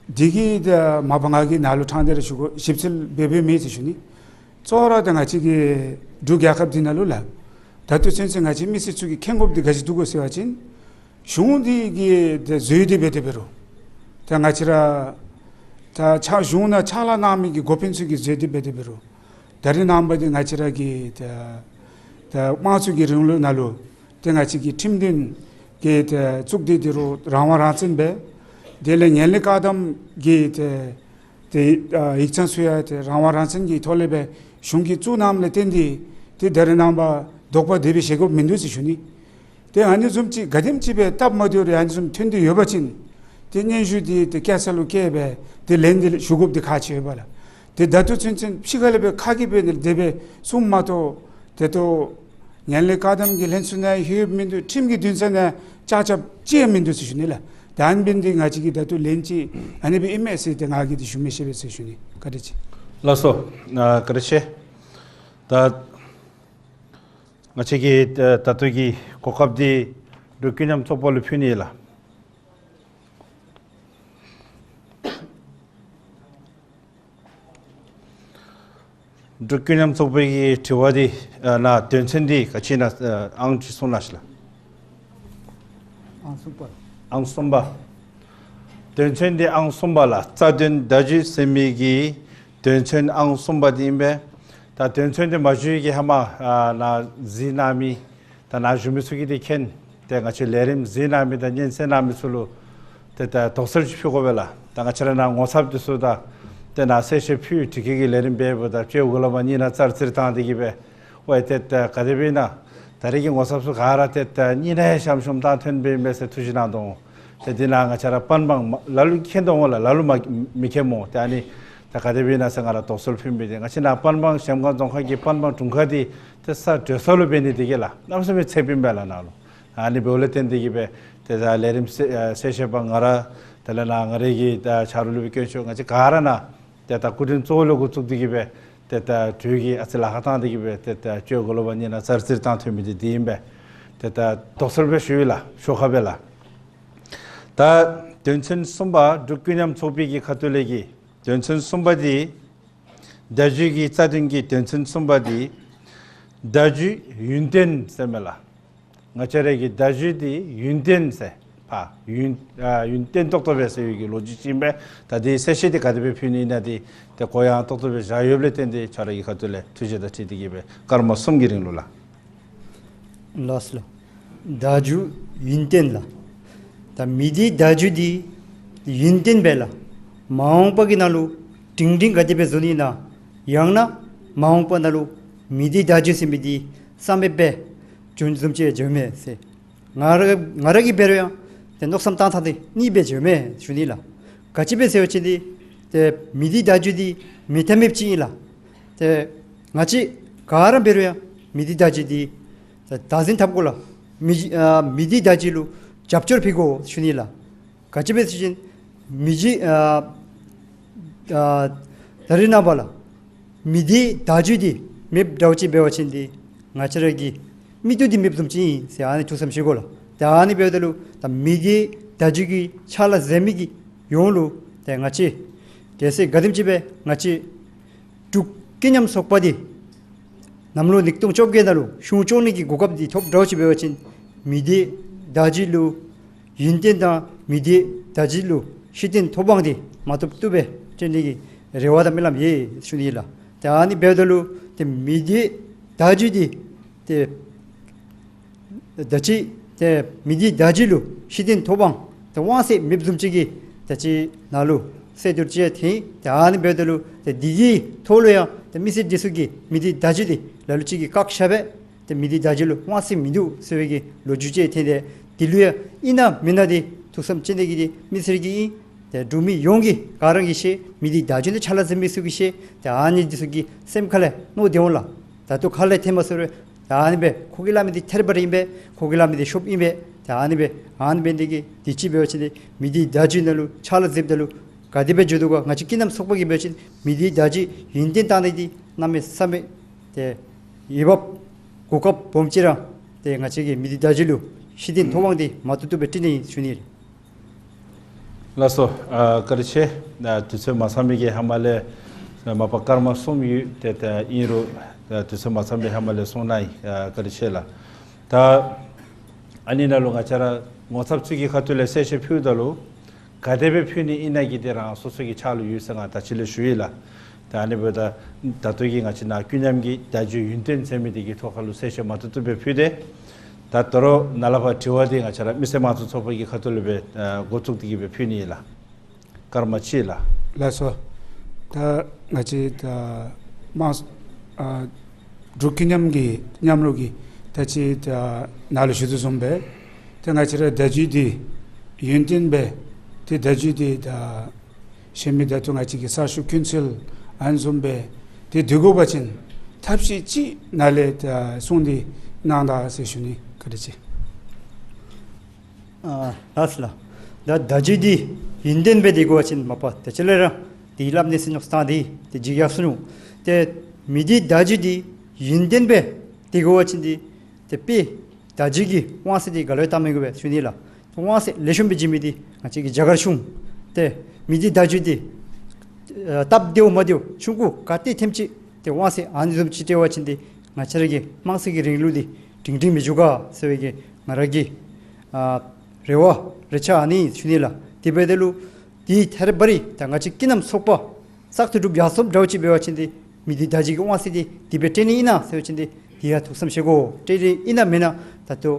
འདི་གི་ད་མ་པ་ང་གིས་ནཱ་ལུ་དྲང་སྟེ་ར་ཞུ་དགོ་ཞིབ་འཚོལ་འབད་འབདཝ་མེད་ཟེར་ཞུ་ནི། གཙོ་བོ་ར་ད་ང་བཅས་ཀྱི་འབྲུག་རྒྱལ་ཁབ་འདི་ནང་ལུ་ལགས། ད་ལྟོ་ཚུན་ཚོད་ང་བཅས་མི་སེར་ཚུ་གིས་མཁྱེན་དགོཔ་འདི་ག་ཅི་འདུག་གོ་ཟེར་བ་ཅིན་གཞུང་འདི་གིས་ཏེ་བཟོ་སྟེ་འབད་དེ་འབད་རུང་ད་ང་བཅས་ར་ད་ཕྱག་གཞུང་ནང་ཕྱག་ལཱ་གནང་མི་གི་འགོ་དཔོན་ཚུ་གིས་བཟོ་སྟེ་འབད་དེ་འབད་རུང་ད་རེས་ནངས་པ་འདི་ང་བཅས་ར་གི་ད་ད་དམངས་གཙོ་གི་རིང་ལུགས་ནང་ལུ་ཏེ་ང་བཅས་ཀྱི་ཁྲིམས་དོན་གྱི་ཏེ་གཙུག་སྡེ་འདི་རུང་རང་དབང་རང་བཙན་འབད། དེ་ལས་ངན་ལྷད་བཀག་སྡོམ་གྱི་ཏེ་ཏེ་ཨ་ཡིག་ཚང་ཚུ་ཡང་ཏེ་རང་དབང་རང་བཙན་གྱི་ཐོག་ལས་སྦེ་གཞུང་གིས་བཙུགས་གནངམ་ལས་བརྟེན་ཏེ་ཏེ་ད་རེས་ནངས་པ་དོགས་པ་དེ་སྦེ་བཞེས་དགོཔ་མིན་འདུག་ཟེར་ཞུ་ནི། ཏེ་ཨ་ནི་བཟུམ་ཅིག་ག་དེམ་ཅིག་སྦེ་སྟབས་མ་བདེཝ་རེ་ཨ་ནི་བཟུམ་ཐོན་ཏེ་ཡོད་པ་ཅིན་ཏེ་སྙན་ཞུ་འདི་ཏེ་བཀལ་ས་ལུ་བཀལ་སྦེ་ཏེ་ལན་འདི་ཞུ་དགོཔ་འདི་ཁག་ཆེ་ཡོད་པ་ལགས། ཏེ་ད་ལྟོ་ཚུན་ཚོད་ཕྱི་ཁ་ལས་སྦེ་ཁ་གིས་འབད་ནི་དེ་སྦེ་གསུངམ་མ་གཏོགས་ཏེ་ད་ངན་ལྷད་བཀག་སྡོམ་གྱི་ལྷན་ཚོགས་ནང་ལྷོདཔ་མིན་འདུག། ཁྲིམས་ཀྱི་འདུན་ས་ནང་ལྕགས་རྐྱབ་ཅིག་ཡང་མིན་འདུག་ཟེར་ཞུ་ནི་ལགས། ད་ཨ་ནི་འབད་ནི་འདི་ང་བཅས་ཀྱིས་ད་ལྟོ་ལན་ཅིག་ཨ་ནི་སྦེ་ཨིན་མས་ཟེར་ཏེ་ང་གིས་འདི་ཞུ་མི་ཤེས་པས་ཟེར་ཞུ་ནི། བཀའ་དྲིན་ཆེ། ལགས་སོ། ཨ་བཀའ་དྲིན་ཆེ། ད་ང་བཅས་ཀྱི་ད་ད་ལྟོ་གི་གོ་སྐབས་འདི་འབྲུག་ཀུན་མཉམ་ཚོགས་པ་ལུ་ཕུལ་ནི་ལགས། འབྲུག་ཀུན་མཉམ་ཚོགས་པའི་གི་དྲི་བ་འདི་ཨ་ནཱ་དོན་ཚན་འདི་ག་ཅི་ཨིན་ན་ཨ་ཨང་ཅིག་གསུང་གནང་ཤིག་ལགས། ཨང་གསུམ་པ། ཨང་གསུམ་པ། དོན་ཚན་འདི་ཨང་གསུམ་པ་ལགས། རྩ་དོན་བརྡ་བརྒྱུད་ཟེར་མི་གི་དོན་ཚན་ཨང་གསུམ་པ་འདི་ཨིན་པས། ད་དོན་ཚན་འདི་མ་ཞུ་བའི་གི་ཧེ་མ་ཨ་ནཱ་གཟིགས་གནང་མི་ད་ནཱ་བཞུགས་མི་ཚུ་གིས་འདི་མཁྱེན། ཏེ་ང་བཅས་ལས་རིམ་གཟིགས་གནང་མི་དང་སྙན་གསན་གནང་མི་ཚུ་ལུ་ཏེ་ད་དོགས་སེལ་ཅིག་ཕུལ་དགོ་པས་ལགས། ད་ང་བཅས་ར་ནཱ་ངོ་ཚབ་འདི་ཚུ་དང་ཏེ་ནཱ་གསལ་བཤད་ཕུལ་དེ་གི་གི་ལས་རིམ་འབདཝ་ད་ཕྱི་གུ་ལས་མར་གཉིས་ནཱ་ཙར་ཙིར་བཏང་སྟེ་གི་སྦེ་ཝའི་ཏེ་ད་ག་དེ་སྦེ་ཨིན་ན་ད་རེས་ཀྱི་ངོ་ཚབ་ཚུ་ག་ར་ཏེ་ད་གཉིས་ནཱ་ཡང་ཤམ་ཤུམ་བཏང་ཐོན་སྦེ་ཨིན་མས་ཟེར་ཐུགས་བཞེད་གནང་དོ་འོང་། ཏེ་འདི་ནང་ང་བཅས་ར་པན་སྦང་མ་ལ་ལུ་མཁྱེན་དོ་འོང་ལགས། ལ་ལུ་མ་མི་མཁྱེནམ་འོང་། ཏེ་ཨ་ནི་ད་ག་དེ་སྦེ་ཨིན་ན་ཟེར་ང་ར་དོགས་སེལ་ཕུལ་མི་འདི་ང་བཅས་ནཱ་པན་སྦང་གཞལམ་སྒང་རྫོང་ཁག་གི་པན་སྦང་དྲུང་ཁག་འདི་ཏེ་ས་སྒྲོལ་ས་ལུ་འབད་ནི་འདི་གིས་ལགས་གནམ་མེད་ས་མེད་ཚད་ཨིན་པས་ལགས་ནཱ་ལུ། ཨ་ནི་འབདཝ་ལས་བརྟེན་ཏེ་གིས་སྦེ་ཏེ་ད་ལས་རིམ་གསལ་ཨ་གསལ་བཤད་པ་ང་ར་དེ་ལས་ནཱ་ང་རའི་གི་ད་ཆ་རོགས་ལུ་སྦེ་དཀོན་མཆོག་ང་བཅས་ག་ར་ནཱ་ཏེ་ད་སྐུ་མགྲོན་གཙོ་བོ་ལས་འགོ་བཙུགས་ཏེ་གིས་སྦེ་ཏེ་ད་གྲོས་ཀྱི་ཨ་ཙི་ལཱ་ཁག་བཏང་སྟེ་གིས་སྦེ་ཏེ་ད་བཅུ་གོ་ལོ་བ་ཉིན་ནང་ཚར་ཚུན་བཏང་ཐོན་མི་འདི་འདི་ཨིན་པས། ཏེ་ད་དོགས་སེལ་སྦེ་ཞུ་ཡི་ལགས། ཤོག་ཁ་སྦེ་ལགས། ད་དོན་ཚན་གསུམ་པ་འབྲུག་ཀུན་མཉམ་ཚོགས་པའི་གི་ཁ་ཐུག་ལས་ཀྱི་དོན་ཚན་གསུམ་པ་འདི་བརྡ་བརྒྱུད་ཀྱི་རྩ་དོན་གྱི་དོན་ཚན་གསུམ་པ་འདི་བརྡ་བརྒྱུད་ཡུན་བརྟན་ཟེར་མས་ལགས། ང་བཅས་ར་གི་བརྡ་བརྒྱུད་འདི་ཡུན་བརྟན་ཟེར་ཕར་ཡུན་ཨ་ཡུན་བརྟན་ཏོག་ཏོ་སྦེ་ཟེར་བའི་གི་ལོ་རྒྱུས་ཅིག་ཨིན་པས། ད་འདི་གསལ་བཤད་འདི་ག་དེ་སྦེ་ཕུལ་ནི་ཨིན་ན་འདི་ཏེ་གོ་ཡངས་ཏོག་ཏོ་སྦེ་བཞག་ཡོདཔ་ལས་བརྟེན་ཏེ་ཁྱོད་ར་གི་ཁ་ཐུག་ལས་ཐུགས་བཞེད་དང་འཁྲིལ་ཏེ་གིས་སྦེ་སྐར་མ་གསུམ་གྱི་རིང་ལུ་ལགས། ལགས་སོ་ལགས། བརྡ་བརྒྱུད་ཡུན་བརྟན་ལགས། ད་མི་སྡེའི་བརྡ་བརྒྱུད་འདི་ཡུན་བརྟན་སྦེ་ལགས་མ་འོངས་པ་གི་ནང་ལུ་སྒྲིང་སྒྲིང་ག་དེ་སྦེ་བཟོ་ནི་ཨིན་ན། ཡང་ན་མ་འོངས་པ་ནང་ལུ་མི་སྡེའི་བརྡ་བརྒྱུད་ཟེར་མི་འདི་རྩ་མེད་སྦེ་འགྱོ་བཟུམ་ཅིག་འགྱོཝ་མས་ཟེར། ང་ར་ང་ར་གིས་འབད་རུང་ཡང་ཏེ་མནོ་བསམ་བཏང་ཐངས་འདི་གཉིས་སྦེ་འགྱོཝ་མས་ཞུ་ནི་ལགས། ག་ཅི་སྦེ་ཟེར་བ་ཅིན་འདི་ཏེ་མི་སྡེའི་བརྡ་བརྒྱུད་འདི་མེད་ཐབས་མེདཔ་ཅིག་ཨིན་ལགས། ཏེ་ང་བཅས་ག་ར་འབད་རུང་ཡང་མི་སྡེའི་བརྡ་བརྒྱུད་འདི་ད་བདག་འཛིན་འཐབ་དགོ་ལགས། མི་ཨ་མི་སྡེའི་བརྡ་བརྒྱུད་ལུ་རྒྱབ་སྐྱོར་ཕུལ་དགོ་ཞུ་ནི་ལགས། ག་ཅི་སྦེ་ཟེར་བ་ཅིན་མི་སྡེའི་ཨ་ཨ་ད་རེས་ནངས་པ་ལགས་མི་སྡེའི་བརྡ་བརྒྱུད་འདི་མེདཔ་འདྲཝ་ཅིག་འབད་བ་ཅིན་འདི་ང་བཅས་ར་གི་མིག་ཏོ་འདི་མེདཔ་བཟུམ་ཅིག་ཨིན་ཟེར་ཨ་ནི་ཐུགས་བསམ་བཞེས་དགོ་ལགས། ད་ཨ་ནི་འབདཝ་ད་ལུ་ད་མི་སྡེའི་བརྡ་བརྒྱུད་ཀྱི་ཕྱག་ལཱ་མཛད་མི་གི་ཡོངས་ལུ་ཏེ་ང་བཅས་གལ་སྲིད་ག་དེམ་ཅིག་སྦེ་ང་བཅས་འབྲུག་ཀུན་མཉམ་ཚོགས་པ་འདི་གནམ་ལོ་ཉིས་སྟོང་བཅོ་བརྒྱད་ནང་ལུ་གཞུང་སྐྱོང་ནི་གི་གོ་སྐབས་འདི་ཐོབ་འདྲཝ་ཅིག་འབད་བ་ཅིན་མི་སྡེའི་བརྡ་བརྒྱུད་ལུ་ཡུན་བརྟན་དང་མི་སྡེའི་བརྡ་བརྒྱུད་ལུ་གཞི་རྟེན་ཐོབ་དབང་འདི་མ་བཏུབ་བཏུབ་སྦེ་སྤྲོད་ནི་གི་རེ་བ་དང་སྨོན་ལམ་ཡོད་ཞུ་ནི་ལགས། ཏེ་ཨ་ནི་འབདཝ་ད་ལུ་ཏེ་མི་སྡེའི་བརྡ་བརྒྱུད་འདི་ཏེ་ད་ཅི་ཏེ་མི་སྡེའི་བརྡ་བརྒྱུད་ལུ་གཞི་རྟེན་ཐོབ་དབང་ཏེ་དབང་ཚད་མེདཔ་བཟུམ་ཅིག་གི་ད་ཅི་ནཱ་ལུ་གསལ་སྟོན་ཅིག་ཐོན། ཏེ་ཨ་ནི་འབདཝ་ད་ལུ་ཏེ་འདི་གི་ཐོག་ལུ་ཡང་ཏེ་མི་སེར་འདི་ཚུ་གིས་མི་སྡེའི་བརྡ་བརྒྱུད་འདི་ལ་ལུ་ཅིག་གིས་བཀག་བཞག་སྦེ་ཏེ་མི་སྡེའི་བརྡ་བརྒྱུད་ལུ་དབང་ཚད་མིན་འདུག་ཟེར་བའི་གི་ལོ་རྒྱུས་ཅིག་ཐོན། ཏེ་འདི་ལུ་ཡང་ཨིན་ན་མེན་ན་འདི་ཐུགས་བསམ་བཞེས་ནི་འདི་གི་འདི་མི་སེར་གྱི་ཨིན། ཏེ་འབྲུག་མི་ཡོངས་ཀྱིས་ག་ར་གིས་ཤེས། མི་སྡེའི་བརྡ་བརྒྱུད་འདི་ཕྱག་ལཱ་མཛད་མི་ཚུ་གིས་ཤེས། ཏེ་ཨ་ནི་འདི་ཚུ་གི་སེམས་ཁ་ལས་མནོ་སྟེ་འོང་ལགས། ད་ལྟོ་ཁ་ལས་ཐོནམ་ཟེར་རུང་ད་ཨ་ནི་སྦེ་ཁོ་གིས་སླབ་མི་འདི་ཐད་རི་བ་རི་ཨིན་པས། ཁོ་གིས་སླབ་མི་འདི་ཤོབ་ཨིན་པས། ད་ཨ་ནི་སྦེ་ཨ་ནི་འབད་ནི་འདི་གིས་འདི་ཅིག་འབད་བ་ཅིན་འདི་མི་སྡེའི་བརྡ་བརྒྱུད་ནང་ལུ་ཕྱག་ལཱ་མཛདཔ་ད་ལུ་ག་དེ་སྦེ་འགྱོ་དོ་ག། ང་བཅས་ཀུན་མཉམ་ཚོགས་པ་གིས་འབད་བ་ཅིན་མི་སྡེའི་བརྡ་བརྒྱུད་ཡུན་བརྟན་བཏང་ནི་འདི་གནམ་མེད་ས་མེད་ཏེ་འོས་འབབ་གོ་སྐབས་སྦོམ་ཅིག་ར་ཏེ་ང་བཅས་ཀྱི་མི་སྡེའི་བརྡ་བརྒྱུད་ལུ་གཞི་རྟེན་ཐོབ་དབང་འདི་མ་བཏུབ་བཏུབ་སྦེ་སྤྲོད་ནི་ཨིན་ཞུ་ནི། ལགས་སོ། ཨ་བཀའ་དྲིན་ཆེ། ཨ་དུས་ཚོད་མ་ཚང་པའི་གི་ཧེ་མ་ལས་ཨ་མ་པ་སྐར་མ་གསུམ་ཡོད། ཏེ་ད་ཨིན་རུང་ཨ་དུས་ཚོད་མ་ཚང་པའི་ཧེ་མ་ལས་གསུང་གནང་ཡི། ཨ་བཀའ་དྲིན་ཆེ་ལགས། ད་ཨ་ནི་ནང་ལུ་ང་བཅས་ར་ངོ་ཚབ་ཚུ་གི་ཁ་ཐུག་ལས་གསལ་བཤད་ཕུལཝ་ད་ལུ་ག་དེ་སྦེ་ཕུལ་ནི་ཨིན་ན་གི་འདི་རང་སོ་སོ་གི་ཕྱག་ལུ་ཡོད་ཟེར་ང་ད་ཅི་ལས་ཞུ་ཡི་ལགས། ད་ཨ་ནི་འབདཝ་ད་ད་ལྟོ་གི་ང་བཅས་ནཱ་ཀུན་མཉམ་གྱི་བརྡ་བརྒྱུད་ཡུན་བརྟན་ཟེར་མི་འདི་གི་ཐོག་ཁ་ལུ་གསལ་བཤད་མ་བཏུབ་བཏུབ་སྦེ་ཕུལ་ཏེ། ད་ད་རུང་ནཱ་ལས་ཕར་དྲི་བ་འདི་ང་བཅས་ར་མི་སེར་དམངས་གཙོ་ཚོགས་པ་གི་ཁ་ཐུག་ལས་སྦེ་ཨ་འགོ་བཙུགས་ཏེ་གིས་སྦེ་ཕུལ་ནི་ཨིན་ལགས། སྐར་མ་གཅིག་ལགས། ལགས་སོ། ད་ང་བཅས་ད་དམངས་ཨ་འབྲུག་ཀུན་མཉམ་གྱི་མཉམ་རོགས་ཀྱིས་ད་ཅི་ད་ནཱ་ལུ་ཞུ་དོ་བཟུམ་སྦེ་ཏེ་ང་བཅས་ར་བརྡ་བརྒྱུད་འདི་ཡུན་བརྟན་སྦེ་ཏེ་བརྡ་བརྒྱུད་འདི་ད་གཞན་མི་ད་ལྟོ་ང་བཅས་ཀྱི་གསར་ཞུགས་ཀུན་གསལ་ཨ་ནི་བཟུམ་སྦེ་ཏེ་སྡོད་དགོ་པ་ཅིན་ཐབས་ཤེས་ཅིག་ནཱ་ལས་ད་གསུངས་ཏེ་གནང་ད་ཟེར་ཞུ་ནི། བཀའ་དྲིན་ཆེ། ཨ་ལགས་སོ་ལགས། ད་བརྡ་བརྒྱུད་འདི་ཡུན་བརྟན་སྦེ་སྡོད་དགོ་པ་ཅིན་མ་པ་ད་ཅི་ལས་ར་འདི་སླབ་ནི་ཟེར་མནོ་བསམ་བཏང་སྟེ་ཏེ་བརྗེད་ཡར་སོ་ནུག། ཏེ་མི་སྡེའི་བརྡ་བརྒྱུད་འདི་ཡུན་བརྟན་སྦེ་སྡོད་དགོ་པ་ཅིན་འདི་ཏེ་དཔེ་བརྡ་བརྒྱུད་ཀྱི་དབང་ཚད་འདི་ག་ལུ་ཡང་བཏང་མི་དགོ་པས་ཞུ་ནི་ལགས། དབང་ཚད་ལེགས་ཤོམ་སྦེ་བྱིན་མི་འདི་ང་བཅས་ཀྱི་རྒྱ་གར་གཞུང་། ཏེ་མི་སྡེའི་བརྡ་བརྒྱུད་འདི་ཨ་སྟབས་བདེཝ་མ་བདེཝ་ཆུང་ཀུ་ག་ཏེ་ཐོནམ་ཅིག་ཏེ་དབང་ཚད་ཨ་ནི་བཟུམ་ཅིག་སྤྲོད་པ་ཅིན་འདི་ང་བཅས་ར་གི་དམངས་གཙོ་གི་རིང་ལུགས་འདི་སྒྲིང་སྒྲིང་མི་འགྱོ་ག་ཟེར་བའི་གི་ང་ར་གི་ཨ་རེ་བ་རེ་ཆ་ཨ་ནི་ཞུ་ནི་ལགས། དེ་འབདཝ་ད་ལུ་འདི་ཐད་རི་བ་རི་ད་ང་བཅས་ཀུན་མཉམ་ཚོགས་པ་བཙག་འཐུ་གྲུབ་ཡར་སོངམ་འདྲཝ་ཅིག་འབད་བ་ཅིན་འདི་མི་སྡེའི་བརྡ་བརྒྱུད་ཀྱི་དབང་ཚད་འདི་དེ་སྦེ་སྤྲོད་ནི་ཨིན་ན་ཟེར་བ་ཅིན་འདི་འདི་ཡང་ཐུགས་བསམ་བཞེས་དགོ། སྤྲོད་ནི་ཨིན་ན་མེན་ན། ད་ལྟོ་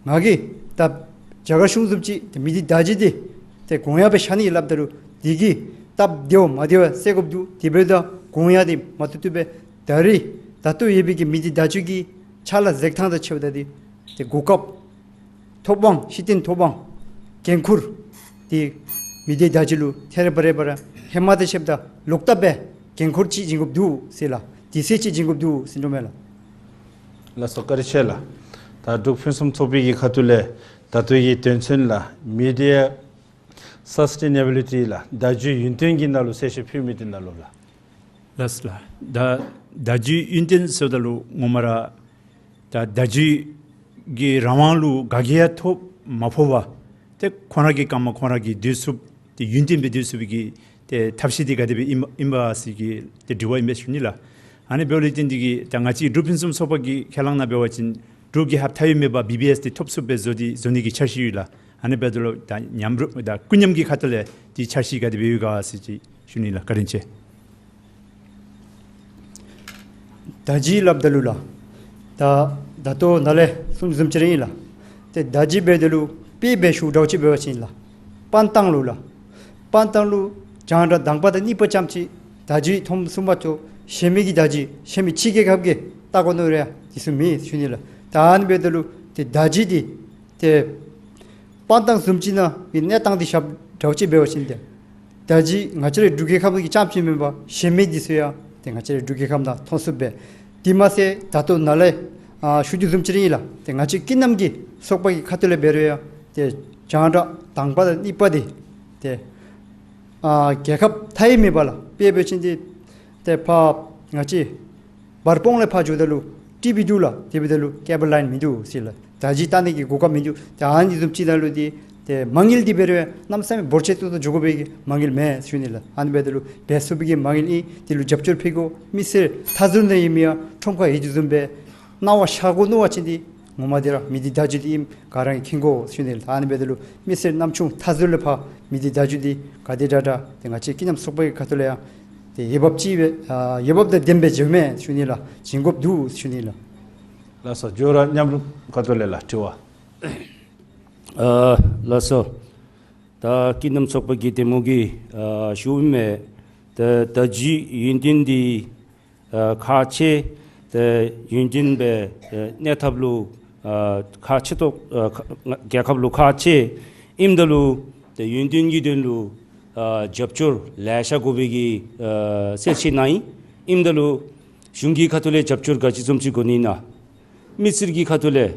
ང་གིས་ད་རྒྱ་གར་གཞུང་བཟུམ་ཅིག་ཏེ་མི་སྡེའི་བརྡ་བརྒྱུད་འདི་ཏེ་དགོངས་ཡངས་སྦེ་བཞག་ནི་ཨིན་སླབ་ད་ལུ་འདི་གི་སྟབས་བདེཝ་མ་བདེཝ་སེལ་དགོཔ་འདུག། དེ་འབདཝ་ད་དགོངས་ཡངས་འདི་མ་བཏུབ་བཏུབ་སྦེ་ད་རེས་ད་ལྟོ་ཡོད་པའི་གི་མི་སྡེའི་བརྡ་བརྒྱུད་ཀྱི་ཕྱག་ལཱ་མཛད་ཐངས་དང་འཁྲིལཝ་ད་འདི་ཏེ་གོ་སྐབས་ཐོབ་དབང་གཞི་རྟེན་ཐོབ་དབང་ འགན་ཁུར་འདི་མི་སྡེ་བརྡ་བརྒྱུད་ལུ་ཐད་རི་བ་རི་སྦེ་ར་ཧེ་མ་དང་ཕྱདཔ་ད་ལོག་ལྟབ་སྦེ་འགན་ཁུར་ཅིག་བྱིན་དགོཔ་འདུག་ཟེར་ལགས། དུས་ཚོད་ཅིག་བྱིན་དགོཔ་འདུག་ཟེར་མནོཝ་མས་ལགས། ལགས་སོ། བཀའ་དྲིན་ཆེ་ལགས། ད་འབྲུག་ཕུན་སུམ་ཚོགས་པའི་གི་ཁ་ཐུག་ལས་ད་ལྟོ་གི་དོན་ཚན་ལགས་Media Sustainability ལགས་བརྡ་བརྒྱུད་ཡུན་བརྟན་གྱི་ནང་ལུ་གསལ་བཤད་ཕུལ་མི་འདི་ནང་ལུ་ལགས། ལགས་ལགས། ད་བརྡ་བརྒྱུད་ཡུན་བརྟན་ཟེརཝ་ད་ལུ་ངོ་མ་ར་ད་བརྡ་བརྒྱུད་ཀྱི་རང་དབང་ལུ་ག་གིས་ཡང་ཐོ་མ་ཕོག་པར་ཏེ་ཁོང་ར་གི་རྐངམ་ཁོང་ར་གིས་སྡོད་ཚུགསཔ་ཏེ་ཡུན་བརྟན་སྦེ་སྡོད་ཚུགས་པའི་གི་ཏེ་ཐབས་ཤེས་འདི་ག་དེ་སྦེ་ཨིན་ཨིན་པ་ཟེར་གྱི་ཏེ་དྲི་བ་ཨིན་པས་ཞུ་ནི་ལགས། ཨ་ནི་འབདཝ་ལས་བརྟེན་ཏེ་གིས་ད་ང་བཅས་འབྲུག་ཕུན་སུམ་ཚོགས་པ་གི་ཁས་བླངས་ནང་འབད་བ་ཅིན་འབྲུག་གི་ཧབ་མཐའ་ཡས་མེད་པར་བི་བི་ཨེསི་འདི་ཐོབ་ཚུགསཔ་སྦེ་བཟོ་སྟེ་བཟོ་ནི་གི་འཆར་གཞི་ཡོད་ལགས། ཨ་ནི་འབདཝ་ད་ལུ་ད་མཉམ་རུབ་ད་སྐུ་མཉམ་གྱི་ཁ་ཐུག་ལས་འདི་འཆར་གཞི་ག་དེ་སྦེ་ཡོད་ག་ཟེར་ཅིག་ཞུ་ནི་ལགས། བཀའ་དྲིན་ཆེ། བརྡ་བརྒྱུད་སླབ་ད་ལུ་ལགས། ད་ད་ལྟོ་ནཱ་ལས་གསུངས་བཟུམ་ཅིག་ར་ཨིན་ལགས། ཏེ་བརྡ་བརྒྱུད་འབདཝ་ད་ལུ་དཔེ་སྦེ་ཞུཝ་འདྲཝ་ཅིག་འབད་བ་ཅིན་ལགས། དཔང་རྟགས་ལུ་ལགས། དཔང་རྟགས་ལུ་རྒྱང་བསྒྲགས་དང་པ་དང་གཉིས་པ་རྐྱངམ་ཅིག་བརྡ་བརྒྱུད་ཐོནམ་བཟུམ་མ་གཏོགས་གཞན་མི་གི་བརྡ་བརྒྱུད་གཞན་མི་ཕྱི་རྒྱལ་ཁབ་ཀྱིས་བལྟ་དགོ་མནོ་རུང་འདི་ཚུ་མེད་ཞུ་ནི་ལགས། ད་ཨ་ནི་འབདཝ་ད་ལུ་ཏེ་བརྡ་བརྒྱུད་འདི་ཏེ་དཔང་རྟགས་བཟུམ་ཅིག་ནང་གི་གནས་སྟངས་འདི་ཞུཝ་འདྲཝ་ཅིག་འབད་བ་ཅིན་ཏེ་བརྡ་བརྒྱུད་ང་བཅས་རའི་འབྲུག་རྒྱལ་ཁབ་ཀྱི་རྐྱངམ་ཅིག་མེན་པར་གཞན་མི་འདི་ཚུ་ཡང་ཏེ་ང་བཅས་རའི་འབྲུག་རྒྱལ་ཁབ་ནང་ཐོན་ཚུགསཔ་སྦེ། དེ་མ་ཚད་ད་ལྟོ་ནཱ་ལས་ཨ་ཞུ་རྒྱུ་བཟུམ་ཅིག་ར་ཨིན་ལགས། ཏེ་ང་བཅས་ཀུན་རྣམ་གྱི་ཚོགས་པ་གི་ཁ་ཐུག་ལས་འབད་རུང་ཡང་ཏེ་རྒྱང་བསྒྲགས་དང་པ་དང་གཉིས་པ་འདི་ཏེ་ཨ་རྒྱལ་ཁབ་མཐའ་ཡས་མེད་པ་ལགས། དཔེ་འབད་བ་ཅིན་འདི་ཏེ་ཕར་ང་བཅས་བར་སྤོང་ལས་ཕར་འགྱོཝ་ད་ལུ་ཊི་བི་འདུག་ལགས། དེ་འབདཝ་ད་ལུ་ཀེ་བཱལ་ལའིན་མིན་འདུག་ཟེར་ལགས། བརྡ་བརྒྱུད་བལྟ་ནི་གི་གོ་སྐབས་མིན་འདུག། ཏེ་ཨ་ནི་བཟུམ་ཅིག་ནང་ལུ་འདི་ཏེ་མ་དངུལ་འདི་འབད་རུང་གནམ་མེད་ས་མེད་འབོར་ཆེ་ཏོག་ཏོ་འགྱོ་དགོ་པའི་གི་མ་དངུལ་མེད་ཞུ་ནི་ལགས། ཨ་ནི་འབདཝ་ད་ལུ་འབད་ཚུགས་པའི་གི་མ་དངུལ་ཨིན། འདི་ལུ་རྒྱབ་སྐྱོར་ཕུལ་དགོ། མི་སེར་མཐའ་ཟུར་ནང་ཨིན་མི་ཡང་ཁྲོམ་ཁར་ཡོད་དོ་བཟུམ་སྦེ་སྣང་བ་ཤར་དགོ་མནོ་བ་ཅིན་འདི་ངོ་མ་འདི་ར་མི་སྡེ་བརྡ་བརྒྱུད་འདི་ཨིནམ་ག་ར་གིས་མཁྱེན་དགོ་ཞུ་ནི་ལགས། ཨ་ནི་འབདཝ་ད་ལུ་མི་སེར་རྣམ་ཅོ་མཐའ་ཟུར་ལས་ཕར་མི་སྡེ་བརྡ་བརྒྱུད་འདི་ག་དེ་དྲག་དྲག་ཏེ་ང་བཅས་ཀུན་རྣམ་ཚོགས་པ་གི་ཁ་ཐུག་ལས་ཡང་ཏེ་འོས་འབབ་ཅིག་སྦེ་ཨ་འོས་འབབ་དང་ལྡནམ་སྦེ་འགྱོཝ་མས་ཞུ་ནི་ལགས། བྱིན་དགོཔ་འདུག་ཞུ་ནི་ལགས། ལགས་སོ། ཇོ་ར་མཉམ་རུབ་ཁ་ཐུག་ལས་ལགས་དྲི་བ། ཨ་ལགས་སོ། ད་ཀུན་རྣམ་ཚོགས་པ་གི་གདམ་ངོ་གིས་ཨ་ཞུ་མི་ད་བརྡ་བརྒྱུད་ཡུན་བརྟན་འདི་ཨ་ཁག་ཆེ། ད་ཡུན་བརྟན་སྦེ་ཨ་གནས་ཐབས་ལུ་ཨ་ཁག་ཆེ་ཏོག་ཨ་ཁ་རྒྱལ་ཁབ་ལུ་ཁག་ཆེ། ཨིནམ་ད་ལུ་ད་ཡུན་བརྟན་གྱི་དོན་ལུ་ཨ་རྒྱབ་སྐྱོར་ལེ་ཤ་དགོ་པའི་གི་ཨ་གསལ་བཤད་གནང་ཡི། ཨིནམ་ད་ལུ་གཞུང་གི་ཁ་ཐུག་ལས་རྒྱབ་སྐྱོར་ག་ཅི་བཟུམ་ཅིག་དགོ་ནི་ཨིན་ན། མི་སེར་གྱི་ཁ་ཐུག་ལས་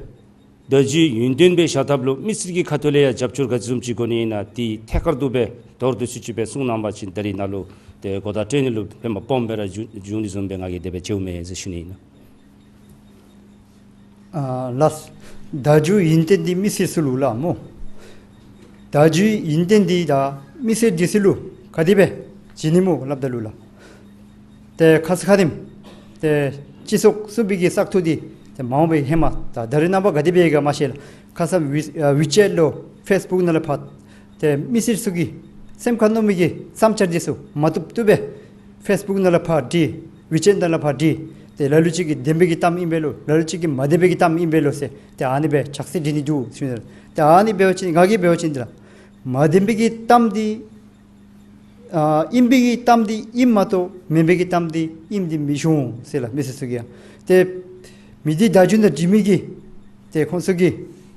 བརྡ་བརྒྱུད་ཡུན་བརྟན་སྦེ་བཞག་ཐབས་ལུ་མི་སེར་གྱི་ཁ་ཐུག་ལས་ཡང་རྒྱབ་སྐྱོར་ག་ཅི་བཟུམ་ཅིག་དགོ་ནི་ཨིན་ན། དེ་ཐད་ཀར་དུ་སྦེ་མདོར་བསྡུས་ཅིག་སྦེ་གསུང་གནང་བ་ཅིན་ད་རིས་ནཱ་ལུ་ཏེ་གོ་བརྡ་སྤྲོད་ནི་ལུ་ཕན་པ་སྦོམ་སྦེ་ར་འབྱུང་འབྱུང་ནི་བཟུམ་སྦེ་ང་གིས་དེ་སྦེ་མཇལཝ་མས་ཟེར་ཞུ་ནི་ཨིན། ཨ་ལགས། བརྡ་བརྒྱུད་ཡུན་བརྟན་འདི་མི་སེར་ཚུ་ལུ་ལགས་སྨོ། བརྡ་བརྒྱུད་ཡུན་བརྟན་འདི་ད་མི་སེར་འདི་ཚུ་ལུ་ག་དེ་སྦེ་བྱིན་ནི་སྨོ་སླབ་ད་ལུ་ལགས། ཏེ་ཁ་ཙ་ཁ་ཉིནམ་ཏེ་སྤྱི་ཚོགས་གསུམ་པའི་གི་བཙག་འཐུ་འདི་ཏེ་མ་འོངས་པའི་ཧེ་མ་ད་ད་རེས་ནངས་པ་ག་དེ་སྦེ་ཡོད་ག་མ་ཤེས་ལགས། ཁ་ཙ་ཝི་ཨ་ཝི་ཅེཊ་ལུ་ཕེསི་བུཀ་ནང་ལས་ཕར་ཏེ་མི་སེར་ཚུ་གི་སེམས་ཁར་མནོ་མི་གི་བསམ་འཆར་འདི་ཚུ་མ་བཏུབ་བཏུབ་སྦེ་ཕེསི་བུཀ་ནང་ལས་ཕར་བྲིས། ཝི་ཅེཊ་ནང་ལས་ཕར་བྲིས། ཏེ་ལ་ལུ་ཅིག་གིས་བདེན་པའི་གི་གཏམ་ཨིན་པས་ལོ། ལ་ལུ་ཅིག་གིས་མ་བདེན་པའི་གི་གཏམ་ཨིན་པས་ལོ་ཟེར་ཏེ་ཨ་ནི་སྦེ་ཕྱག་འཚལ་འབྲི་ནི་འདུག་ཞུ་ནི་ལགས། ཏེ་ཨ་ནི་འབད་བ་ཅིན་ང་གིས་འབད་བ་ཅིན་འདི་ལགས། མ་བདེན་པའི་གི་གཏམ་འདི་ཨ་ཨིན་པའི་གི་གཏམ་འདི་ཨིནམ་མ་གཏོགས་མེན་པའི་གི་གཏམ་འདི་ཨིནམ་འདི་མི་ཤེས་འོང་ཟེར་ལགས། མི་སེར་ཚུ་གིས་ཡང་ཏེ་མི་སྡེ་བརྡ་བརྒྱུད་ནང་འབྲི་མི་གི་ཏེ་ཁོང་ཚུ་གི་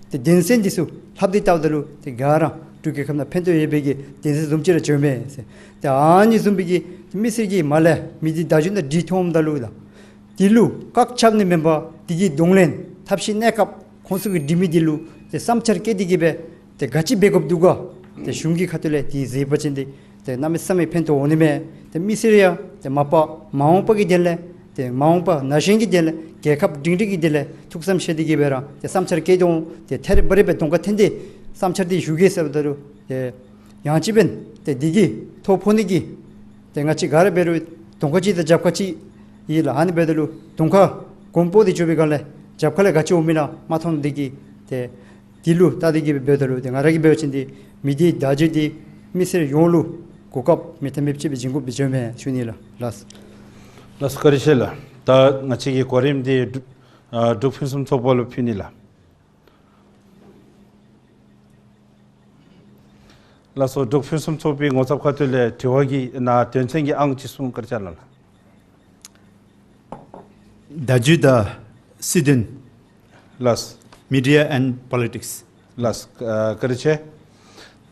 ཏེ་དོན་ཚན་འདི་ཚུ་ལྷབ་སྟེ་བལྟཝ་ད་ལུ་ཏེ་ག་ར་འབྲུག་རྒྱལ་ཁབ་ནང་ཕན་ཐོགས་ཡོད་པའི་གི་དོན་ཚན་བཟུམ་ཅིག་ར་བྱོནམ་མས་ཟེར། ཏེ་ཨ་ནི་བཟུམ་སྦེ་གི་མི་སེར་གྱིས་མར་ལས་མི་སྡེ་བརྡ་བརྒྱུད་ནང་འབྲི་ཐོནམ་ད་ལུ་ད་དེ་ལུ་བཀག་ཆ་ནི་མེན་པར་དེ་གི་གདོང་ལེན་ཐབས་ཤེས་གནས་སྐབས་ཁོང་ཚུ་གིས་འབྲི་མི་དེ་ལུ་ཏེ་བསམ་འཆར་བཀོད་དེ་གི་སྦེ་ཏེ་ག་ཅི་འབད་དགོཔ་འདུག་ག་ཏེ་གཞུང་གི་ཁ་ཐུག་ལས་དེ་གཟིགས་པ་ཅིན་ཏེ་ཏེ་གནམ་མེད་ས་མེད་ཕན་ཐོགས་འོང་ནི་མས། ཏེ་མི་སེར་ཡང་ཏེ་མ་པ་མ་འོངས་པ་གི་དོན་ལས་ཏེ་མ་འོངས་པ་ན་གཞོན་གྱི་དོན་ལས་རྒྱལ་ཁབ་སྒྲིང་སྒྲི་གི་དོན་ལས་ཐུགས་བསམ་བཞེས་ཏེ་གི་སྦེ་ར་ཏེ་བསམ་འཆར་བཀོད་དོ་འོང་། ཏེ་ཐད་རི་བ་རི་སྦེ་གདོང་ཁར་འཐོན་ཏེ་བསམ་འཆར་དེ་ཞུ་གེ་ཟེརཝ་ད་ལུ་ཏེ་ཡང་ཅིན་འབདན་ཏེ་དེ་གི་ཐོ་ཕོག་ནི་གི་ཏེ་ང་བཅས་ག་ར་འབད་རུང་གདོང་ཁ་གཅིག་དང་རྒྱབ་ཁ་གཅིག་ཨིན་ལགས། ཨ་ནི་འབདཝ་ད་ལུ་གདོང་ཁར་གོམ་སྤོ་སྟེ་འགྱོ་བའི་སྒང་ལས་རྒྱབ་ཁ་ལས་ག་ཅི་འོང་མི་ལགས་མ་མཐོང་ནི་དེ་གིས་ཏེ་དེ་ལུ་བལྟ་སྟེ་གི་སྦེ་འབདཝ་ད་ལུ་ཏེ་ང་ར་གིས་འབད་བ་ཅིན་ཏེ་མི་སྡེ་བརྡ་བརྒྱུད་འདི་མི་སེར་ཡོངས་ལུ་གོ་སྐབས་མེད་ཐབས་མེདཔ་ཅིག་སྦེ་བྱིན་དགོཔ་སྦེ་བྱོནམ་མས་ཞུ་ནི་ལགས། ལགས། ལགས་སོ། བཀའ་དྲིན་ཆེ་ལགས། ད་ང་བཅས་ཀྱི་གོ་རིམ་འདི་འབྲུག་ཨ་འབྲུག་ཕུན་སུམ་ཚོགས་པ་ལུ་ཕུལ་ནི་ལགས། ལགས་སོ། འབྲུག་ཕུན་སུམ་ཚོགས་པའི་ངོ་ཚབ་ཁ་ཐུག་ལས་དྲི་བ་གི་ནང་དོན་ཚན་གྱི་ཨང་གཅིག་གསུམ་བཀའ་དྲིན་ཆེ་ལགས། བརྡ་བརྒྱུད་དང་སྲིད་དོན། ལགས། Media and politics. ལགས། ཨ་བཀའ་དྲིན་ཆེ།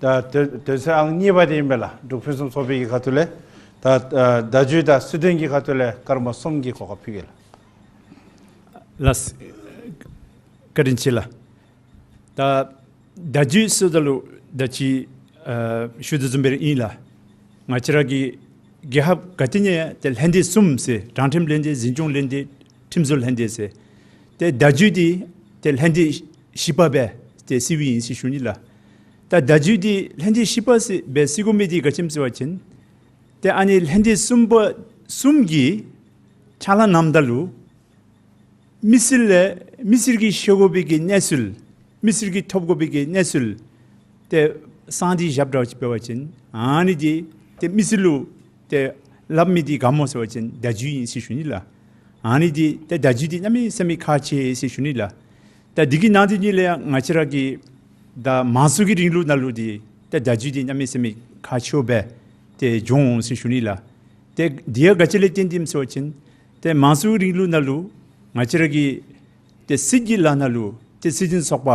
ད་དོན་དོན་ཚན་ཨང་གཉིས་པ་འདི་ཨིན་པས་ལགས། འབྲུག་ཕུན་སུམ་ཚོགས་པའི་གི་ཁ་ཐུག་ལས་ད་ཨ་བརྡ་བརྒྱུད་དང་སྲིད་དོན་གྱི་ཁ་ཐུག་ལས་སྐར་མ་གསུམ་གྱི་གོ་སྐབས་ཕུལ་གེ་ལགས། ལགས། བཀའ་དྲིན་ཆེ་ལགས། ད་བརྡ་བརྒྱུད་ཟེརཝ་ད་ལུ་ད་ཅི་ཨ་ཞུ་དོ་བཟུམ་སྦེ་ར་ཨིན་ལགས། ང་བཅས་ར་གི་རྒྱལ་ཁབ་ག་ཏེ་ནི་ཡང་ཏེ་ལྷན་སྡེ་གསུམ་ཟེར། དྲང་ཁྲིམས་ལྷན་སྡེ། འཛིན་སྐྱོང་ལྷན་སྡེ། ཁྲིམས་བཟོ་ལྷན་སྡེ་ཟེར། ཏེ་བརྡ་བརྒྱུད་འདི་ཏེ་ལྷན་སྡེ་བཞི་པ་སྦེ་ཏེ་སྲིད་པའི་ཨིན་ཟེར་ཞུ་ནི་ལགས། ད་བརྡ་བརྒྱུད་འདི་ལྷན་སྡེ་བཞི་པ་ཟེར་སྦེ་སྲིད་དགོ་མི་འདི་ག་ཅི་སྨོ་ཟེར་བ་ཅིན་ཏེ་ཨ་ནི་ལྷན་སྡེ་གསུམ་པ་གསུམ་གྱིས་ཕྱག་ལཱ་གནངམ་ད་ལུ་མི་སེར་ལས་མི་སེར་གྱིས་ཤེས་དགོ་པའི་གི་གནས་ཚུལ་མི་སེར་གྱིས་ཐོབ་དགོ་པའི་གི་གནས་ཚུལ་ཏེ་གསང་སྟེ་བཞགཔ་འདྲཝ་ཅིག་འབད་བ་ཅིན་ཨ་ནི་འདི་ཏེ་མི་སེར་ལུ་ཏེ་སླབ་མི་འདི་ག་སྨོ་ཟེར་བ་ཅིན་བརྡ་བརྒྱུད་ཨིན་ཟེར་ཞུ་ནི་ལགས། ཨ་ནི་འདི་ཏེ་བརྡ་བརྒྱུད་འདི་གནམ་མེད་ས་མེད་ཁག་ཆེ་ཟེར་ཞུ་ནི་ལགས། ད་འདི་གི་ནང་དོན་འདི་ལས་ཡང་ང་བཅས་ར་གི་ད་མང་གཙོ་གི་རིང་ལུགས་ནང་ལུ་འདི་ཏེ་བརྡ་བརྒྱུད་འདི་གནམ་མེད་ས་མེད་ཁག་ཆེཝ་སྦེ་ཏེ་འགྱོ་འོང་ཟེར་ཞུ་ནི་ལགས། ཏེ་འདི་ཡང་ག་ཅི་ལས་བརྟེན་ཏེ་སྨོ་ཟེར་བ་ཅིན་ཏེ་མང་གཙོ་གི་རིང་ལུགས་ནང་ལུ་ང་བཅས་ར་གི་ཏེ་སྲིད་ཀྱི་ལཱ་ནང་ལུ་ཏེ་སྲིད་དོན་ཚོགས་པ་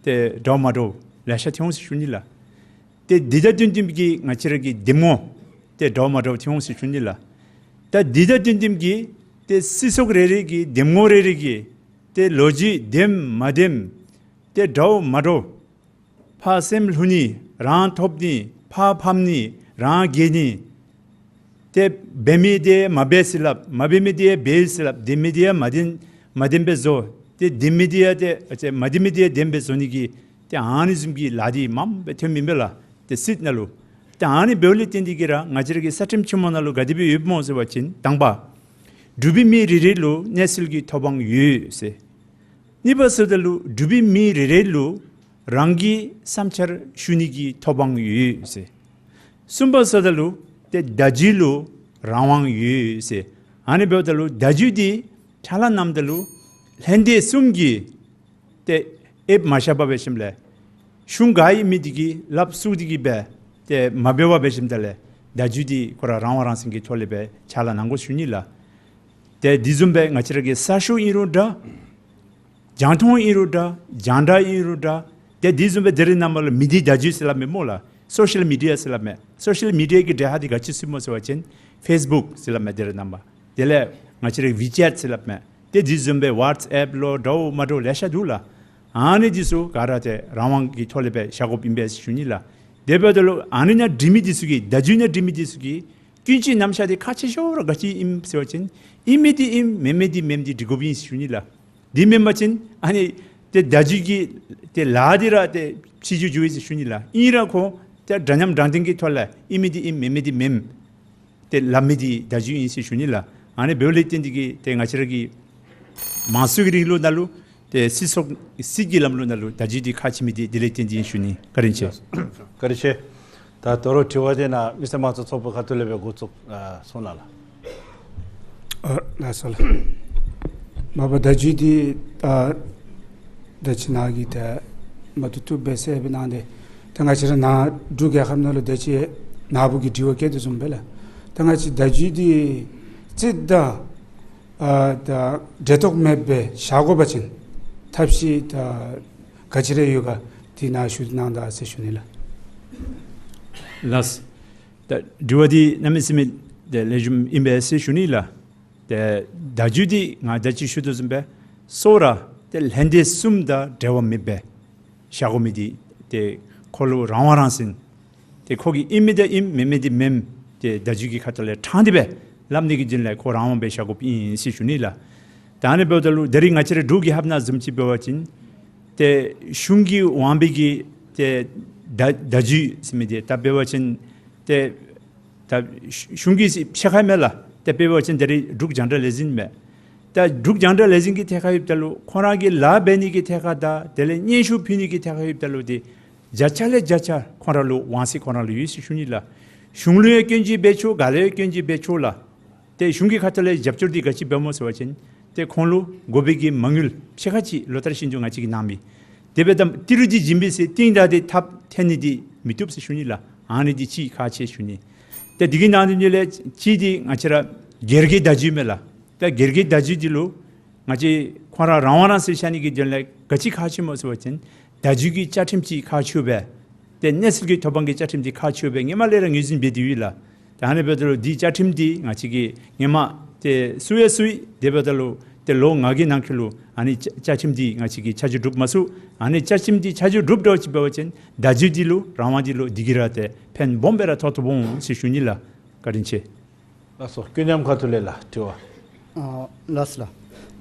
ཏེ་འདྲཝ་མ་འདྲཝ་ལེ་ཤ་ཐོན་འོང་ཟེར་ཞུ་ནི་ལགས། ཏེ་འདི་དང་བསྟུན་བསྟུནམ་གྱི་ང་བཅས་ར་གི་འདེམས་ངོ་ཏེ་འདྲཝ་མ་འདྲཝ་ཐོན་འོང་ཟེར་ཞུ་ནི་ལགས། ད་འདི་དང་བསྟུན་བསྟུནམ་གྱི་ཏེ་སྲིད་ཚོགས་རེ་རེ་གི་འདེམས་ངོ་རེ་རེ་གི་ཏེ་ལོ་རྒྱུས་འདེམས་མ་འདེམས་ཏེ་འདྲཝ་མ་འདྲཝ་ཕར་སེམས་ལྷུང་ནི་རང་ཐོབ་ནི་ཕར་ཕམ་ནི་རང་རྒྱལ་ནི། ཏེ་འབད་མི་འདི་མ་འབད་ཟེར་སླབ། མ་འབད་མི་འདི་འབད་ཟེར་སླབ། བདེན་མི་འདི་མ་བདེན་མ་བདེན་སྦེ་བཟོ། ཏེ་བདེན་མི་འདི་ཏེ་མ་བདེན་མི་འདི་བདེན་སྦེ་བཟོ་ནི་གི་ཏེ་ཨ་ནི་བཟུམ་གྱི་ལཱ་འདི་མངམ་སྦེ་ཐོནམ་ཨིན་པས་ལགས། ཏེ་སྲིད་ནང་ལུ། ཏེ་ཨ་ནི་འབདཝ་ལས་བརྟེན་ཏེ་གིས་ར་ང་བཅས་ར་གི་ས་ཁྲིམས་ཆེན་མོ་ནང་ལུ་ག་དེ་སྦེ་ཡོདཔ་སྨོ་ཟེར་བ་ཅིན་དང་པ་འབྲུག་པའི་མི་རེ་རེ་ལུ་གནས་ཚུལ་གྱི་ཐོབ་དབང་ཡོད་ཟེར། གཉིས་པ་ཟེརཝ་ད་ལུ་འབྲུག་པའི་མི་རེ་རེ་ལུ་རང་གི་བསམ་འཆར་ཞུ་ནི་གི་ཐོབ་དབང་ཡོད་ཟེར། གསུམ་པ་ཟེརཝ་ད་ལུ་ཏེ་བརྡ་བརྒྱུད་ལུ་རང་དབང་ཡོད་ཟེར། ཨ་ནི་འབདཝ་ད་ལུ་བརྡ་བརྒྱུད་འདི་ཕྱག་ལཱ་གནངམ་ད་ལུ་ལྷན་སྡེ་གསུམ་གྱིས་ཏེ་ཨེབ་མ་བཞག་པར་འབད་ཞིནམ་ལས་གཞུང་ག་ཨིན་མི་འདི་གིས་སླབ་ཚུགས་ཏེ་གིས་སྦེ་ཏེ་མ་འབད་བར་འབད་ཞིནམ་ད་ལས་བརྡ་བརྒྱུད་འདི་ཁོ་ར་རང་དབང་རང་བཙན་གྱི་ཐོག་ལས་སྦེ་ཕྱག་ལཱ་གནང་དགོ་ཞུ་ནི་ལགས། ཏེ་འདི་བཟུམ་སྦེ་ང་བཅས་ར་གི་གསར་ཤོག་ཨིན་རུང་འདྲ། རྒྱང་མཐོང་ཨིན་རུང་འདྲ། རྒྱང་བསྒྲགས་ཨིན་རུང་འདྲ། ཏེ་འདི་བཟུམ་སྦེ་དེ་རིང་ནངས་པ་ལུ་མི་ཌི་བརྡ་བརྒྱུད་ཟེར་སླབ་མས་སྨོ་ལགས། སོ་ཤལ་མི་ཌི་ཡ་ཟེར་སླབ་མས། སོ་ཤལ་མི་ཌི་ཡ་གི་གྲས་ཁར་འདི་ག་ཅི་ཚུདཔ་སྨོ་ཟེར་བ་ཅིན་ཕེསི་བུཀ་ཟེར་སླབ་མས་དེ་རིང་ནངས་པ། དེ་ལས་ང་བཅས་ར་ཝི་ཅེཊ་ཟེར་སླབ་མས། ཏེ་འདི་བཟུམ་སྦེ་ཝཊས་ཨེབ་ལོ་འདྲཝ་མ་འདྲཝ་ལེ་ཤ་འདུག་ལགས། ཨ་ནི་འདི་ཚུ་ག་ར་ཏེ་རང་དབང་གི་ཐོག་ལས་སྦེ་བཞག་དགོཔ་ཨིན་པས་ཞུ་ནི་ལགས། དེ་འབདཝ་ད་ལུ་ཨ་ནི་ནང་འབྲེལ་མི་འདི་ཚུ་གིས་བརྡ་བརྒྱུད་ནང་འབྲེལ་མི་འདི་ཚུ་གིས་ཀུན་སྤྱོད་རྣམ་གཞག་འདི་ཁག་ཆེ་ཤོས་ར་ག་ཅི་ཨིནམ་ཟེར་བ་ཅིན་ཨིན་མི་འདི་ཨིནམ་མེན་མི་འདི་མེནམ་འདི་འདྲི་དགོཔ་ཨིན་ཟེར་ཞུ་ནི་ལགས། འདི་མེན་པ་ཅིན་ཨ་ནི་ཏེ་བརྡ་བརྒྱུད་ཀྱི་ཏེ་ལཱ་འདི་ར་ཏེ་ཕྱི་འགྱུར་འགྱོཝ་ཨིན་ཟེར་ཞུ་ནི་ལགས། ཨིན་རུང་ཁོ་ཏེ་འདྲ་མཉམ་དྲང་བདེན་གྱི་ཐོག་ལས་ཨིན་མི་འདི་ཨིནམ་མེན་མི་འདི་མེནམ་ཏེ་སླབ་མི་འདི་བརྡ་བརྒྱུད་ཨིན་ཟེར་ཞུ་ནི་ལགས། ཨ་ནི་འབདཝ་ལས་བརྟེན་ཏེ་གིས་ཏེ་ང་བཅས་ར་གི་མང་གཙོའི་རིང་ལུགས་ནང་ལུ་ཏེ་སྲིད་ཚོགས་སྲིད་ཀྱི་ལམ་ལུགས་ནང་ལུ་བརྡ་བརྒྱུད་འདི་ཁག་ཆེ་མི་འདི་དེ་ལས་བརྟེན་ཏེ་ཨིན་ཞུ་ནི། བཀའ་དྲིན་ཆེ། བཀའ་དྲིན་ཆེ། ད་དོ་རུང་དྲི་བ་འདི་ནཱ་མི་སེར་དམངས་གཙོ་ཚོགས་པའི་ཁ་ཐུག་ལས་སྦེ་འགོ་བཙུགས། ཨ་སོང་ལགས། ཨ་ལགས་སོ་ལགས། མ་པ་བརྡ་བརྒྱུད་འདི་ད་ད་ཅི་ནཱ་གིས་ད་མ་ཐུབ་ཐུབ་སྦེ་ཟེར་སྦེ་གནང་སྟེ་ད་ང་བཅས་ར་ནཱ་འབྲུག་རྒྱལ་ཁབ་ནང་ལུ་ད་ཅི་ནཱ་བུ་གིས་དྲི་བ་བཀོད་དོ་བཟུམ་སྦེ་ལགས། ད་ང་བཅས་བརྡ་བརྒྱུད་འདི་རྩིས་དང་ཨ་ད་འབྲེལ་ཐོགས་མེདཔ་སྦེ་བཞག་དགོ་པ་ཅིན་ཐབས་ཤེས་ད་ག་ཅི་ར་ཡོད་ག་འདི་ནཱ་ཞུ་གནང་ད་ཟེར་ཞུ་ནི་ལགས། ལགས། ད་དྲི་བ་འདི་གནམ་མེད་ས་མེད་ད་ལེགས་ཤོམ་ཨིན་པས་ཟེར་ཞུ་ནི་ལགས། ཏེ་བརྡ་བརྒྱུད་འདི་ང་ད་ཅི་ཞུ་དོ་བཟུམ་སྦེ་སོ་ར་ཏེ་ལྷན་སྡེ་གསུམ་དང་འབྲེལ་བ་མེདཔ་སྦེ་བཞག་དགོ་མི་འདི་ཏེ་ཁོ་ལུ་རང་དབང་རང་བཙན་ཏེ་ཁོ་གིས་ཨིན་མི་འདི་ཨིནམ་མེན་མི་འདི་མེནམ་ཏེ་བརྡ་བརྒྱུད་ཀྱི་ཁ་ཐུག་ལས་དྲང་སྟེ་སྦེ་སླབ་ནི་གི་དོན་ལས་ཁོ་རང་དབང་སྦེ་བཞག་དགོཔ་ཨིན་ཟེར་ཞུ་ནི་ལགས། ད་ཨ་ནི་འབདཝ་ད་ལུ་ད་རིས་ང་བཅས་ར་འབྲུག་རྒྱལ་ཁབ་ནང་བཟུམ་ཅིག་འབད་བ་ཅིན་ཏེ་གཞུང་གིས་དབང་བའི་གི་ཏེ་བརྡ་བརྡ་བརྒྱུད་ཟེར་མི་འདི་ད་འབད་བ་ཅིན་ཏེ་ད་གཞུང་གི་ཕྱེད་ཀ་མས་ལགས། ཏེ་འབད་བ་ཅིན་ད་རིས་འབྲུག་རྒྱང་བསྒྲགས་ལས་འཛིན་མས། ད་འབྲུག་རྒྱང་བསྒྲགས་ལས་འཛིན་གྱི་ཐད་ཁར་ཡོདཔ་ད་ལུ་ཁོང་ར་གི་ལཱ་འབད་ནི་གི་ཐད་ཁར་དང་དེ་ལས་སྙན་ཞུ་ཕུལ་ནི་གི་ཐད་ཁར་ཡོདཔ་ད་ལུ་ཏེ་བརྒྱ་ཆ་ལས་བརྒྱ་ཆ་ཁོང་ར་ལུ་དབང་ཚད་ཁོང་ར་ལུ་ཡོད་ཟེར་ཞུ་ནི་ལགས། གཞུང་ལུ་ཡང་སྐྱོན་བརྗོད་འབད་ཆོག། ག་ལུ་ཡང་སྐྱོན་བརྗོད་འབད་ཆོག་ལགས། ཏེ་གཞུང་གི་ཁ་ཐུག་ལས་རྒྱབ་སྐྱོར་འདི་ག་ཅི་འབདཝ་སྨོ་ཟེར་བ་ཅིན་ཏེ་ཁོང་ལུ་དགོ་པའི་གི་མ་དངུལ་ཕྱེད་ཀ་ཅིག་ལོ་ལྟར་བཞིན་དུ་ང་བཅས་ཀྱིས་གནང་མི། དེ་སྦེ་ད་ཏི་རུ་འདི་བྱིན་པས་ཟེར་གཏིང་བདག་འདི་ཐབས་འཐེན་ནི་འདི་མི་བཏུབ་ཟེར་ཞུ་ནི་ལགས། ཨ་ནི་འདི་གཅིག་ཁག་ཆེ་ཞུ་ནི། ཏེ་འདི་གི་ནང་དོན་འདི་ལས་གཅིག་འདི་ང་བཅས་ར་སྒེར་གྱི་བརྡ་བརྒྱུད་མས་ལགས། ད་སྒེར་གྱི་བརྡ་བརྒྱུད་འདི་ལུ་ང་བཅས་ཁོང་ར་རང་དབང་རང་བཙན་བཞག་ནི་གི་དོན་ལས་ག་ཅི་ཁག་ཆེ་སྨོ་ཟེར་བ་ཅིན་བརྡ་བརྒྱུད་ཀྱི་བཅའ་ཁྲིམས་ཅིག་ཁག་ཆེཝ་སྦེ་ ཏེ་གནས་ཚུལ་གྱི་ཐོབ་དབང་གི་བཅའ་ཁྲིམས་འདི་ཁག་ཆེཝ་སྦེ་ཧེ་མ་ལས་ར་ངོས་འཛིན་འབད་དེ་ཡོད་ལགས། ད་ཨ་ནི་འབདཝ་ད་ལུ་འདི་བཅའ་ཁྲིམས་འདི་ང་བཅས་ཀྱིས་ཧེ་མ་ཏེ་བཙུགས་ཡང་བཙུགས་ཡི། དེ་འབདཝ་ད་ལུ་ཏེ་ལོ་ལྔ་གི་ནང་འཁོད་ལུ་ཨ་ནི་བཅའ་བཅའ་ཁྲིམས་འདི་ང་བཅས་ཀྱིས་ཆ་འཇོག་གྲུབ་མ་ཚུགས། ཨ་ནི་བཅའ་ཁྲིམས་འདི་ཆ་འཇོག་གྲུབ་འགྱོ་ཅི་འབད་བ་ཅིན་བརྡ་བརྒྱུད་འདི་ལུ་རང་དབང་འདི་ལུ་འདི་གིས་ར་ཏེ་ཕན་སྦོམ་སྦེ་ར་ཐོགས་ཐོགས་འོང་ཟེར་ཞུ་ནི་ལགས། བཀའ་དྲིན་ཆེ། ལགས་སོ། སྐུ་མཉམ་ཁ་ཐུག་ལས་ལགས་དྲི་བ། ཨ་ལགས་ལགས།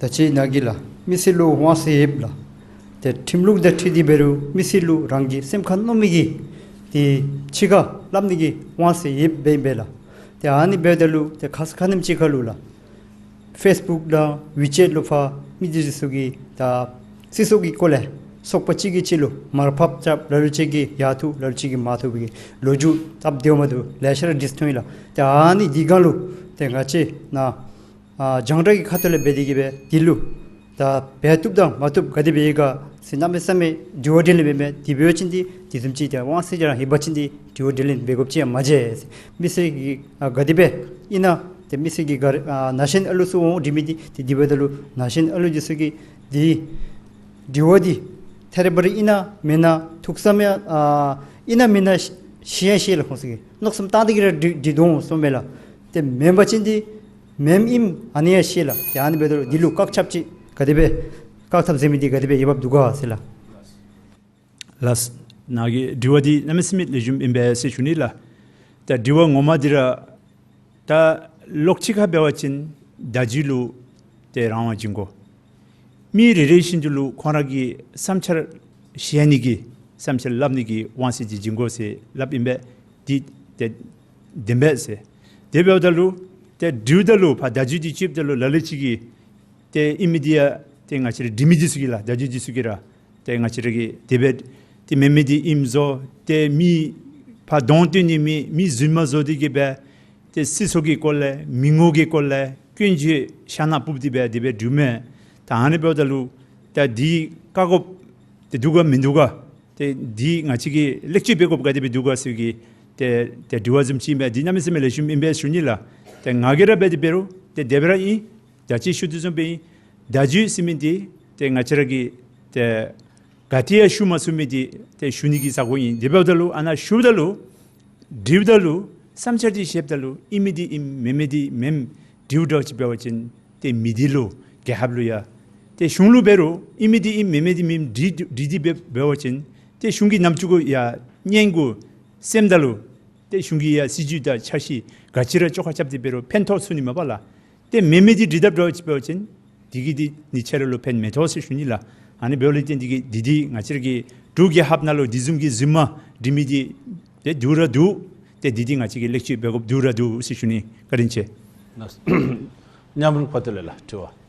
ད་ཅི་ནཱ་གིས་ལགས་མི་སེར་ལུ་དབང་ཚད་ཡོདཔ་ལགས། ཏེ་ཁྲིམས་ལུགས་དང་འཁྲིལ་ཏེ་འབད་རུང་མི་སེར་ལུ་རང་གི་སེམས་ཁར་མནོ་མི་གི་ཏེ་ཕྱི་ཁར་སླབ་ནི་གི་དབང་ཚད་ཡོདཔ་ཨིན་པས་ལགས། ཏེ་ཨ་ནི་འབདཝ་ད་ལུ་ཏེ་ཁ་ཙ་ཁ་ཉིནམ་ཅིག་ཁར་ལུ་ལགས་ཕེསི་བུཀ་དང་ཝི་ཅེཊ་ལུ་ཕར་མི་སྡེ་ཚུ་གིས་ད་སྲིད་ཚོགས་ཀྱི་སྐོར་ལས་ཚོགས་པ་གཅིག་གིས་གཅིག་ལུ་མར་ཕབ་རྐྱབ། ལ་ལུ་ཅིག་གིས་ཡར་ཐུག། ལ་ལུ་ཅིག་གིས་མར་ཐུག་པའི་གི་ལོ་རྒྱུས་སྟབས་བདེཝ་མ་བདེཝ་ལེ་ཤ་ར་འདྲིས་ཐོན་ཡི་ལགས། ཏེ་ཨ་ནི་འདི་སྒང་ལུ་ཏེ་ང་བཅས་ནཱ་ཨ་རྒྱང་བསྒྲགས་ཀྱི་ཁ་ཐུག་ལས་འབད་དེ་གིས་སྦེ་འདི་ལུ་ད་འབད་བཏུབ་དང་མ་བཏུབ་ག་དེ་སྦེ་ཡོད་ག་ཟེར་གནམ་མེད་ས་མེད་དྲི་བ་དྲིས་ལན་འབད་མི་འདི་འབད་བ་ཅིན་འདི་དེ་བཟུམ་ཅིག་ཏེ་དབང་ཚད་ཅིག་ར་ཡོད་པ་ཅིན་འདི་དྲི་བ་དྲིས་ལན་འབད་དགོཔ་ཅིག་ཡང་མ་མཇལ། མི་སེར་གྱིས་ཨ་ག་དེ་སྦེ་ཨིན་ན་ཏེ་མི་སེར་གྱིས་ག་ཨ་ན་གཞོན་ཨ་ལུ་ཚུ་འོང་འདྲི་མི་འདི་ཏེ་འདི་འབདཝ་ད་ལུ་ན་གཞོན་ཨ་ལུ་འདི་ཚུ་གིས་འདི་དྲི་བ་འདི་ཐད་རི་བ་རི་ཨིན་ན་མེན་ན་ཐུགས་བསམ་ཡང་ཨ་ཨིན་ན་མེན་ན་ཤེས་ཡང་ཤེས་ལགས། ཁོང་ཚུ་གིས་མནོ་བསམ་བཏང་སྟེ་གིས་ར་འདྲི་འདྲི་དོ་འོང་གསུངམ་མས་ལགས། ཏེ་མེན་པ་ཅིན་འདི་མེནམ་ཨིནམ་ཨ་ནི་ཡང་ཤེས་ལགས། ཏེ་ཨ་ནི་འབདཝ་ད་ལུ་འདི་ལུ་བཀག་ཆ་ཅིག་ག་དེ་སྦེ་བཀག་ཐབས་ཟེར་མི་འདི་ག་དེ་སྦེ་འོང་འབབ་འདུག་ག་ཟེར་ལགས། ལགས། ནཱ་གི་དྲི་བ་འདི་གནམ་མེད་ས་མེད་ལེགས་ཤོམ་ཨིན་པས་ཟེར་ཞུ་ནི་ལགས། ད་དྲི་བ་ངོ་མ་འདི་ར་ད་ལོགས་གཅིག་ཁར་འབད་བ་ཅིན་བརྡ་བརྒྱུད་ལུ་ཏེ་རང་དབང་བྱིན་དགོ། མི་རེ་རེ་བཞིན་དུ་ལུ་ཁོང་ར་གི་བསམ་འཆར་བཤད་ནི་གི་བསམ་འཆར་སླབ་ནི་གི་དབང་ཚད་འདི་བྱིན་དགོ་ཟེར་སླབ་ཨིན་པས། འདི་ཏེ་བདེན་པས་ཟེར། དེ་འབདཝ་ད་ལུ་ཏེ་འདྲིཝ་ད་ལུ་ཕར་བརྡ་བརྒྱུད་འདི་བཙུགསཔ་ད་ལུ་ལ་ལུ་ཅིག་གིས་ཏེ་ཨིན་མི་འདི་ཡང་ཏེ་ང་བཅས་ར་འདྲི་མི་འདི་ཚུ་གིས་ལགས། བརྡ་བརྒྱུད་འདི་ཚུ་གིས་ར་ཏེ་ང་བཅས་ར་གི་དེ་སྦེ་ཏེ་མེན་མི་འདི་ཨིནམ་བཟོ། ཏེ་མི་ཕར་གདོང་སྟོན་ནི་མི་མི་རྫུན་མ་བཟོ་སྟེ་གིས་སྦེ་ཏེ་སྲིད་ཚོགས་ཀྱི་སྐོར་ལས་མི་ངོ་གི་སྐོར་ལས་སྐྱོན་བརྗོད་ཤ་ན་སྤུབས་ཏེ་སྦེ་དེ་སྦེ་འདྲིཝ་མས། ད་ཨ་ནི་འབདཝ་ད་ལུ་ད་འདི་བཀག་དགོཔ་ཏེ་འདུག་ག་མིན་འདུག་ག། ཏེ་འདི་ང་བཅས་ཀྱིས་ལེགས་བཅོས་འབད་དགོཔ་ག་དེ་སྦེ་འདུག་ག་ཟེར་གྱི་ཏེ་ཏེ་དྲི་བ་བཟུམ་ཅིག་ཨིན་པས། འདི་གནམ་མེད་ས་མེད་ལེགས་ཤོམ་ཨིན་པས་ཞུ་ནི་ལགས། ཏེ་ང་གིས་ར་འབད་དེ་འབད་རུང་ཏེ་དེ་སྦེ་ར་ཨིན། ད་ཅི་ཞུ་དོ་བཟུམ་སྦེ་ཨིན། བརྡ་བརྒྱུད་ཟེར་མི་འདི་ཏེ་ང་བཅས་ར་གིས་ཏེ་ག་ཏེ་ཡང་ཞུ་མ་ཚུགས་མི་འདི་ཏེ་ཞུ་ནི་གི་ས་གོ་ཨིན། དེ་འབདཝ་ད་ལུ་ཨ་ནཱ་ཞུཝ་ད་ལུ་འདྲིཝ་ད་ལུ་བསམ་འཆར་འདི་བཤདཔ་ད་ལུ་ཨིན་མི་འདི་ཨིནམ་མེན་མི་འདི་མེནམ་འདྲིཝ་འདྲཝ་ཅིག་འབད་བ་ཅིན་ཏེ་མི་སྡེ་ལུ་རྒྱལ་ཁབ་ལུ་ཡང་ཏེ་གཞུང་ལུ་འབད་རུང་ཨིན་མི་འདི་ཨིནམ་མེན་མི་འདི་མེནམ་འདྲི་འདྲི་འདི་འབད་འབད་བ་ཅིན་ཏེ་གཞུང་གི་རྣམ་ཅོ་གུ་ཡང་སྙན་གུ་གསནམ་ད་ལུ་ཏེ་གཞུང་གི་ཡང་སྲིད་བྱུས་དང་འཆར་གཞི་ག་ཅི་ར་བཅོ་ཁ་རྐྱབ་སྟེ་འབད་རུང་ཕན་ཐོགས་ཚུགས་ནི་མས་པ་ལགས། ཏེ་མེན་མི་འདི་འདྲི་དཔ་འདྲཝ་ཅིག་འབད་བ་ཅིན་འདི་གིས་འདི་ནི་ཁྱེད་ར་ལུ་ཕན་མི་ཐོགས་ཟེར་ཞུ་ནི་ལགས། ཨ་ནི་འབདཝ་ལས་བརྟེན་འདི་གིས་འདི་འདི་ང་བཅས་ར་གི་འབྲུག་རྒྱལ་ཁབ་ནང་ལུ་འདི་བཟུམ་གྱི་རྫུན་མ་འདྲི་མི་འདི་ཏེ་འདུག་ར་འདུག། ཏེ་འདི་འདི་ང་བཅས་ཀྱིས་ལེགས་བཅོས་འབད་དགོཔ་འདུག་ར་འདུག་ཟེར་ཞུ་ནི། བཀའ་དྲིན་ཆེ། ལགས། མཉམ་རུབ་ཁ་ཐུག་ལས་ལགས་དྲི་བ།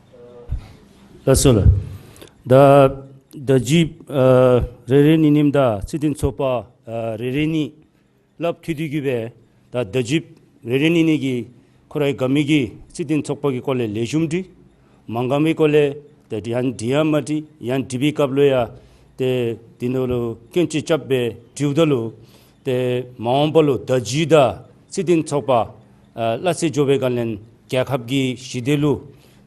ལགས་སོ་ལགས། ད་བརྡ་བརྒྱུད་ཨ་རེ་རེ་གཉིས་གཉིསམ་དང་སྲིད་དོན་ཚོགས་པ་ཨ་རེ་རེ་གཉིས་སླབ་མཐུད་དེ་གིས་སྦེ་ད་བརྡ་བརྒྱུད་རེ་རེ་གཉིས་གཉིས་ཀྱིས་ཁོ་རའི་དགའ་མི་གི་སྲིད་དོན་ཚོགས་པ་གི་སྐོར་ལས་ལེགས་ཤོམ་འདྲི། མ་དགའ་མི་སྐོར་ལས་ཏེ་འདི་ཡང་འདི་ཡང་མ་འདྲི། ཡང་འདྲི་བའི་སྐབས་ལུ་ཡང་ཏེ་འདི་ནང་ལུ་སྐྱོན་ཅིག་རྐྱབ་སྦེ་འདྲིཝ་ད་ལུ་ཏེ་མ་འོངས་པ་ལུ་བརྡ་བརྒྱུད་དང་སྲིད་དོན་ཚོགས་པ་ཨ་སླ་བསྲེ་འགྱོ་བའི་སྒང་ལས་རྒྱལ་ཁབ་ཀྱི་ཞི་བདེ་ལུ་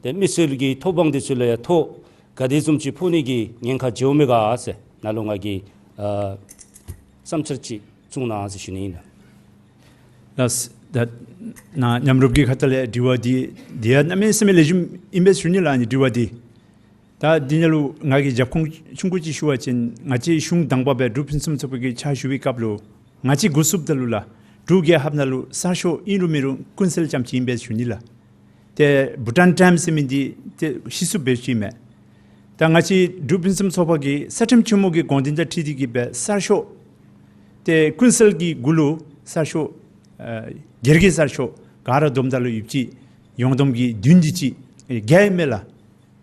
ཏེ་མི་སེར་གྱི་ཐོབ་དབང་འདི་ཚུ་ལུ་ཡང་ཐོགས་ག་དེ་བཟུམ་ཅིག་ཕོག་ནི་གི་ཉེན་ཁ་འབྱུངམ་མས་ག་ཟེར་ནཱ་ལུ་ང་གིས་ཨ་བསམ་འཆར་ཅིག་གསུང་གནང་ཟེར་ཞུ་ནི་ཨིན་ལགས། ལགས། ད་ནཱ་མཉམ་རུབ་ཀྱི་ཁ་ཐུག་ལས་དྲི་བ་འདི་འདི་ཡང་གནམ་མེད་ས་མེད་ལེགས་ཤོམ་ཨིན་པས་ཞུ་ནི་ལགས། ཨ་ནི་དྲི་བ་འདི་ད་འདི་ནང་ལུ་ང་གིས་རྒྱབ་ཁུངས་ཆུང་ཀུ་ཅིག་ཞུ་བ་ཅིན་ང་བཅས་གཞུང་དང་པ་སྦེ་འབྲུག་ཕུན་སུམ་ཚོགས་པའི་གི་ཕྱག་ཞུ་བའི་སྐབས་ལུ་ང་བཅས་འགོ་བཙུགསཔ་ད་ལུ་ལགས་འབྲུག་རྒྱལ་ཁབ་ནང་ལུ་གསར་ཤོག་ཨིན་རུང་མེན་རུང་ཀུན་གསལ་རྐྱངམ་ཅིག་ཨིན་པས་ཞུ་ནི་ལགས། ཏེ་བྷུ་ཊཱན་ཊའིམསི་ཟེར་མི་འདི་ཏེ་ཤེས་ཚུགསཔ་སྦེ་ཅིག་མས། ད་ང་བཅས་འབྲུག་ཕུན་སུམ་ཚོགས་པ་གི་རྩ་ཁྲིམས་ཆེན་མོ་གི་དགོངས་དོན་དང་འཁྲིལ་ཏེ་གིས་སྦེ་གསར་ཤོག་ཏེ་ཀུན་གསལ་གྱི་གུ་ལུ་གསར་ཤོག་ཨ་སྒེར་གྱི་གསར་ཤོག་ག་ར་བསྡོམས་ད་ལུ་ཡོདཔ་ཅིག་ཡོངས་བསྡོམས་ཀྱི་བདུན་དེ་ཅིག་ཨེ་བརྒྱད་མས་ལགས།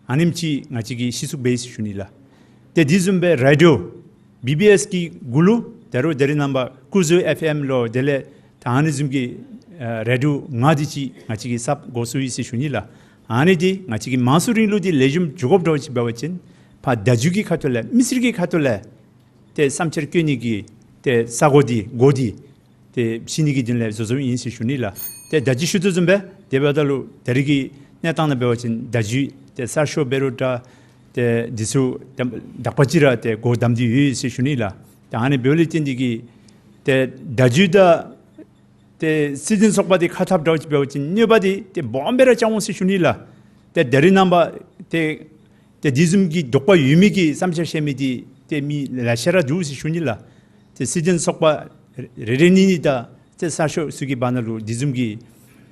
ཨ་ནེམ་ཅིག་ང་བཅས་ཀྱིས་ཤེས་ཚུགསཔ་སྦེ་ཞུ་ནི་ལགས། ཏེ་དེ་བཟུམ་སྦེ་རེ་ཌིའོ་བི་བི་ཨེསི་གི་གུ་ལུ་ད་རུང་ད་རིས་ནངས་པ་ཀུ་ཟུ་ཨེཕ་ཨེམ་ལོ་དེ་ལས་ད་ཨ་ནི་བཟུམ་གྱི་ཨ་རེ་ཌིའོ་ལྔ་དེ་ཅིག་ང་བཅས་ཀྱིས་གསརཔ་འགོ་བཙུགས་ཡི་ཟེར་ཞུ་ནི་ལགས། ཨ་ནི་འདི་ང་བཅས་ཀྱི་མང་གཙོ་རིང་ལུགས་འདི་ལེགས་ཤོམ་འགྱོ་དགོཔ་འདྲཝ་ཅིག་འབད་བ་ཅིན་ཕར་བརྡ་བརྒྱུད་ཀྱི་ཁ་ཐུག་ལས་མི་སེར་གྱི་ཁ་ཐུག་ལས་ཏེ་བསམ་འཆར་བཀོད་ནི་གི་ཏེ་ས་གོ་འདི་སྒོ་འདི་ཏེ་ཕྱེ་ནི་གི་དོན་ལས་བཟོ་བཟོཝ་ཨིན་ཟེར་ཞུ་ནི་ལགས། ཏེ་ད་ཅི་ཞུ་དོ་བཟུམ་སྦེ་དེ་འབདཝ་ད་ལུ་ད་རིས་ཀྱི་གནས་སྟངས་ནང་འབད་བ་ཅིན་བརྡ་བརྒྱུད་ཏེ་གསར་ཤོག་འབད་རུང་འདྲ་ཏེ་འདི་ཚུ་དག་པ་ཅིག་ར་ཏེ་སྒོ་བསྡམས་ཏེ་ཡོད་ཟེར་ཞུ་ནི་ལགས། ད་ཨ་ནི་འབདཝ་ལས་བརྟེན་ཏེ་གིས་ཏེ་བརྡ་བརྒྱུད་དང་ཏེ་སྲིད་དོན་ཚོགས་པ་འདི་ཁ་འཐབ་འདྲཝ་ཅིག་འབད་བ་ཅིན་གནོད་པ་འདི་ཏེ་སྦོམ་སྦེ་ར་བྱུང་འོང་ཟེར་ཞུ་ནི་ལགས། ཏེ་ད་རིས་ནངས་པ་ཏེ་ཏེ་དེ་བཟུམ་གྱི་དོགས་པ་ཡོད་མི་གི་བསམ་འཆར་བཤད་མི་འདི་ཏེ་མི་ལེ་ཤ་ར་འདུག་ཟེར་ཞུ་ནི་ལགས། ཏེ་སྲིད་དོན་ཚོགས་པ་རེ་རེ་གཉིས་གཉིས་དང་ཏེ་གསར་ཤོག་ཚུ་གི་བར་ན་ལུ་དེ་བཟུམ་གྱི་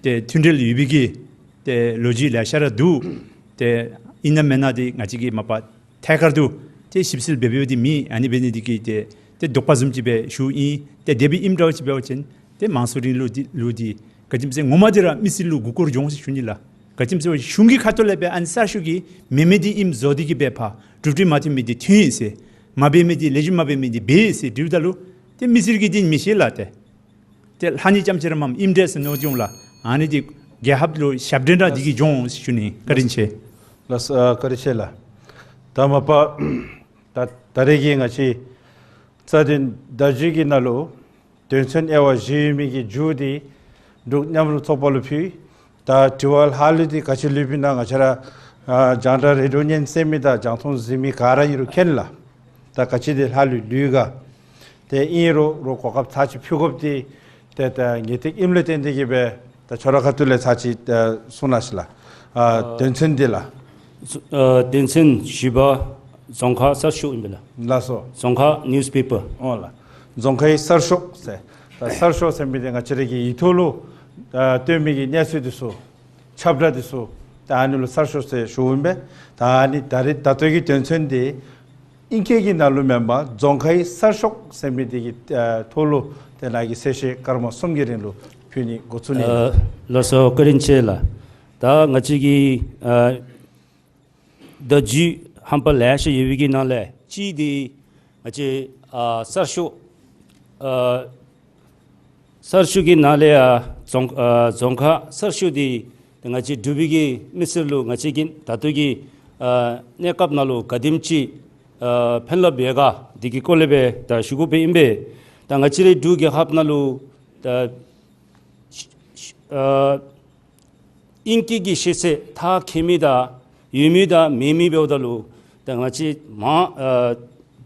ཏེ་མཐུན་འབྲེལ་ཡོད་པའི་གི་ཏེ་ལོ་རྒྱུས་ལེ་ཤ་ར་འདུག། ཏེ་ཨིན་ན་མེན་ན་འདི་ང་བཅས་ཀྱིས་མ་པ་ཐད་ཀར་དུ་ཏེ་ཞིབ་འཚོལ་འབད་འབདཝ་འདི་མེད། ཨ་ནི་འབད་ནི་འདི་གིས་ཏེ་ཏེ་དོགས་པ་བཟུམ་ཅིག་སྦེ་ཞུཝ་ཨིན། ཏེ་དེ་སྦེ་ཨིནམ་འདྲཝ་ཅིག་འབད་བ་ཅིན་ཏེ་མང་གཙོ་རིང་ལུགས་འདི་ལུ་འདི་ག་ཅི་སྨོ་ཟེར་ངོ་མ་འདི་ར་མི་སེར་ལུ་མགུ་སྐོར་འགྱོ་འོང་ཟེར་ཞུ་ནི་ལགས། ག་ཅི་སྨོ་ཟེར་གཞུང་གི་ཁ་ཐུག་ལས་སྦེ་ཨ་ནི་གསར་ཤོག་གི་མེན་མི་འདི་ཨིནམ་བཟོ་སྟེ་གིས་སྦེ་ཕར་གྲུབ་འབྲས་མ་ཐོན་མི་འདི་ཐོན་ཡི་ཟེར། མ་འབད་མི་འདི་ལེགས་ཤོམ་མ་འབད་མི་འདི་འབད་ཡི་ཟེར་དྲིཝ་ད་ལུ་ཏེ་མི་སེར་གྱིས་འདི་མི་ཤེས་ལགས། ཏེ་ཏེ་ལྷག་ནི་ཙམ་ཅིག་ར་མངམ་ཨིནམ་འདྲས་ཟེར་མནོ་འོང་ལགས། ཨ་ནི་འདི་རྒྱལ་ཁབ་ལུ་ཞབས་འདྲེན་ར་འདི་གིས་འགྱོ་འོང་ཟེར་ཞུ་ནི། བཀའ་དྲིན་ཆེ། ལགས་སོ། ཨ་བཀའ་དྲིན་ཆེ་ལགས། ད་མ་པ་ད་ད་རེས་ཀྱི་ང་བཅས་རྩ་དོན་བརྡ་བརྒྱུད་ཀྱི་ནང་ལུ་དོན་ཚན་དབྱེ་བ་བཞི་ཡོད་མི་གི་མཇུག་འདི་འབྲུག་མཉམ་རུབ་ཚོགས་པ་ལུ་ཕུལ། ད་དྲི་བ་ལྷག་ལུས་འདི་ག་ཅི་ལུས་པས་ན་ང་བཅས་ར་ཨ་རྒྱང་བསྒྲགས་རེ་ཌིའོ་ཉན་གསན་མི་དང་རྒྱང་མཐོང་གཟིགས་མི་ག་ར་ཨིན་རུང་མཁྱེན་ལགས། ད་ག་ཅི་འདི་ལྷག་ལུས་ལུས་ག། ཏེ་ཨིན་རུང་རོགས་གོ་སྐབས་ཚར་ཅིག་ཕུལ་དགོཔ་འདི་ཏེ་ད་ངེས་ཏིག་ཨིནམ་ལས་བརྟེན་ཏེ་གིས་སྦེ་ད་ཁྱོད་ར་ཁ་ཐུག་ལས་ཚར་ཅིག་ཨ་གསུང་གནང་ཤིག་ལགས། ཨ་དོན་ཚན་འདི་ལགས། ཨ་དོན་ཚན་བཞི་པ་རྫོང་ཁ་གསར་ཤོག་ཨིན་པས་ལགས། ལགས་སོ། རྫོང་ཁ་ནིའུས་པེ་པར། འོང་ལགས། རྫོང་ཁའི་གསར་ཤོག་ཟེར། ད་གསར་ཤོག་ཟེར་མི་འདི་ང་བཅས་ར་གི་ཡིག་ཐོག་ལུ་ཨ་སྟོན་མི་གི་གནས་ཚུལ་འདི་ཚུ་ཁྱབ་བསྒྲགས་འདི་ཚུ་ད་ཨ་ནི་ལུ་གསར་ཤོག་ཟེར་ཞུཝ་ཨིན་པས། ད་ཨ་ནི་ད་རེས་ད་ལྟོ་གི་དོན་ཚན་འདི་ཨིང་སྐད་ཀྱི་ནང་ལུ་མེན་པར་རྫོང་ཁའི་གསར་ཤོག་ཟེར་མི་འདི་གི་ཨ་ཐོག་ལུ་ཏེ་ནཱ་གི་གསལ་བཤད་སྐར་མ་གསུམ་གྱི་རིང་ལུ་ཕུལ་ནི་འགོ་བཙུགས་ནི། ཨ་ལགས་སོ། བཀའ་དྲིན་ཆེ་ལགས། ད་ང་བཅས་ཀྱི་ཨ་བརྡ་བརྒྱུད་ཧམ་པ་ལེ་ཤ་ཡོད་པའི་གི་ནང་ལས་གཅིག་འདི་ང་བཅས་ཨ་གསར་ཤོག་ཨ་གསར་ཤོག་གི་ནང་ལས་ཡང་རྫོང་ཨ་རྫོང་ཁ་གསར་ཤོག་འདི་ང་བཅས་འབྲུག་པའི་གི་མི་སེར་ལུ་ང་བཅས་ཀྱིས་ད་ལྟོ་གི་ཨ་གནས་སྐབས་ནང་ལུ་ག་དེམ་ཅིག་ཨ་ཕན་རླབས་ཡོད་ག་འདི་གི་སྐོར་ལས་སྦེ་ད་ཞུ་དགོཔ་ཨིན་པས། ད་ང་བཅས་རའི་འབྲུག་རྒྱལ་ཁབ་ནང་ལུ་ད་ཨ་ཨིང་སྐད་ཀྱི་ཤེས་ཚད་ཐག་ཁེལ་མི་དང་ཡོད་མི་དང་མེད་མི་འབདཝ་ད་ལུ་ད་ང་བཅས་མང་ཨ་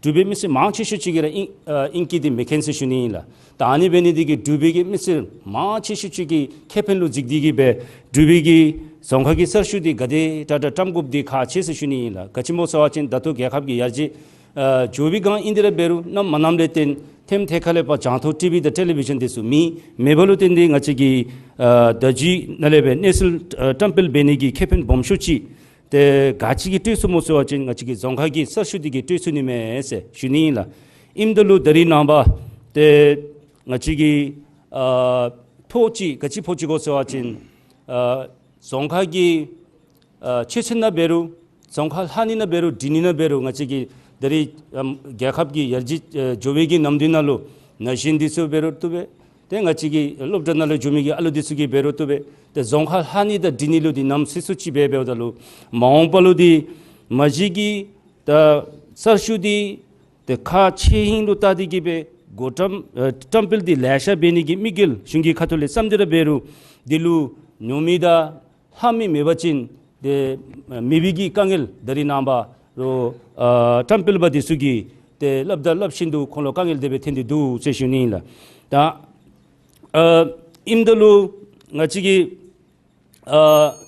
འབྲུག་པའི་མི་སེར་མང་ཆེ་ཤོས་ཅིག་གིས་ར་ཨིང་ཨ་ཨིང་སྐད་འདི་མི་མཁྱེན་ཟེར་ཞུ་ནི་ཨིན་ལགས། ད་ཨ་ནི་འབད་ནི་འདི་གིས་འབྲུག་པའི་གི་མི་སེར་མང་ཆེ་ཤོས་ཅིག་གི་ཁེ་ཕན་ལུ་གཟིགས་ཏེ་གིས་སྦེ་འབྲུག་པའི་གི་རྫོང་ཁ་གི་གསར་ཤོག་འདི་ག་དེ་དྲག་དྲག་བཀྲམ་དགོཔ་འདི་ཁག་ཆེ་ཟེར་ཞུ་ནི་ཨིན་ལགས། ག་ཅི་སྨོ་ཟེར་བ་ཅིན་ད་ལྟོ་རྒྱལ་ཁབ་ཀྱི་ཡར་རྒྱས་ཨ་འགྱོ་བའི་སྒང་ཨིན་ཏེ་ར་འབད་རུང་གནམ་མ་གནམ་ལས་བརྟེན་ཐེམ་ཐད་ཁ་ལས་ཕར་རྒྱང་མཐོང་ཊི་ཝི་དང་ཊེ་ལི་བི་ཞཱན་འདི་ཚུ་མེད། མེད་པ་ལུ་བརྟེན་ཏེ་ང་བཅས་ཀྱིས་ཨ་བརྡ་བརྒྱུད་ནང་ལས་སྦེ་གནས་ཚུལ་ཨ་བཀྲམ་སྤེལ་འབད་ནི་གི་ཁེ་ཕན་སྦོམ་ཤོས་ཅིག་ཏེ་ག་ཅི་གིས་སྤྲོད་ཚུགས་སྨོ་ཟེར་བ་ཅིན་ང་བཅས་ཀྱི་རྫོང་ཁ་གི་གསར་ཤོག་འདི་གིས་སྤྲོད་ཚུགས་ནི་མས་ཟེར་ཞུ་ནི་ཨིན་ལགས། ཨིནམ་ད་ལུ་ད་རིས་ནངས་པ་ཏེ་ང་བཅས་ཀྱིས་ཨ་ཕོག་ཅི་ག་ཅི་ཕོག་ཅི་གོ་ཟེར་བ་ཅིན་ཨ་རྫོང་ཁ་གི་ཨ་ཆོས་ཚན་ནང་འབད་རུང་རྫོང་ཁ་ལྷག་ནི་ནང་འབད་རུང་འབྲི་ནི་ནང་འབད་རུང་ང་བཅས་ཀྱི་ད་རིས་ཨམ་རྒྱལ་ཁབ་ཀྱི་ཡར་རྒྱས་ཨ་འགྱོ་བའི་གི་ནམ་དུས་ནང་ལུ་ན་གཞོན་འདི་ཚུ་འབད་རུང་བཏུབ་པས། ཏེ་ང་བཅས་ཀྱི་སློབ་གྲྭ་ནང་ལུ་འགྱོ་མི་གི་ཨ་ལུ་འདི་ཚུ་གིས་འབད་རུང་བཏུབ་པས། ཏེ་རྫོང་ཁ་ལྷག་ནི་དང་འབྲི་ནི་ལུ་འདི་ནམ་སེལ་སུ་ཅིག་འབད་འབདཝ་ད་ལུ་མ་འོངས་པ་ལུ་འདི་མ་གཞི་གི་ད་གསར་ཤོག་འདི་ཏེ་ཁག་ཆེ་ཧིང་ལུ་བལྟ་སྟེ་གིས་སྦེ་འགོ་བཀྲམ་ཨ་བཀྲམ་སྤེལ་འདི་ལེ་ཤ་འབད་ནི་གི་དམིགས་ཡུལ་གཞུང་གི་ཁ་ཐུག་ལས་བསམ་སྟེ་ར་འབད་རུང་འདི་ལུ་ཉོ་མི་དང་ལྷག་མི་མེད་པ་ཅིན་ཏེ་མེད་པའི་གི་དཀའ་ངལ་ད་རིས་ནངས་པ་རོགས་ཨ་བཀྲམ་སྤེལ་པ་འདི་ཚུ་གིས་ཏེ་སླབ་ད་སླབ་བཞིན་དུ་ཁོང་ལུ་དཀའ་ངལ་དེ་སྦེ་ཐོན་ཏེ་འདུག་ཟེར་ཞུ་ནི་ཨིན་ལགས། ད་ཨ་ཨིནམ་ད་ལུ་ང་བཅས་ཀྱི་ཨ་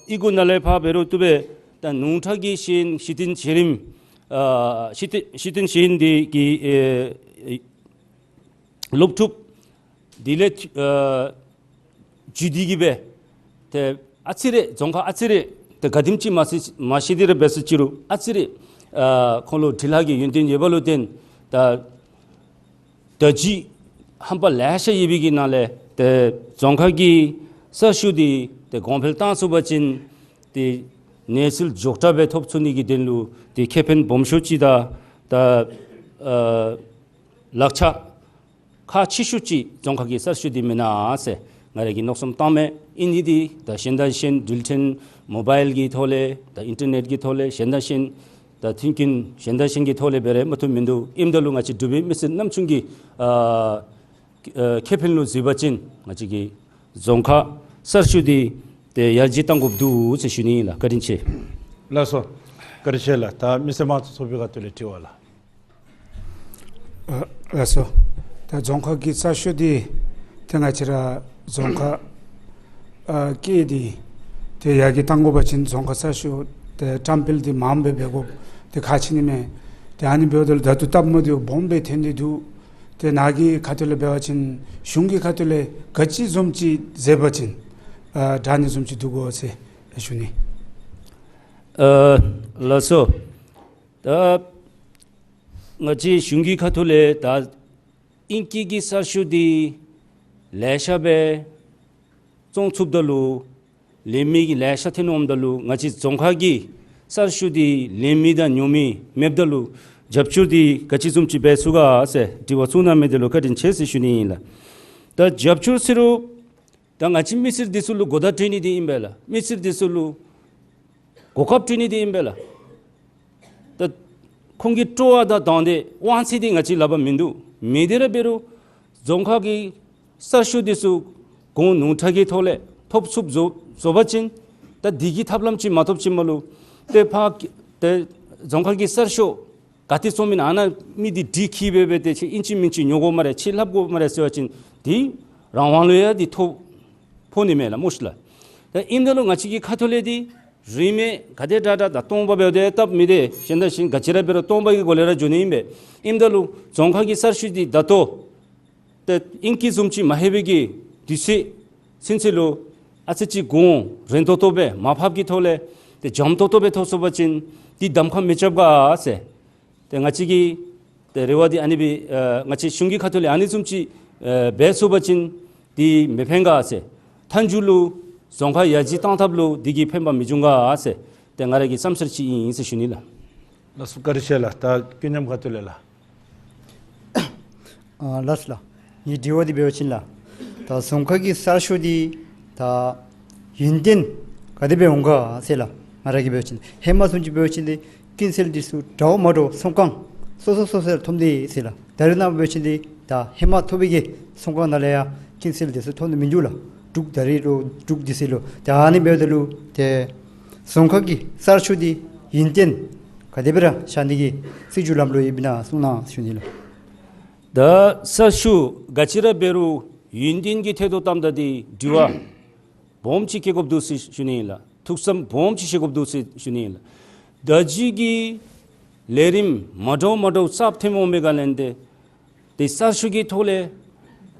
ཨི་གུ་ནང་ལས་ཕར་འབད་རུང་བཏུབ་པས། ད་ནུབ་ཕྱོགས་ཀྱི་ཤེས་ཡོན་གཞི་རྟེན་གཞི་རིམ་ཨ་གཞི་རྟེན་གཞི་རྟེན་ཤེས་ཡོན་འདི་གི་ཨེ་སློབ་ཕྲུག་འདི་ལས་ཨ་བརྒྱུད་དེ་གིས་སྦེ་ཏེ་ཨ་ཙི་རེ་རྫོང་ཁ་ཨ་ཙི་རེ་ཏེ་ག་དེམ་ཅིག་མ་ཤེས་མ་ཤེས་ཏེ་ར་འབད་སོ་ཅི་རུང་ཨ་ཙི་རེ་ཨ་ཁོང་ལུ་འབྲི་ལྷག་གི་ཡོན་ཏན་ཡོད་པ་ལུ་བརྟེན་ད་བརྡ་བརྒྱུད་ཧམ་པ་ལེ་ཤ་ཡོད་པའི་གི་ནང་ལས་ཏེ་རྫོང་ཁ་གི་གསར་ཤོག་འདི་ཏེ་གོང་འཕེལ་བཏང་ཚུགས་པ་ཅིན་ཏེ་གནས་ཚུལ་མགྱོགས་དྲགས་སྦེ་ཐོབ་ཚུགས་ནི་གི་དོན་ལུ་ཏེ་ཁེ་ཕན་སྦོམ་ཤོས་ཅིག་དང་ད་ཨ་ལག་ཆ་ཁག་ཆེ་ཤོས་ཅིག་རྫོང་ཁ་གི་གསར་ཤོག་འདི་མེན་ན་ཟེར་ང་ར་གིས་མནོ་བསམ་བཏངམ་མས། ཨིན་ནི་འདི་ད་གཞན་དང་གཞན་འགྲུལ་འཕྲིན་མོ་བཱའིལ་གྱི་ཐོག་ལས་ད་ཨིན་ཊར་ནེཊ་ཀྱི་ཐོག་ལས་གཞན་དང་གཞན་ད་མཐུན་རྐྱེན་གཞན་དང་གཞན་གྱི་ཐོག་ལས་འབད་རུང་མ་ཐུབ་མིན་འདུག། ཨིནམ་ད་ལུ་ང་བཅས་འབྲུག་པའི་མི་སེར་རྣམ་གསུམ་གྱི་ཨ་ཨ་ཁེ་ཕན་ལུ་གཟིགས་པ་ཅིན་ང་བཅས་ཀྱི་རྫོང་ཁ་གསར་ཤོག་འདི་ཏེ་ཡར་རྒྱས་གཏང་དགོཔ་འདུག་ཟེར་ཞུ་ནི་ཨིན་ལགས། བཀའ་དྲིན་ཆེ། ལགས་སོ། བཀའ་དྲིན་ཆེ་ལགས། ད་མི་སེར་དམངས་གཙོ་ཚོགས་པའི་ཁ་ཐུག་ལས་དྲི་བ་ལགས། ཨ་ ལགས་སོ། ད་རྫོང་ཁག་གི་གསར་ཤོག་འདི་ཏེ་ང་བཅས་ར་རྫོང་ཁག་ཨ་བཀལ་ཏེ་ཏེ་ཡར་རྒྱས་གཏང་དགོ་པ་ཅིན་རྫོང་ཁག་གསར་ཤོག་ཏེ་བཀྲམ་སྤེལ་འདི་མངམ་སྦེ་འབད་དགོཔ་ཏེ་ཁག་ཆེ་ནི་མས། ཏེ་ཨ་ནི་འབདཝ་ད་ལུ་ད་ལྟོ་སྟབས་མ་བདེཝ་སྦོམ་སྦེ་ཐོན་ཏེ་འདུག། ཏེ་ནཱ་གི་ཁ་ཐུག་ལས་འབད་བ་ཅིན་གཞུང་གི་ཁ་ཐུག་ལས་ག་ཅི་བཟུམ་ཅིག་མཛད་པ་ཅིན་ཨ་དྲག་ནི་བཟུམ་ཅིག་འདུག་གོ་ཟེར་ཞུ་ནི། ཨ་ལགས་སོ། ད་ང་བཅས་གཞུང་གི་ཁ་ཐུག་ལས་ད་ཨིང་སྐད་ཀྱི་གསར་ཤོག་འདི་ལེ་ཤ་སྦེ་བཙོང་ཚུགསཔ་ད་ལུ་ལེན་མི་གི་ལེ་ཤ་ཐོན་འོངམ་ད་ལུ་ང་བཅས་རྫོང་ཁག་གི་གསར་ཤོག་འདི་ལེན་མི་དང་ཉོ་མི་མེདཔ་ད་ལུ་རྒྱབ་སྐྱོར་འདི་ག་ཅི་བཟུམ་ཅིག་འབད་ཚུགས་ག་ཟེར་དྲི་བ་བཙུགས་གནང་མི་འདི་ལུ་བཀའ་དྲིན་ཆེ་ཟེར་ཞུ་ནི་ཨིན་ལགས། ད་རྒྱབ་སྐྱོར་ཟེར་རུང་ད་ང་བཅས་མི་སེར་འདི་ཚུ་ལུ་གོ་བརྡ་སྤྲོད་ནི་འདི་ཨིན་པས་ལགས། མི་སེར་འདི་ཚུ་ལུ་གོ་སྐབས་སྤྲོད་ནི་འདི་ཨིན་པས་ལགས། ད་ཁོང་གི་སྤྲོ་བ་དང་དང་འདོད་དབང་ཚད་འདི་ང་བཅས་སླབ་པ་མིན་འདུག། མེན། དེ་ར་འབད་རུང་རྫོང་ཁག་གི་གསར་ཤོག་འདི་ཚུ་གོང་ནུས་མཐའ་གི་ཐོག་ལས་ཐོབ་ཚུགསཔ་བཟོ་བཟོ་བ་ཅིན་ད་འདི་གི་ཐབས་ལམ་ཅིག་མ་ཐོབ་ཅིག་མ་ལུ་ཏེ་ཕར་ཏེ་རྫོང་ཁག་གི་གསར་ཤོག་ག་ཏེ་བཙོང་མི་ཨ་ནཱ་མི་འདི་འདྲི་ཁྱིད་འབད་འབད་དེ་ཁྱོད་ཨིན་ཅི་མིན་ཅི་ཉོ་དགོ་སྨ་རེ་ཁྱོད་ལྷབ་དགོ་སྨ་རེ་ཟེར་བ་ཅིན་འདི་རང་དབང་ལུ་ཡང་འདི་ཐོ་ཕོག་ནི་མས་ལགས་སྨོ་ཤིག་ལགས། ད་ཨིནམ་ད་ལུ་ང་བཅས་ཀྱི་ཁ་ཐུག་ལས་འདི་རིན་མེད་ག་དེ་དྲག་དྲག་ད་སྟོང་པ་འབདཝ་ད་སྟབས་མི་བདེ། གཞན་དང་གཞན་ག་ཅི་ར་འབད་རུང་སྟོང་པ་གི་སྒོ་ལས་ར་འགྱོ་ནི་ཨིན་པས། ཨིནམ་ད་ལུ་རྫོང་ཁག་གི་གསར་ཤོག་འདི་ད་ལྟོ་ཏེ་ཨིང་སྐད་བཟུམ་ཅིག་མ་ལྷོད་པའི་གི་དུས་ཚོད་ཚུན་ཚོད་ལུ་ཨ་ཙི་ཅིག་གོང་རན་ཏོག་ཏོ་སྦེ་མར་ཕབ་ཀྱི་ཐོག་ལས་ཏེ་འཇམ་ཏོག་ཏོ་སྦེ་ཐོབ་ཚུགས་པ་ཅིན་འདི་གདམ་ཁ་མི་རྐྱབ་ག་ཟེར། ཏེ་ང་བཅས་ཀྱི་ཏེ་རེ་བ་འདི་ཨ་ནི་སྦེ་ཨ་ང་བཅས་གཞུང་གི་ཁ་ཐུག་ལས་ཨ་ནི་བཟུམ་ཅིག་ཨ་འབད་ཚུགས་པ་ཅིན་འདི་མི་ཕན་ག་ཟེར། མཐའ་མཇུག་ལུ་རྫོང་ཁག་ཡར་རྒྱས་གཏང་ཐབས་ལུ་འདི་གིས་ཕན་པ་མི་འབྱུང་ག་ཟེར། ཏེ་ང་ར་གི་བསམ་འཆར་ཅིག་ཨིན་ཟེར་ཞུ་ནི་ལགས། ལགས་སོ་བཀའ་དྲིན་ཆེ་ལགས། ད་སྐུ་མཉམ་ཁ་ཐུག་ལས་ལགས། ཨ་ལགས་ལགས། ངེའི་དྲི་བ་འདི་འབད་བ་ཅིན་ལགས། ད་རྫོང་ཁག་གི་གསར་ཤོག་འདི་ད་ཡུན་བརྟན་ག་དེ་སྦེ་འོང་ག་ཟེར་ལགས། ང་ར་གིས་འབད་བ་ཅིན་ཧེ་མ་བཟུམ་ཅིག་འབད་བ་ཅིན་འདི་ཀུན་གསལ་འདི་ཚུ་འདྲཝ་མ་འདྲཝ་ཚོང་ཁང་སོ་སོ་སོ་སོ་ལས་ཐོབ་སྟེ་ཟེར་ལགས། ད་རེས་ནངས་པ་འབད་བ་ཅིན་འདི་ད་ཧེ་མ་ཐོབ་པའི་གི་ཚོང་ཁང་ནང་ལས་ཡང་ཀུན་གསལ་འདི་ཚུ་ཐོབ་ནི་མིན་འདུག་ལགས། འབྲུག་ད་རིས་ལུ་འབྲུག་འདི་ཚུ་ལུ། ད་ཨ་ནི་འབདཝ་ད་ལུ་ཏེ་རྫོང་ཁག་གི་གསར་ཤོག་འདི་ཡུན་བརྟན་ག་དེ་སྦེ་ར་བཞག་ནི་གི་སྲིད་བྱུས་ལམ་ལུགས་ཡོདཔ་ཨིན་ན་གསུང་གནང་ཞུ་ནི་ལགས། ད་གསར་ཤོག་ག་ཅི་ར་འབད་རུང་ཡུན་བརྟན་གྱི་ཐད་དུ་བཏངམ་ད་འདི་དྲི་བ་སྦོམ་ཅིག་བཀོད་དགོཔ་འདུག་ཟེར་ཞུ་ནི་ཨིན་ལགས། ཐུགས་བསམ་སྦོམ་ཅིག་བཞེས་དགོཔ་འདུག་ཟེར་ཞུ་ནི་ཨིན་ལགས། ད་ཅི་གི་ལས་རིམ་མ་འདྲཝ་མ་འདྲཝ་གསརཔ་ཐོན་འོང་མི་ག་ལས་ཏེ་ཏེ་གསར་ཤོག་གི་ཐོག་ལས་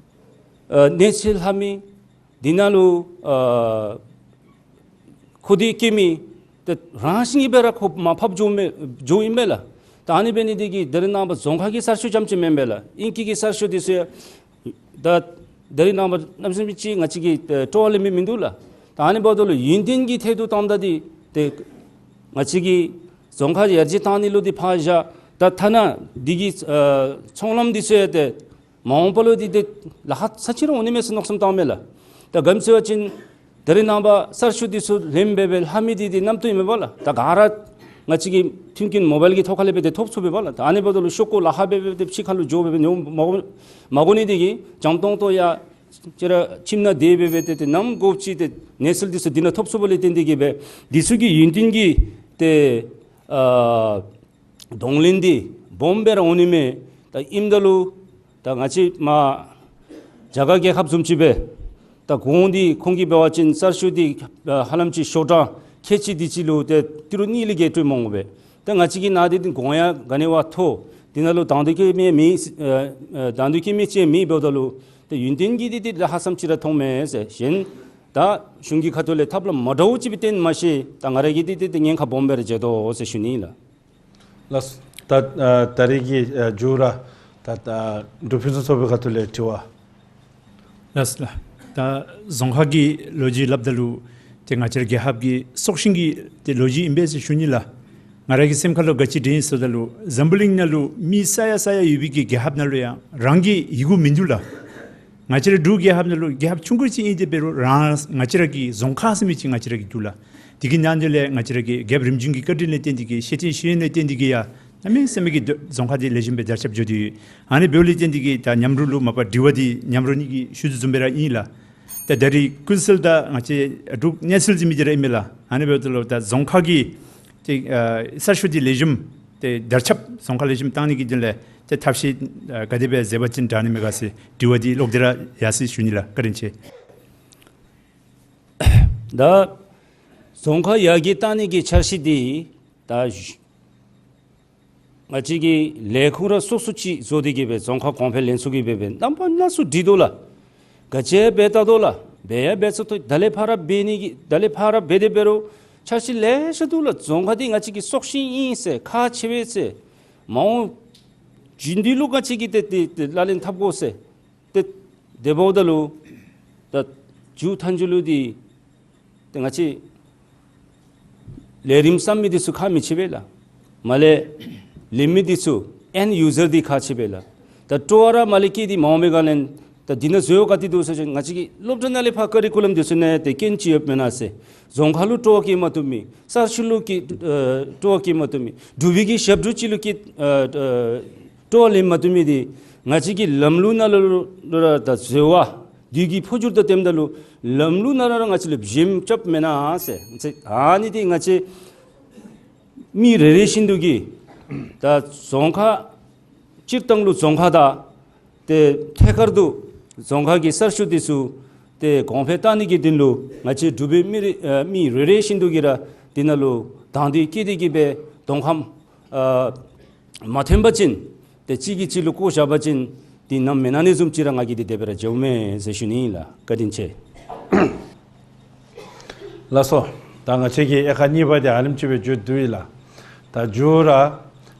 ཨ་གནས་ཚུལ་ལྷབ་མི་འདི་ནང་ལུ་ཨ་ཁོ་འདི་བཀལ་མི་ཏེ་རང་བཞིན་གྱིས་སྦེ་ར་ཁོ་མར་ཕབ་འགྱོ་མི་འགྱོཝ་ཨིན་པས་ལགས། ད་ཨ་ནི་འབད་ནི་འདི་གིས་ད་རེས་ནངས་པ་རྫོང་ཁག་གི་གསར་ཤོག་རྐྱངམ་ཅིག་མེན་པས་ལགས། ཨིང་སྐད་ཀྱི་གསར་ཤོག་འདི་ཚུ་ཡང་ད་ད་རེས་ནངས་པ་གནམ་མེད་ས་མེད་ཅིག་ང་བཅས་ཀྱིས་ཨེ་སྤྲོ་བ་ལེན་མི་མིན་འདུག་ལགས། ད་ཨ་ནི་འབདཝ་ད་ལུ་ཡུན་བརྟན་གྱི་ཐད་དུ་བཏངམ་ད་འདི་ཏེ་ང་བཅས་ཀྱི་རྫོང་ཁག་ཡར་རྒྱས་གཏང་ནི་ལུ་འདི་ཕར་བཞག། ད་ཐ་ན་འདི་གི་ཨ་ཚོང་ལམ་འདི་ཚུ་ཡང་ཏེ་མ་འོངས་པ་ལུ་འདི་ཏེ་ལཱ་ཁག་ཚ་ཅིག་ར་འོང་ནི་མས་ཟེར་མནོ་བསམ་བཏངམ་མས་ལགས། ད་ག་ཅི་ཟེར་བ་ཅིན་ད་རེས་ནངས་པ་གསར་ཤོག་འདི་ཚུ་ལེན་འབད་འབད་ལྷབ་མི་འདི་ཏེ་གནམ་དུས་ཨིན་མས་པ་ལགས། ད་ག་ར་ང་བཅས་ཀྱི་མཐུན་རྐྱེན་མོ་བཱའིལ་གྱི་ཐོག་ཁ་ལས་འབད་དེ་ཐོབ་ཚུགས་པས་པ་ལགས། ད་ཨ་ནི་འབདཝ་ད་ལུ་ཤོག་གུ་ལཱ་ཁག་འབད་འབད་དེ་ཕྱི་ཁ་ལུ་འགྱོ་འབད་འབད་ཉོ་མ་དགོ་མ་དགོ་ནི་འདི་གིས་འཇམ་ཏོང་ཏོ་ཡར་ཅིག་ར་ཁྱིམ་ནང་སྡོད་འབད་འབད་དེ་ཏེ་ནམ་དགོཔ་ཅིག་ཏེ་གནས་ཚུལ་འདི་ཚུ་འདི་ནང་ཐོབ་ཚུགས་པ་ལས་བརྟེན་ཏེ་གིས་སྦེ་འདི་ཚུ་གི་ཡུན་བརྟན་གྱི་ཏེ་ཨ་གདོང་ལེན་འདི་སྦོམ་སྦེ་ར་འོང་ནི་མས། ད་ཨིནམ་ད་ལུ་ད་ང་བཅས་མར་རྒྱ་གར་རྒྱལ་ཁབ་བཟུམ་ཅིག་སྦེ་ད་གོང་འདི་ཁོང་གིས་འབད་བ་ཅིན་གསར་ཤོག་འདི་ཨ་ཧ་ལམ་ཅིག་ཤོག་གྲངས་ཁལ་གཅིག་དེ་ཅིག་ལུ་ཏེ་ཏི་རུ་གཉིས་ལས་བརྒལ་སྤྲོད་མ་འོང་པས། ད་ང་བཅས་ཀྱི་ནང་འདི་འདི་གོང་ཡང་ག་ནི་བ་མཐོ། འདི་ནང་ལུ་དང་འདོད་བསྐྱེད་མི་མེད། ཨ་ཨ་དང་འདོད་བསྐྱེད་མི་ཅིག་མེདཔ་འབདཝ་ད་ལུ་ཏེ་ཡུན་བརྟན་གྱི་འདི་འདི་ལཱ་ཁག་ཙམ་ཅིག་ར་མཐོང་མས་ཟེར། གཞན་ད་གཞུང་གི་ཁ་ཐུག་ལས་ཐབས་ལམ་མ་འདྲཝ་ཅིག་སྦེ་བཏོན་མ་ཤེས། ད་ང་ར་གིས་འདི་འདི་འདི་ཉེན་ཁ་སྦོམ་སྦེ་ར་འཇལ་དོ་ཟེར་ཞུ་ནི་ལགས། ལགས། ད་ཨ་ད་རིས་ཀྱི་ཨ་མཇུག་ར་ད་ད་འབྲུག་ཕུན་སུམ་ཚོགས་པའི་ཁ་ཐུག་ལས་དྲི་བ། ལགས་ལགས། ད་རྫོང་ཁག་གི་ལོ་རྒྱུས་སླབ་ད་ལུ་ཏེ་ང་བཅས་ར་རྒྱལ་ཁབ་ཀྱི་སྲོག་ཤིང་གི་ཏེ་ལོ་རྒྱུས་ཨིན་པས་ཟེར་ཞུ་ནི་ལགས། ང་ར་གི་སེམས་ཁ་ལུ་ག་ཅི་དྲན་ཡི་ཟེར་བ་ཅིན་འཛམ་བུ་གླིང་ནང་ལུ་མི་ས་ཡ་ས་ཡ་ཡོད་པའི་གི་རྒྱལ་ཁབ་ནང་ལུ་ཡང་རང་གི་ཡི་གུ་མིན་འདུག་ལགས། ང་བཅས་ར་འབྲུག་རྒྱལ་ཁབ་ནང་ལུ་རྒྱལ་ཁབ་ཆུང་ཀུ་ཅིག་ཨིན་ཏེ་འབད་རུང་རང་ང་བཅས་ར་གི་རྫོང་ཁག་ཟེར་མི་ཅིག་ང་བཅས་ར་གི་འདུག་ལགས། དེ་གི་ནང་དེ་ལས་ང་བཅས་ར་གི་རྒྱལཔོ་རིམ་བྱོན་གྱི་བཀའ་དྲིན་ལས་བརྟེན་ཏེ་གིས་ཤེས་ཡོན་ཤེས་ཡོན་ལས་བརྟེན་ཏེ་གིས་ཡང་གནམ་མེད་ས་མེད་ཀྱི་རྫོང་ཁག་འདི་ལེགས་ཤོམ་སྦེ་དར་ཁྱབ་འགྱོ་དོ་ཡོད། ཨ་ནི་འབདཝ་ལས་བརྟེན་ཏེ་གིས་ད་མཉམ་རོགས་ལུ་མ་པ་དྲི་བ་འདི་མཉམ་རོགས་གཉིས་ཀྱིས་ཞུ་དོ་བཟུམ་སྦེ་ར་ཨིན་ལགས། ད་ད་རིས་ཀུན་གསལ་ད་ང་བཅས་འབྲུག་གནས་ཚུལ་ཟེར་མི་འདི་ར་ཨིན་མས་ལགས། ཨ་ནི་འབདཝ་ད་ལུ་ད་རྫོང་ཁག་གི་ཏེ་ཨ་གསར་ཤོག་འདི་ལེགས་ཤོམ་ ཏེ་དར་ཁྱབ་རྫོང་ཁ་ལེགས་ཤོམ་བཏང་ནི་གི་དོན་ལས་ཏེ་ཐབས་ཤེས་ཨ་ག་དེ་སྦེ་མཛད་པ་ཅིན་དྲག་ནི་མས་ག་ཟེར་དྲི་བ་འདི་ལོག་སྟེ་ར་ཡར་སོ་ཡི་ཟེར་ཞུ་ནི་ལགས། བཀའ་དྲིན་ཆེ། ད་རྫོང་ཁ་ཡར་རྒྱས་བཏང་ནི་གི་འཆར་གཞི་འདི་ད་ང་བཅས་ཀྱི་ལས་ཁུངས་ར་སོ་སོ་ཅིག་བཟོ་སྟེ་གི་སྦེ་རྫོང་ཁ་གོང་འཕེལ་ལྷན་ཚོགས་ཀྱིས་སྦེ་སྦེ་རྣམ་པ་སྣ་ཚོགས་སྒྲིག་དོ་ལགས། ག་ཅི་འབད་ད་དོ་ལགས། འབད་ཡང་འབད་ཚུགས་ཏེ་ད་ལས་ཕར་འབད་ནི་གི་ད་ལས་ཕར་འབད་དེ་འབད་རུང་འཆར་གཞི་ལེ་ཤ་འདུག་ལགས། རྫོང་ཁ་འདི་ང་བཅས་ཀྱི་སྲོག་ཤིང་ཨིན་ཟེར་ཁག་ཆེ་བས་ཟེར། མ་འོངས་རྒྱུན་དུ་ལུ་ང་བཅས་ཀྱིས་ཏེ་ཏེ་ཏེ་ལག་ལེན་འཐབ་དགོ་ཟེར། ཏེ་དེ་འབདཝ་ད་ལུ་ད་མཇུག་མཐའ་མཇུག་ལུ་འདི་ཏེ་ང་བཅས་ལས་རིམ་བརྩམ་མི་འདི་ཚུ་ཁག་མི་ཆེ་བས་ལགས། མར་ལས་ལེན་མི་འདི་ཚུ་ཨེནཌ་ཡུ་ཟར་འདི་ཁག་ཆེ་བས་ལགས། ད་སྤྲོ་བ་ར་མར་ལས་སྐྱེས་ཏེ་མ་འོང་པའི་སྒང་ལས་ད་འདི་ནང་འཛོལ་བ་ག་ཏེ་འདུག་ཟེར་བ་ཅིན་ང་བཅས་ཀྱི་སློབ་གྲྭ་ནང་ལས་ཕར་ཀ་རི་ཀུ་ལམ་འདི་ཚུ་ནང་ཏེ་རྐྱེན་ཅིག་ཡོདཔ་མེན་ན་ཟེར། རྫོང་ཁ་ལུ་སྤྲོ་བ་སྐྱེ་མ་བཏུབ་མི། གསར་ཤུགས་ལུ་སྐྱེ་ཨེ་སྤྲོ་བ་སྐྱེ་མ་བཏུབ་མི། འབྲུག་པའི་གི་ཞབས་དྲུང་ཅིག་ལུ་སྐྱེ་ཨེ་ཨེ་སྤྲོ་བ་ལེན་མ་བཏུབ་མི་འདི་ང་བཅས་ཀྱི་ལམ་ལུགས་ནང་ལུ་ལུ་ར་ད་འཛོལ་བ་དུས་ཀྱི་འཕོ་འགྱུར་དང་ལྡནམ་ད་ལུ་ལམ་ལུགས་ནང་ར་ང་བཅས་ལུ་བཞེངས་རྐྱབ་མེན་ན་ཟེར། ཨ་ནི་འདི་ང་བཅས་མི་རེ་རེ་བཞིན་དུ་གིས་ད་རྫོང་ཁ་སྤྱིར་བཏང་ལུ་རྫོང་ཁ་དང་ཏེ་ཐད་ཀར་དུ་རྫོང་ཁ་གི་གསར་ཤོག་འདི་ཚུ་ཏེ་གོང་འཕེལ་བཏང་ནི་གི་དོན་ལུ་ང་བཅས་འབྲུག་པའི་མི་རེ་ཨེ་མི་རེ་རེ་བཞིན་དུ་གིས་ར་འདི་ནང་ལུ་དང་འདོད་བསྐྱེད་དེ་གི་སྦེ་གདོང་ཁམས་ཨ་མ་མཐུན་པ་ཅིན་ཏེ་གཅིག་གིས་གཅིག་ལུ་བཀོ་བཞག་པ་ཅིན་འདི་ནམ་མེན་ན་ནི་བཟུམ་ཅིག་ར་ང་གིས་འདི་དེ་སྦེ་ར་འགྱོཝ་མས་ཟེར་ཞུ་ནི་ཨིན་ལགས། བཀའ་དྲིན་ཆེ། ལགས་སོ། ད་ང་བཅས་ཀྱི་དབྱེ་ཁག་གཉིས་པ་འདི་ཨ་ནེམ་ཅིག་སྦེ་མཇུག་བསྡུ་ཡི་ལགས། ད་མཇུག་ར་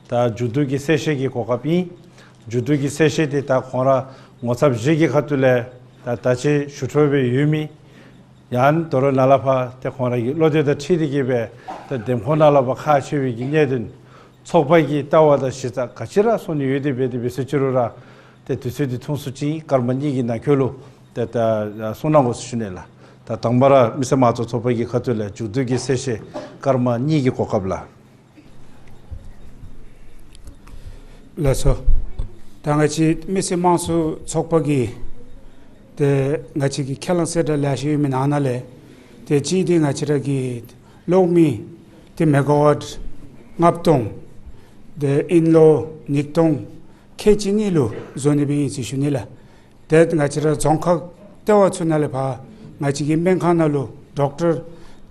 ད་མཇུག་བསྡུ་གི་གསལ་བཤད་ཀྱི་གོ་སྐབས་ཨིན། མཇུག་བསྡུ་གི་གསལ་བཤད་འདི་ད་ཁོང་ར་ངོ་ཚབ་བཞི་གི་ཁ་ཐུག་ལས་ད་ད་ཅི་ཞུ་འཕྲོ་སྦེ་ཡོད་མི་ཡང་དོ་རུང་ནཱ་ལས་ཕར་ཏེ་ཁོང་ར་གི་བློ་འདོད་དང་འཁྲིལ་ཏེ་གི་སྦེ་ད་འདེམས་ཁོངས་ནང་ལས་ཕར་ཁག་ཆེ་བའི་གི་གནད་དོན་ཚོགས་པ་གི་ལྟ་བ་དང་གཞི་རྩ་ག་ཅི་ར་གསུང་ནི་ཡོད་དེ་འབད་དེ་འབད་ཟེར་ཅི་རུང་ར་ཏེ་དུས་ཚོད་འདི་ཐུང་སུ་ཅིག་སྐར་མ་གཉིས་ཀྱི་ནང་འཁོད་ལུ་ཏེ་ད་གསུང་གནང་དགོ་ཟེར་ཞུ་ནི་ལགས། ད་དང་པ་ར་མི་སེར་དམངས་གཙོ་ཚོགས་པ་གི་ཁ་ཐུག་ལས་མཇུག་བསྡུ་གི་གསལ་བཤད་སྐར་མ་གཉིས་ཀྱི་གོ་སྐབས་ལགས། ལགས་སོ། ད་ང་བཅས་མི་སེར་དམངས་གཙོ་ཚོགས་པ་གིས་ཏེ་ང་བཅས་ཀྱི་ཁས་བླངས་གསལ་བསྒྲགས་ལེ་ཤ་ཡོད་མི་ནང་ན་ལས་ཏེ་གཅིག་འདི་ང་བཅས་ར་གི་གློག་མེ་འདི་མེ་ག་ཝཊ་ལྔ་སྟོང་འདི་ཨིན་ལོ་ཉིས་སྟོང་ཁལ་གཅིག་གཉིས་ལུ་བཟོ་ནི་སྦེ་ཨིན་ཟེར་ཞུ་ནི་ལགས། ཏེ་ང་བཅས་ར་རྫོང་ཁག་ལྟེ་བ་ཚུ་ནང་ལས་ཕར་ང་བཅས་ཀྱི་སྨན་ཁང་ནང་ལུ་ཌོག་ཊར་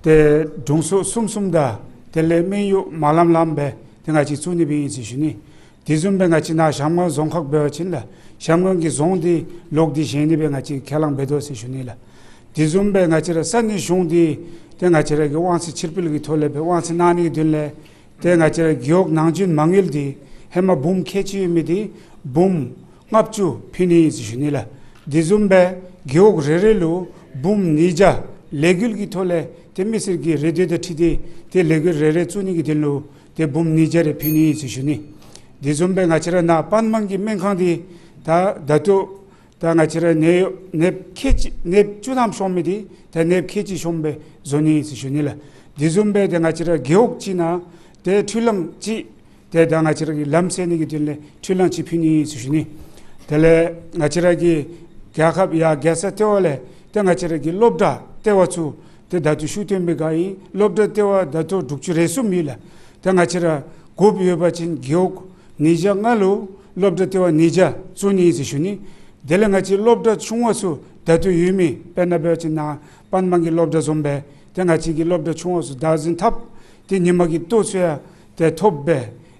ཏེ་དྲུང་འཚོ་གསུམ་གསུམ་དང་དེ་ལས་སྨན་གཡོག་མ་ལམ་ལམ་སྦེ་ཏེ་ང་བཅས་བཙུགས་ནི་སྦེ་ཨིན་ཟེར་ཞུ་ནི། དེ་བཟུམ་སྦེ་ང་བཅས་ནཱ་གཞལམ་སྒང་རྫོང་ཁག་འབད་བ་ཅིན་ལགས་གཞལམ་སྒང་གི་རྫོང་འདི་ལོག་སྟེ་བཞེངས་ནི་སྦེ་ང་བཅས་ཁས་བླངས་འབད་དོ་ཟེར་ཞུ་ནི་ལགས། དེ་བཟུམ་སྦེ་ང་བཅས་ར་ས་གནས་གཞུང་འདི་ཏེ་ང་བཅས་ར་གི་དབང་ཚད་ཕྱིར་སྤེལ་གྱི་ཐོག་ལས་སྦེ་དབང་ཚད་གནང་ནི་གི་དོན་ལས་ཏེ་ང་བཅས་ར་རྒེད་འོག་ནང་འཛུལ་མ་དངུལ་འདི་ཧེ་མ་འབུམ་ཁལ་གཅིག་ཡོད་མི་འདི་འབུམ་ལྔ་བཅུ་ཕུལ་ནི་ཨིན་ཟེར་ཞུ་ནི་ལགས། དེ་བཟུམ་སྦེ་རྒེད་འོག་རེ་རེ་ལུ་འབུམ་ཉིས་བརྒྱ་ལས་འགུལ་གྱི་ཐོག་ལས་ཏེ་མི་སེར་གྱི་རེ་འདོད་དང་འཁྲིལ་ཏེ་ཏེ་ལས་འགུལ་རེ་རེ་བཙུགས་ནི་གི་དོན་ལུ་ཏེ་འབུམ་ཉིས་བརྒྱ་རེ་ཕུལ་ནི་ཨིན་ཟེར་ཞུ་ནི། དེ་བཟུམ་སྦེ་ང་བཅས་ར་ནཱ་པན་མང་གི་སྨན་ཁང་འདི་ད་ད་ལྟོ་ད་ང་བཅས་ར་ནད་ནདཔ་ཁལ་གཅིག་ནདཔ་བཅུ་ཐམ་ཤོང་མི་འདི་ད་ནདཔ་ཁལ་གཅིག་ཤོངམ་སྦེ་བཟོ་ནི་ཨིན་ཟེར་ཞུ་ནི་ལགས། དེ་བཟུམ་སྦེ་ཏེ་ང་བཅས་ར་རྒེད་འོག་གཅིག་ནང་ཏེ་འཕྲུལ་གླང་གཅིག་ཏེ་ད་ང་བཅས་ར་གི་ལམ་སེལ་ནི་གི་དོན་ལས་འཕྲུལ་གླང་གཅིག་ཕུལ་ནི་ཨིན་ཟེར་ཞུ་ནི། དེ་ལས་ང་བཅས་ར་གི་རྒྱལ་ཁབ་ཡར་རྒྱས་ས་ལྟེ་བ་ལས་ཏེ་ང་བཅས་ར་གི་སློབ་གྲྭ་ལྟེ་བ་ཚུ་ཏེ་ད་ལྟོ་ཤུགས་བཏོན་པའི་སྒང་ཨིན། སློབ་གྲྭ་ལྟེ་བ་ད་ལྟོ་དྲུག་ཅུ་རེ་གསུམ་ཨིན་ལགས། ཏེ་ང་བཅས་ར་དགོཔ་ཡོད་པ་ཅིན་རྒེད་འོག་ཉིས་བརྒྱ་ལྔ་ལུ་སློབ་གྲྭ་ལྟེ་བ་ཉིས་བརྒྱ་བཙུགས་ནི་ཨིན་ཟེར་ཞུ་ནི། དེ་ལས་ང་བཅས་སློབ་གྲྭ་ཆུང་བ་ཚུ་ད་ལྟོ་ཡོད་མི་དཔེར་ན་འབད་བ་ཅིན་ནཱ་པན་མང་གི་སློབ་གྲྭ་བཟུམ་སྦེ་ཏེ་ང་བཅས་ཀྱི་སློབ་གྲྭ་ཆུང་བ་ཚུ་བདག་འཛིན་འཐབ་སྟེ་ཉིན་མ་གི་ལྟོ་ཚུ་ཡང་ཏེ་ཐོབ་སྦེ་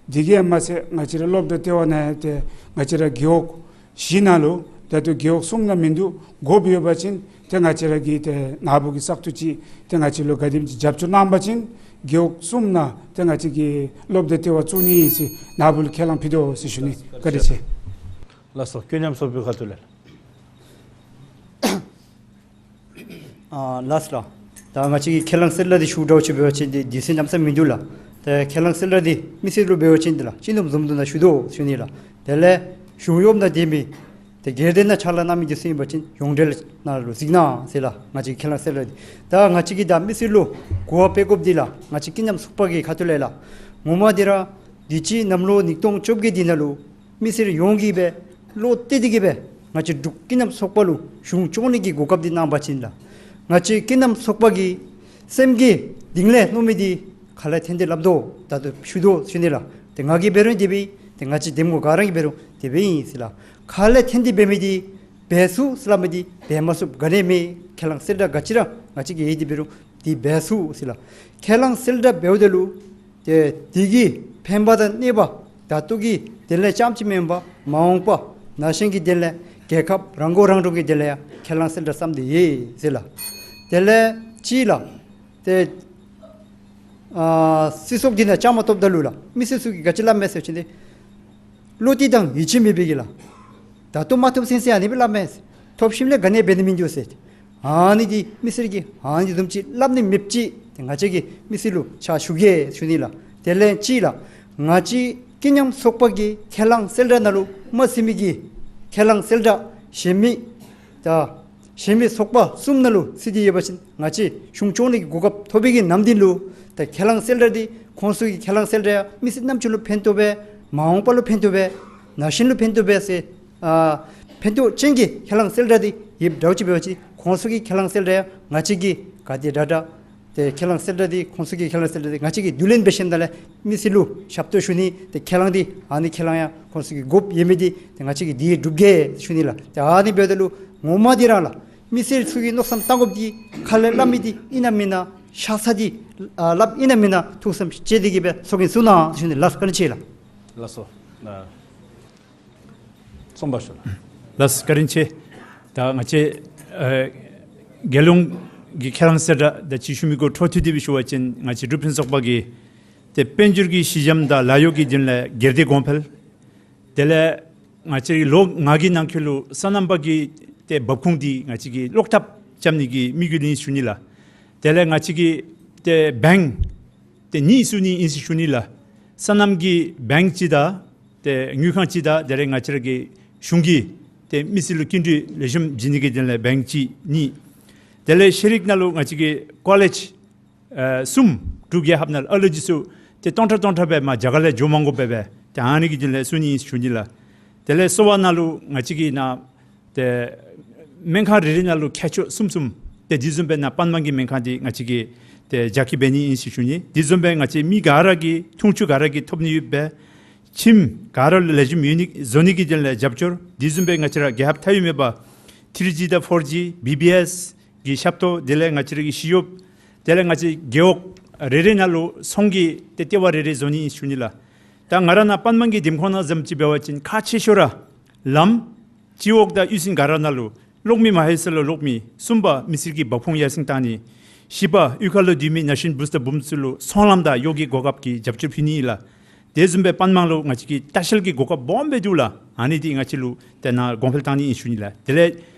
དེ་གིས་མ་ཚད་ང་བཅས་ར་སློབ་གྲྭ་ལྟེ་བ་ནང་ཡང་ཏེ་ང་བཅས་ར་རྒེད་འོག་བཞི་ནང་ལུ་ད་ལྟོ་རྒེད་འོག་གསུམ་ནང་མིན་འདུག། དགོཔ་ཡོད་པ་ཅིན་ཏེ་ང་བཅས་ར་གི་ཏེ་ནཱ་བུ་གི་བཙག་འཐུ་ཅིག་ཏེ་ང་བཅས་ལུ་ག་དེམ་ཅིག་རྒྱབ་སྐྱོར་གནང་པ་ཅིན་རྒེད་འོག་གསུམ་ནང་ཏེ་ང་བཅས་ཀྱིས་སློབ་གྲྭ་ལྟེ་བ་བཙུགས་ནི་ཨིན་ཟེར་ནཱ་བུ་ལུ་ཁས་བླངས་ཕུལ་དོ་ཟེར་ཞུ་ནི། བཀའ་དྲིན་ཆེ། ལགས་སོ། སྐུ་མཉམ་ཚོགས་པའི་ཁ་ཐུག་ལས། ཨ་ལགས་སོ་ལགས། ད་ང་བཅས་ཀྱི་ཁས་བླངས་གསལ་བསྒྲགས་འདི་ཞུ་འདྲཝ་ཅིག་འབད་བ་ཅིན་འདི་དུས་ཚོད་གནམ་མེད་ས་མེད་མིན་འདུག་ལགས། ད་ཁས་བླངས་གསལ་བསྒྲགས་འདི་མི་སེར་ལུ་འབད་བ་ཅིན་འདི་ལགས་ཅི་ནུབ་བཟུམ་འདུག་ན་ཞུ་དོ་ཞུ་ནི་ལགས། དེ་ལས་གཞུང་གཡོགཔ་དང་ལྡན་མི་ཏེ་སྒེར་སྡེ་ནང་ཕྱག་ལཱ་གནང་མི་འདི་ཚུ་ཨིན་པ་ཅིན་ཡོངས་འབྲེལ་ནང་ལུ་གཟིགས་གནང་ཟེར་ལགས། ང་བཅས་ཁས་བླངས་གསལ་བསྒྲགས་འདི་ད་ང་བཅས་ཀྱིས་ད་མི་སེར་ལུ་གོ་བ་སྤེལ་དགོཔ་འདི་ལགས་ང་བཅས་སྐྱིད་ཉམས་ཚོགས་པ་གི་ཁ་ཐུག་ལས་ལགས། ངོ་མ་འདི་ར་དུས་ཅི་གནམ་ལོ་ཉིས་སྟོང་བཅོ་བརྒྱད་འདི་ནང་ལུ་མི་སེར་ཡོངས་ཀྱིས་སྦེ་བློ་གཏད་དེ་གིས་སྦེ་ང་བཅས་འབྲུག་སྐྱིད་ཉམས་ཚོགས་པ་ལུ་གཞུང་སྐྱོང་ནི་གི་གོ་སྐབས་འདི་གནང་པ་ཅིན་ལགས། ང་བཅས་སྐྱིད་ཉམས་ཚོགས་པ་གི་སེམས་ཀྱི་གཏིང་ལས་མནོ་མི་འདི་ཁ་ལས་འཐེན་ཏེ་སླབ་དོ་ད་ལྟོ་ཞུ་དོ་ཞུ་ནི་ལགས། ཏེ་ང་གིས་འབད་རུང་དེ་སྦེ་ཏེ་ང་བཅས་འདེམས་ངོ་ག་ར་གིས་འབད་རུང་དེ་སྦེ་ཨིན་ཟེར་ལགས། ཁ་ལས་འཐེན་ཏེ་འབད་མི་འདི་འབད་ཚུགས་ཟེར་སླབ་མི་འདི་འབད་མ་ཚུགསཔ་ག་ནི་མེད། ཁས་བླངས་གསལ་བསྒྲགས་ག་ཅི་ར་ང་བཅས་ཀྱིས་ཡོད་དེ་འབད་རུང་འདི་འབད་ཚུགས་ཟེར་ལགས། ཁས་བླངས་གསལ་བསྒྲགས་འབདཝ་ད་ལུ་ཏེ་དེ་གི་ཕན་པ་དང་གནོད་པ་ད་ལྟོ་གི་དོན་ལས་རྐྱངམ་ཅིག་མེན་པར་མ་འོངས་པ་ན་གཞོན་གྱི་དོན་ལས་རྒྱལ་ཁབ་རང་མགོ་རང་འདྲོངས་ཀྱི་དོན་ལས་ཡང་ཁས་བླངས་གསལ་བསྒྲགས་བརྩམས་ཏེ་ཡོད་ཟེར་ལགས། དེ་ལས་ཅིག་ལགས། ཏེ་ཨ་སྲིད་ཚོགས་འདི་ནང་བཅའ་མར་གཏོགསཔ་ད་ལུ་ལགས་མི་སེར་ཚུ་གིས་ག་ཅི་སླབ་མས་ཟེར་བ་ཅིན་ཏེ་བློ་གཏད་དང་ཡིད་ཆེས་མེད་པའི་གི་ལགས། ད་ལྟོ་མ་ཐོབ་ཟེར་ཟེར་ཨ་ནི་སྦེ་སླབ་མས། ཐོབ་ཞིནམ་ལས་ག་ནི་འབད་ནི་མིན་འདུག་ཟེར། ཨ་ནི་འདི་མི་སེར་གྱིས་ཨ་ནི་བཟུམ་ཅིག་སླབ་ནི་མེདཔ་ཅིག་ཏེ་ང་བཅས་ཀྱིས་མི་སེར་ལུ་ཕྱག་ཞུ་གེ་ཞུ་ནི་ལགས། དེ་ལས་ཅིག་ལགས། ང་བཅས་ཀུན་མཉམ་ཚོགས་པ་གི་ཁས་བླངས་གསལ་བསྒྲགས་ནང་ལུ་མ་ཚུད་མི་གི་ཁས་བླངས་གསལ་བསྒྲགས་གཞན་མི་ད་གཞན་མི་ཚོགས་པ་གསུམ་ནང་ལུ་ཚུད་དེ་ཡོད་པ་ཅིན་ང་བཅས་གཞུང་སྐྱོང་ནི་གི་གོ་སྐབས་ཐོབ་པའི་གི་ནམ་དུས་ལུ་ད་ཁས་བླངས་གསལ་བསྒྲགས་འདི་ཁོང་ཚུ་གི་ཁས་བླངས་གསལ་བསྒྲགས་ཡང་མི་སེར་རྣམ་ཅོ་ལུ་ཕན་ཐོགས་པས། མ་འོངས་པ་ལུ་ཕན་ཐོགས་པས། ན་གཞོན་ལུ་ཕན་ཐོགས་པས་ཟེར་ཨ་ཕན་ཐོགས་ཅན་གྱི་ཁས་བླངས་གསལ་བསྒྲགས་འདི་ཡོདཔ་འདྲཝ་ཅིག་འབད་བ་ཅིན་ཁོང་ཚུ་གི་ཁས་བླངས་གསལ་བསྒྲགས་ཡང་ང་བཅས་ཀྱིས་ག་དེ་དྲག་དྲག་ཏེ་ཁས་བླངས་གསལ་བསྒྲགས་འདི་ཁོང་ཚུ་གི་ཁས་བླངས་གསལ་བསྒྲགས་འདི་ང་བཅས་ཀྱིས་བསྡུ་ལེན་འབད་ཞིནམ་ད་ལས་མི་སེར་ལུ་ཞབས་ཏོག་ཞུ་ནི་ཏེ་ཁས་བླངས་འདི་ཨ་ནི་ཁས་བླངས་ཡང་ཁོང་ཚུ་གིས་དགོཔ་ཡོད་མི་འདི་ཏེ་ང་བཅས་ཀྱིས་འདི་སྒྲུབ་གེ་ཞུ་ནི་ལགས། ཏེ་ཨ་ནི་འབདཝ་ད་ལུ་ངོ་མ་འདི་ར་ལགས་མི་སེར་ཚུ་གིས་མནོ་བསམ་བཏང་དགོཔ་འདི་ཁ་ལས་སླབ་མི་འདི་ཨིན་ན་མེན་ན་ཤ་ཚ་འདི་ཨ་སླབ་ཨིན་ན་མེན་ན་ཐུགས་བསམ་བཞེས་ཏེ་གི་སྦེ་ཚོགས་རྒྱན་ཚུ་གནང་ཞུ་ནི་ལགས། བཀའ་དྲིན་ཆེ་ལགས། ལགས་སོ། ཨ་རྩོམ་པ་ཞུ་ལགས། ལགས་བཀའ་དྲིན་ཆེ། ད་ང་བཅས་ཨ་རྒྱལ་ཡོངས་ཀྱི་ཁས་བླངས་གསལ་བསྒྲགས་ད་ཅི་ཞུ་མི་གུ་འཕྲོ་མཐུད་དེ་སྦེ་ཞུ་བ་ཅིན་ང་བཅས་འབྲུག་ཕུན་ཚོགས་པ་གིས་ཏེ་དཔལ་འབྱོར་གྱི་གཞི་འགྱམ་དང་ལཱ་གཡོག་གི་དོན་ལས་སྒེར་སྡེ་གོང་འཕེལ། དེ་ལས་ང་བཅས་ལོ་ལྔ་གི་ནང་འཁོད་ལུ་སོ་ནམ་པ་གི་ཏེ་འབབ་ཁུངས་འདི་ང་བཅས་ཀྱིས་ལོག་ཐབས་རྐྱབ་ནི་གི་དམིགས་ཡུལ་ཨིན་ཞུ་ནི་ལགས། དེ་ལས་ང་བཅས་ཀྱིས་ཏེ་བེངཀ་ཏེ་གཉིས་བཙུགས་ནི་ཨིན་ཞུ་ནི་ལགས། སོ་ནམ་གྱི་བེངཀ་གཅིག་དང་ཏེ་དངུལ་ཁང་གཅིག་དང་དེ་ལས་ང་བཅས་ར་གི་གཞུང་གི་ཏེ་མི་སེར་ལུ་སྐྱིན་འགྲུལ་ལེགས་ཤོམ་བྱིན་ནི་གི་དོན་ལས་བེངཀ་གཅིག་གཉིས། དེ་ལས་ཤེས་རིག་ནང་ལུ་ང་བཅས་ཀྱི་ཀོ་ལེཇ་ཨ་གསུམ་འབྲུག་རྒྱལ་ཁབ་ནང་ལུ་ཨ་ལོ་རྗེས་སུ་ཏེ་སྟོང་ཕྲག་སྟོང་ཕྲག་སྦེ་མར་རྒྱ་གར་ལས་འགྱོ་མ་དགོཔ་སྦེ་ཏེ་ཨ་ནི་གི་དོན་ལས་བཙུགས་ནི་ཨིན་ཞུ་ནི་ལགས། དེ་ལས་གསོ་བ་ནང་ལུ་ང་བཅས་ཀྱི་ནཱ་ཏེ་སྨན་ཁང་རེ་རེ་ནང་ལུ་མཁས་མཆོག་གསུམ་གསུམ་ཏེ་དེ་བཟུམ་སྦེ་ནཱ་པན་མང་གི་སྨན་ཁང་འདི་ང་བཅས་ཀྱིས་ཏེ་རྒྱ་སྐྱེད་འབད་ནི་ཨིན་ཞུ་ནི། དེ་བཟུམ་སྦེ་ང་བཅས་མི་ག་ར་གིས་འཐུང་ཆུ་ག་ར་གིས་ཐོབ་ནི་ཡོདཔ་སྦེ་ཁྱིམ་ག་ར་ལུ་ལེགས་ཤོམ་ཡོད་ནི་བཟོ་ནི་གི་དོན་ལས་རྒྱབ་སྐྱོར། དེ་བཟུམ་སྦེ་ང་བཅས་ར་རྒྱལ་ཁབ་མཐའ་དབུས་མེད་པར་ཐི་རི་ཇི་དང་ཕོར་ཇི་བི་བི་ཨེསི་གི་ཞབས་ཏོག། དེ་ལས་ང་བཅས་ར་གི་ཞི་གཡོགཔ། དེ་ལས་ང་བཅས་རྒེད་འོག་རེ་རེ་ནང་ལུ་ཚོང་གི་ཏེ་ལྟེ་བ་རེ་རེ་བཟོ་ནི་ཨིན་ཞུ་ནི་ལགས། ད་ང་ར་ནཱ་པན་མང་གི་འདེམས་ཁོངས་ནང་བཟུམ་ཅིག་འབད་བ་ཅིན་ཁག་ཆེ་ཤོས་ར་ལམ་སྤྱི་འོག་དང་གཡུས་ཚན་ག་ར་ནང་ལུ་གློག་མེ་མ་ལྷོད་ས་ལུ་གློག་མེ། གསུམ་པ་མི་སེར་གྱི་འབབ་ཁུངས་ཡར་སེང་བཏང་ནི། བཞི་པ་གཡུས་ཁ་ལུ་སྡོད་མི་ན་གཞོན་བུཚ་དང་བུམོ་ཚུ་ལུ་ཚོང་ལམ་དང་གཡོག་གི་གོ་སྐབས་ཀྱི་རྒྱབ་སྐྱོར་ཕུལ་ནི་ཨིན་ལགས། དེ་བཟུམ་སྦེ་པན་མང་ལུ་ང་བཅས་ཀྱི་ལྟ་བཤལ་གྱི་གོ་སྐབས་སྦོམ་སྦེ་འདུག་ལགས། ཨ་ནི་འདི་ང་བཅས་ལུ་ཏེ་ནཱ་གོང་འཕེལ་བཏང་ནི་ཨིན་ཞུ་ནི་ལགས། དེ་ལས་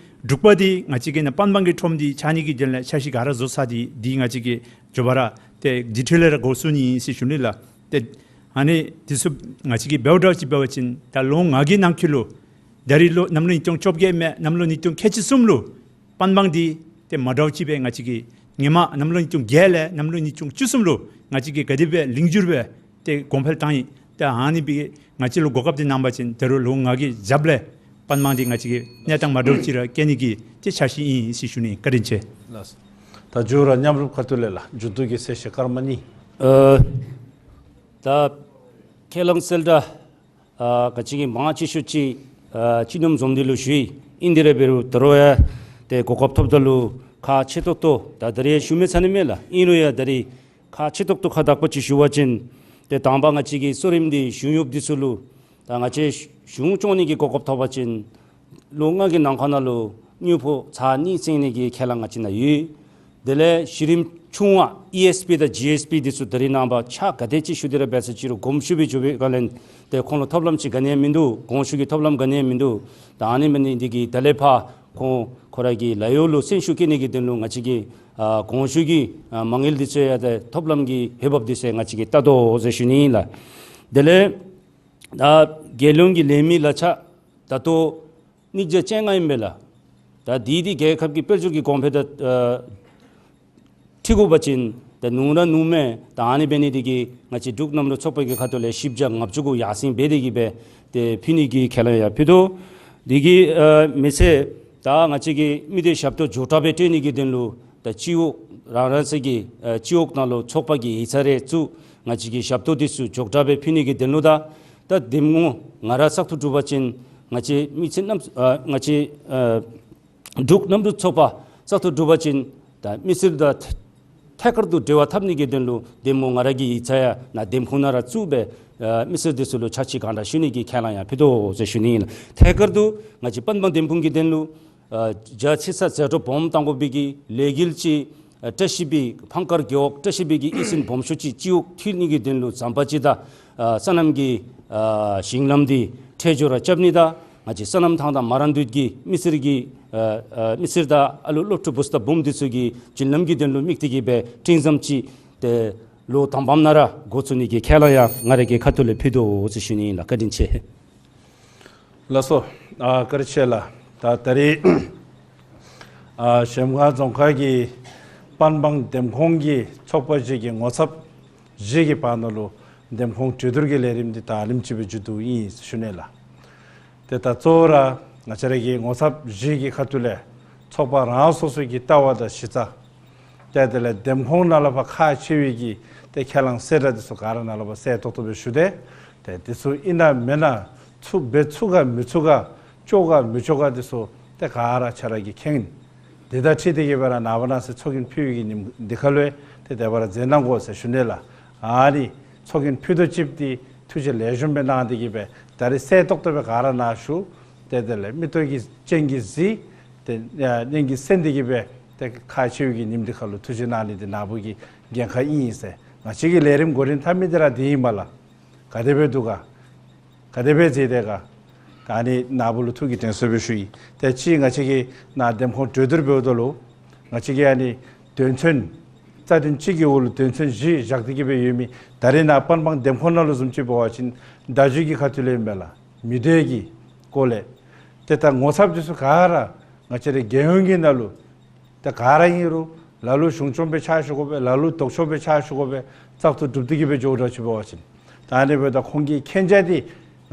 འབྲུག་པ་འདི་ང་བཅས་ཀྱིས་ནཱ་པན་མང་གི་ཁྲོམ་འདི་ཆགས་ནི་གི་དོན་ལས་འཆར་གཞི་ག་ར་བཟོ་ཚར་ཏེ་འདི་ང་བཅས་ཀྱིས་མགྱོགས་པ་ར་ཏེ་འདི་འཕྲོ་ལས་ར་འགོ་བཙུགས་ནི་ཨིན་ཟེར་ཞུ་ནི་ལགས། ཏེ་ཨ་ནི་འདི་ཚུ་ང་བཅས་ཀྱིས་འབདཝ་འདྲཝ་ཅིག་འབད་བ་ཅིན་ད་ལོ་ལྔ་གི་ནང་འཁོད་ལུ་ད་རིས་ལོ་གནམ་ལོ་ཉིས་སྟོང་བཅོ་བརྒྱད་མས། གནམ་ལོ་ཉིས་སྟོང་ཁལ་གཅིག་གསུམ་ལུ་པན་མང་འདི་ཏེ་མ་འདྲཝ་ཅིག་སྦེ་ང་བཅས་ཀྱིས་ཧེ་མ་གནམ་ལོ་ཉིས་སྟོང་བརྒྱད་ལས་གནམ་ལོ་ཉིས་སྟོང་བཅུ་གསུམ་ལུ་ང་བཅས་ཀྱིས་ག་དེ་སྦེ་ལིང་བསྒྱུར་སྦེ་ཏེ་གོང་འཕེལ་བཏང་ཡི། ཏེ་ཨ་ནི་སྦེ་ང་བཅས་ལུ་གོ་སྐབས་འདི་གནང་བ་ཅིན་ད་རུང་ལོ་ལྔ་གི་རྒྱབ་ལས་པན་མང་འདི་ང་བཅས་ཀྱིས་གནས་སྟངས་མ་འདྲཝ་ཅིག་ར་བསྐྱལ་ནི་གི་ཏེ་འཆར་གཞི་ཨིན་ཟེར་ཞུ་ནི། བཀའ་དྲིན་ཆེ། ལགས། ད་མཇུག་ར་མཉམ་རུབ་ཁ་ཐུག་ལས་ལགས། མཇུག་བསྡུ་གི་གསལ་བཤད་སྐར་མ་གཉིས། ཨ་ད་ཁས་བླངས་གསལ་བསྒྲགས་ཨ་ག་ཅི་གི་མང་ཆེ་ཤོས་ཅིག་ཨ་སྤྱི་མོས་འཛོམས་འདུ་ལུ་ཞུ་ཡི། ཨིན་དེ་ར་འབད་རུང་ད་རུང་ཡང་ཏེ་གོ་སྐབས་ཐོབ་ད་ལུ་ཁག་ཆེ་ཏོག་ཏོ་ད་ད་རིས་ཞུ་མི་ཚར་ནི་མས་ལགས། ཨིན་རུང་ཡང་ད་རིས་ཁག་ཆེ་ཏོག་ཏོ་ཁག་དག་པ་ཅིག་ཞུ་བ་ཅིན་ཏེ་དང་པ་ང་བཅས་ཀྱི་གསོ་རིམ་འདི་གཞུང་གཡོགཔ་འདི་ཚུ་ལུ་ད་ང་བཅས་གཞུང་སྐྱོང་ནི་གི་གོ་སྐབས་ཐོབ་པ་ཅིན་ལོ་ལྔ་གི་ནང་འཁོད་ནང་ལུ་དངུལ་ཕོགས་ཚར་གཉིས་བཙུགས་ནི་གི་ཁས་བླངས་ང་བཅས་ནང་ཡོད། དེ་ལས་གཞི་རིམ་ཆུང་བ་ཨི་ཨེསི་པི་དང་ཇི་ཨེསི་པི་འདི་ཚུ་ད་རིས་ནངས་པ་ཆ་ག་དེ་ཅིག་ཞུ་སྟེ་ར་འབད་ས་ཅིག་རུང་གོམ་ཞུ་སྦེ་འགྱོ་བའི་སྒང་ལས་ཏེ་ཁོང་ལུ་ཐོབ་ལམ་ཅིག་ག་ནི་ཡང་མིན་འདུག། གོང་ཞུ་གི་ཐོབ་ལམ་ག་ནི་ཡང་མིན་འདུག། ད་ཨ་ནི་མེན་ནི་འདི་གིས་ད་ལས་ཕར་ཁོང་ཁོ་ར་གི་ལཱ་གཡོག་ལུ་སེམས་ཤུགས་བསྐྱེད་ནི་གི་དོན་ལུ་ང་བཅས་ཀྱིས་ཨ་གོང་ཞུ་གི་ཨ་མ་དངུལ་འདི་ཚུ་ཡང་ཏེ་ཐོབ་ལམ་གྱི་འོས་འབབ་འདི་ཚུ་ང་བཅས་ཀྱིས་བལྟ་དོ་ཟེར་ཞུ་ནི་ལགས། དེ་ལས་ད་རྒྱལ་ཡོངས་ཀྱི་ལས་མི་ལག་ཆ་ད་ལྟོ་སྙིང་རྗེ་ཅན་ལྔ་ཨིན་པས་ལགས། ད་འདི་འདི་རྒྱལ་ཁབ་ཀྱི་དཔལ་འབྱོར་གྱི་གོང་འཕེལ་དང་ཨ་འཁྲིལ་དགོ་པ་ཅིན་ད་ནུས་ར་ནུས་མས། ད་ཨ་ནི་འབད་ནི་འདི་གིས་ང་བཅས་འབྲུག་གནམ་རི་ཚོགས་པ་གི་ཁ་ཐུག་ལས་བཞི་བརྒྱ་ལྔ་བཅུ་གུ་ཡར་སེང་འབད་དེ་གི་སྦེ་ཏེ་ཕུལ་ནི་གི་ཁས་བླངས་ཡང་ཕུལ་དོ། འདི་གི་ཨ་མི་ཚེ་ད་ང་བཅས་ཀྱི་མི་སྡེ་ཞབས་ཏོག་མགྱོགས་དྲགས་སྦེ་སྤྲོད་ནི་གི་དོན་ལུ་ད་སྤྱི་འོག་རང་རང་སོའི་གི་ཨ་སྤྱི་འོག་ནང་ལུ་ཚོགས་པ་གི་ཡིག་ཚང་རེ་བཙུགས། ང་བཅས་ཀྱི་ཞབས་ཏོག་འདི་ཚུ་མགྱོགས་དྲགས་སྦེ་ཕུལ་ནི་གི་དོན་ལུ་དང་ད་འདེམས་ངོ་ང་ར་བཙག་འཐུ་གྲུབ་པ་ཅིན་ང་བཅས་མི་སེར་རྣམས་ཨ་ང་བཅས་ཨ་འབྲུག་གནམ་གྲུ་ཚོགས་པ་བཙག་འཐུ་གྲུབ་པ་ཅིན་ད་མི་སེར་དང་ཐད་ཀར་དུ་འབྲེལ་བ་འཐབ་ནི་གི་དོན་ལུ་འདེམས་ངོ་ང་ར་གི་ཡིག་ཚང་ཡང་ནཱ་འདེམས་ཁོངས་ནང་ར་བཙུགས་སྦེ་ཨ་མི་སེར་འདི་ཚུ་ལུ་ཕྱག་ཕྱི་གང་དྲག་ཞུ་ནི་གི་ཁས་བླངས་ཡང་ཕུལ་དོ་ཟེར་ཞུ་ནི་ཨིན་ལགས། ཐད་ཀར་དུ་ང་བཅས་པན་སྦང་འདེམས་ཁོངས་ཀྱི་དོན་ལུ་ཨ་རྒྱ་ཆེ་ས་ཟད་འགྲོ་སྦོམ་བཏང་དགོ་པའི་གི་ལས་འགུལ་ཅིག་ཨ་བཀྲ་ཤིས་པའི་ཕང་དཀར་རྒེད་འོག་བཀྲ་ཤིས་པའི་གི་ཨི་སིན་སྦོམ་ཤོས་ཅིག་སྤྱི་འོག་མཐུད་ནི་གི་དོན་ལུ་ཟམ་པ་ཅིག་དང་ཨ་སོ་ནམ་གྱི་ཨ་ཞིང་ལམ་འདི་ཁྲལ་སྦྱོར་ར་རྐྱབ་ནི་དང་ང་བཅས་སོ་ནམ་ཐང་དང་མ་རན་དུད་ཀྱི་མི་སེར་གྱི་ཨ་ཨ་མི་སེར་དང་ཨ་ལུ་སློབ་ཕྲུག་བུཚ་དང་བུམོ་འདི་ཚུ་གི་རྒྱུན་ལམ་གྱི་དོན་ལུ་དམིགས་ཏེ་གི་སྦེ་སྤྲིན་ཟམ་ཅིག་ཏེ་ལོ་དང་པམ་ནང་ར་འགོ་བཙུགས་ནི་གི་ཁས་བླངས་ཡང་ང་ར་གི་ཁ་ཐུག་ལས་ཕུལ་དོ་ཟེར་ཞུ་ནི་ཨིན་ལགས། བཀའ་དྲིན་ཆེ། ལགས་སོ། ཨ་བཀའ་དྲིན་ཆེ་ལགས། ད་ད་རིས་ཨ་གཞལམ་སྒང་རྫོང་ཁག་གི་པན་སྦང་འདེམས་ཁོངས་ཀྱི་ཚོགས་པ་ཅིག་གི་ངོ་ཚབ་བཞི་གི་བར་ན་ལུ་འདེམས་ཁོངས་གྲོས་བསྡུར་གྱི་ལས་རིམ་འདི་ད་ལམ་ཅིག་སྦེ་མཇུག་བསྡུཝ་ཨིན་ཟེར་ཞུ་ནི་ལགས། ཏེ་ད་གཙོ་བོ་ར་ང་བཅས་ར་གི་ངོ་ཚབ་བཞི་གི་ཁ་ཐུག་ལས་ཚོགས་པ་རང་སོ་སོ་གི་ལྟ་བ་དང་གཞི་རྩ། ཏེ་དེ་ལས་འདེམས་ཁོངས་ནང་ལས་ཕར་ཁག་ཆེ་བའི་གི་ཏེ་ཁས་བླངས་གསལ་བསྒྲགས་འདི་ཚུ་ག་ར་ནཱ་ལས་ཕར་གསལ་ཏོག་ཏོ་སྦེ་ཞུ་སྟེ། ཏེ་འདི་ཚུ་ཨིན་ན་མེན་ན་ཚུགས་འབད་ཚུགས་ག་མི་ཚུགས་ག་ལྕོགས་ག་མི་ལྕོགས་ག་འདི་ཚུ་ཏེ་ག་ར་ཁྱེད་ར་གིས་མཁྱེན། འདི་དང་འཁྲིལ་ཏེ་གི་སྦེ་ར་ནངས་པ་གནངས་ཚེ་ཚོགས་རྒྱན་ཕུལ་བའི་གི་ཉིནམ་འདི་ཁར་ལུ་ཏེ་དེ་སྦེ་ར་མཛད་གནང་དགོ་ཟེར་ཞུ་ནི་ལགས། ཨ་ནི་ཚོགས་རྒྱན་ཕུལ་དོ་ཅིག་འདི་ཐུགས་རྗེ་ལེགས་ཤོམ་སྦེ་གནང་སྟེ་གི་སྦེ་ད་རིས་གསལ་ཏོག་ཏོ་སྦེ་ག་ར་ནཱ་ཞུ། ཏེ་དེ་ལས་མིག་ཏོ་གིས་སྤྱན་གྱིས་གཟིགས། ཏེ་ཨ་སྙན་གྱིས་གསན་ཏེ་གི་སྦེ་ཏེ་ཁག་ཆེ་བའི་གི་ཉིནམ་འདི་ཁར་ལུ་ཐུགས་རྗེ་གནང་ནི་འདི་ནཱ་བུ་གི་འགན་ཁག་ཨིན་ཟེར། ང་བཅས་ཀྱི་ལས་རིམ་འགོ་འདྲེན་འཐབ་མི་འདི་ར་འདི་ཨིན་པས་ལགས། ག་དེ་སྦེ་འདུག་ག། ག་དེ་སྦེ་མཛད་དེ་ག། ད་ཨ་ནི་ནཱ་བུ་ལུ་ཐུགས་ཀྱི་དྲན་གསོ་སྦེ་ཞུ་ཡི། ཏེ་གཅིག་ང་བཅས་ཀྱིས་ནཱ་འདེམས་ཁོངས་གྲོས་བསྡུར་འབདཝ་ད་ལུ་ང་བཅས་ཀྱིས་ཨ་ནི་དོན་ཚན་རྩ་དོན་གཅིག་གི་འོག་ལུ་དོན་ཚན་བཞི་བཞག་སྟེ་གི་སྦེ་ཡོད་མི་ད་རིས་ནཱ་པན་སྦང་འདེམས་ཁོངས་ནང་ལུ་བཟུམ་ཅིག་འབད་བ་ཅིན་བརྡ་བརྒྱུད་ཀྱི་ཁ་ཐུག་ལས་ཨིན་པས་ལགས། མི་སྡེ་གི་སྐོར་ལས། ཏེ་ད་ངོ་ཚབ་འདི་ཚུ་ག་ར་ང་བཅས་རའི་རྒྱལ་ཡོངས་ཀྱི་ནང་ལུ་ཏེ་ག་ར་ཨིན་རུང་ལ་ལུ་གཞུང་སྐྱོང་སྦེ་ཕྱག་ཞུ་དགོ་པས། ལ་ལུ་ལྡོག་ཕྱོགས་སྦེ་ཕྱག་ཞུ་དགོ་པས། བཙག་འཐུ་གྲུབ་སྟེ་གི་སྦེ་འགྱོཝ་འདྲཝ་ཅིག་འབད་བ་ཅིན། ད་ཨ་ནི་འབདཝ་ད་ཁོང་གི་མཁྱེན་རྒྱ་འདི་ང་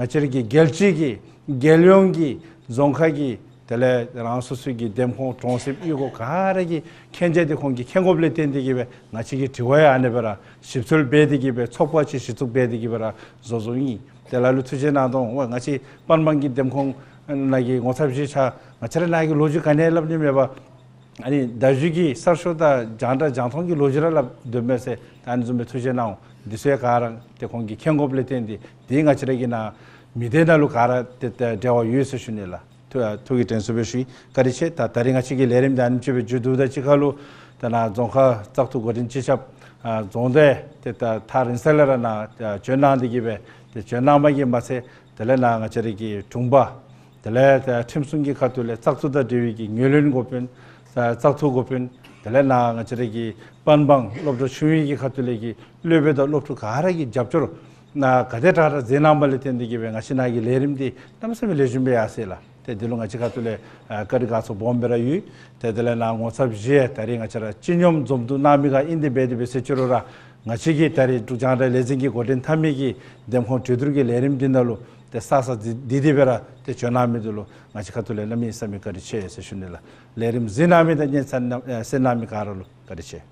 བཅས་ར་གི་རྒྱལ་སྤྱི་གི་རྒྱལ་ཡོངས་ཀྱི་རྫོང་ཁག་གི་དེ་ལས་རང་སོ་སོའི་གི་འདེམས་ཁོངས་གྲོང་གསེབ་གཡུས་སྒོ་ག་ར་གི་མཁྱེན་རྒྱ་འདི་ཁོང་གིས་མཁྱེན་དགོཔ་ལས་བརྟེན་ཏེ་གི་སྦེ་ང་བཅས་ཀྱི་དྲི་བ་ཡང་ཨ་ནི་སྦེ་ར་ཞིབ་འཚོལ་འབད་དེ་གི་སྦེ་ཚོགས་པ་ཅིག་གཞི་བཙུགས་འབད་དེ་གི་སྦེ་ར་བཟོ་བཟོཝ་ཨིན། ཏེ་ལ་ལུ་ཐུགས་རྗེ་གནང་དོ་འོང་། ང་བཅས་པན་སྦང་གི་འདེམས་ཁོངས་ནང་གི་ངོ་ཚབ་བཞི་ཆ་ང་བཅས་ར་ནཱ་གི་ལོ་རྒྱུས་ག་ནི་སླབ་ནི་མེད་པར་ཨ་ནི་བརྡ་བརྒྱུད་ཀྱི་གསར་ཤོག་དང་རྒྱང་བསྒྲགས་རྒྱང་མཐོང་གི་ལོ་རྒྱུས་ར་སླབ་སྡོད་མས་ཟེར། ད་ཨ་ནི་བཟུམ་སྦེ་ཐུགས་རྗེ་གནང་འོང་། འདི་ཚུ་ཡང་ག་ར་ཏེ་ཁོང་གིས་མཁྱེན་དགོཔ་ལས་བརྟེན་ཏེ་འདི་ང་བཅས་ར་གི་ནཱ་མི་སྡེ་ནང་ལུ་ག་ར་ཏེ་ཏེ་འབྲེལ་བ་ཡོད་ཟེར་ཞུ་ནི་ལགས། ཐུགས་ཐུགས་ཀྱི་དྲན་གསོ་སྦེ་ཞུ་ཡི། བཀའ་དྲིན་ཆེ། ད་ད་རིས་ང་བཅས་ཀྱི་ལས་རིམ་འདི་ཨ་ནེམ་ཅིག་སྦེ་མཇུག་བསྡུཝ་ད་གཅིག་ཁར་ལུ་ད་ནཱ་རྫོང་ཁག་བཙག་འཐུ་འགོ་འདྲེན་སྤྱི་ཁྱབ་ཨ་རྫོང་སྡེ་ཏེ་ད་ཐག་རིང་ས་ལས་ར་ནཱ་ཨ་བྱོན་གནང་སྟེ་གི་སྦེ་ཏེ་བྱོན་གནང་བ་གིས་མ་ཚད་དེ་ལས་ནཱ་ང་བཅས་ར་གི་དྲུང་པ་དེ་ལས་ད་ཁྲིམས་སྲུང་གི་ཁ་ཐུག་ལས་བཙག་འཐུ་དང་འབྲེལ་བའི་གི་ངོས་ལེན་འགོ་དཔོན་ཨ་བཙག་འཐུ་འགོ་དཔོན་དེ་ལས་ནཱ་ང་བཅས་ར་གི་པན་སྦང་སློབ་གྲྭ་ཆུང་བའི་གི་ཁ་ཐུག་ལས་ཀྱི་སློབ་དཔོན་དང་སློབ་ཕྲུག་ག་ར་གིས་རྒྱབ་སྐྱོར་ནཱ་ག་དེ་དྲག་དྲག་མཛད་གནང་བ་ལས་བརྟེན་ཏེ་གི་སྦེ་ང་བཅས་ནཱ་གི་ལས་རིམ་འདི་གནམ་མེད་ས་མེད་ལེགས་ཤོམ་སྦེ་ཡར་སོ་ཡི་ལགས། ཏེ་འདི་ལུ་ང་བཅས་ཁ་ཐུག་ལས་ཨ་བཀའ་དྲིན་དགའ་ཚོར་སྦོམ་སྦེ་ར་ཡོད། ཏེ་དེ་ལས་ནཱ་ངོ་ཚབ་བཞི་ད་རིས་ང་བཅས་ར་སྤྱི་སྙོམས་འཛོམས་འདུ་གནང་མི་ག་ཨིན་ཏེ་འབད་དེ་འབད་ཟེར་ཅི་རུང་ར་ང་བཅས་ཀྱི་ད་རིས་འབྲུག་རྒྱང་བསྒྲགས་ལས་འཛིན་གྱིས་འགོ་འདྲེན་འཐབ་མི་གི་འདེམས་ཁོངས་གྲོས་བསྡུར་གྱི་ལས་རིམ་འདི་ནང་ལུ་ཏེ་ས་ས་འདི་འདི་འདི་སྦེ་ར་ཏེ་བྱོན་གནང་མི་འདི་ལུ་ང་བཅས་ཁ་ཐུག་ལས་གནམ་མེད་ས་མེད་བཀའ་དྲིན་ཆེ་ཟེར་ཞུ་ནི་ལགས། ལས་རིམ་གཟིགས་གནང་མི་དང་སྙན་གསན་གནང་ཨ་གསན་གནང་མི་ག་ར་ལུ་བཀའ་དྲིན་ཆེ།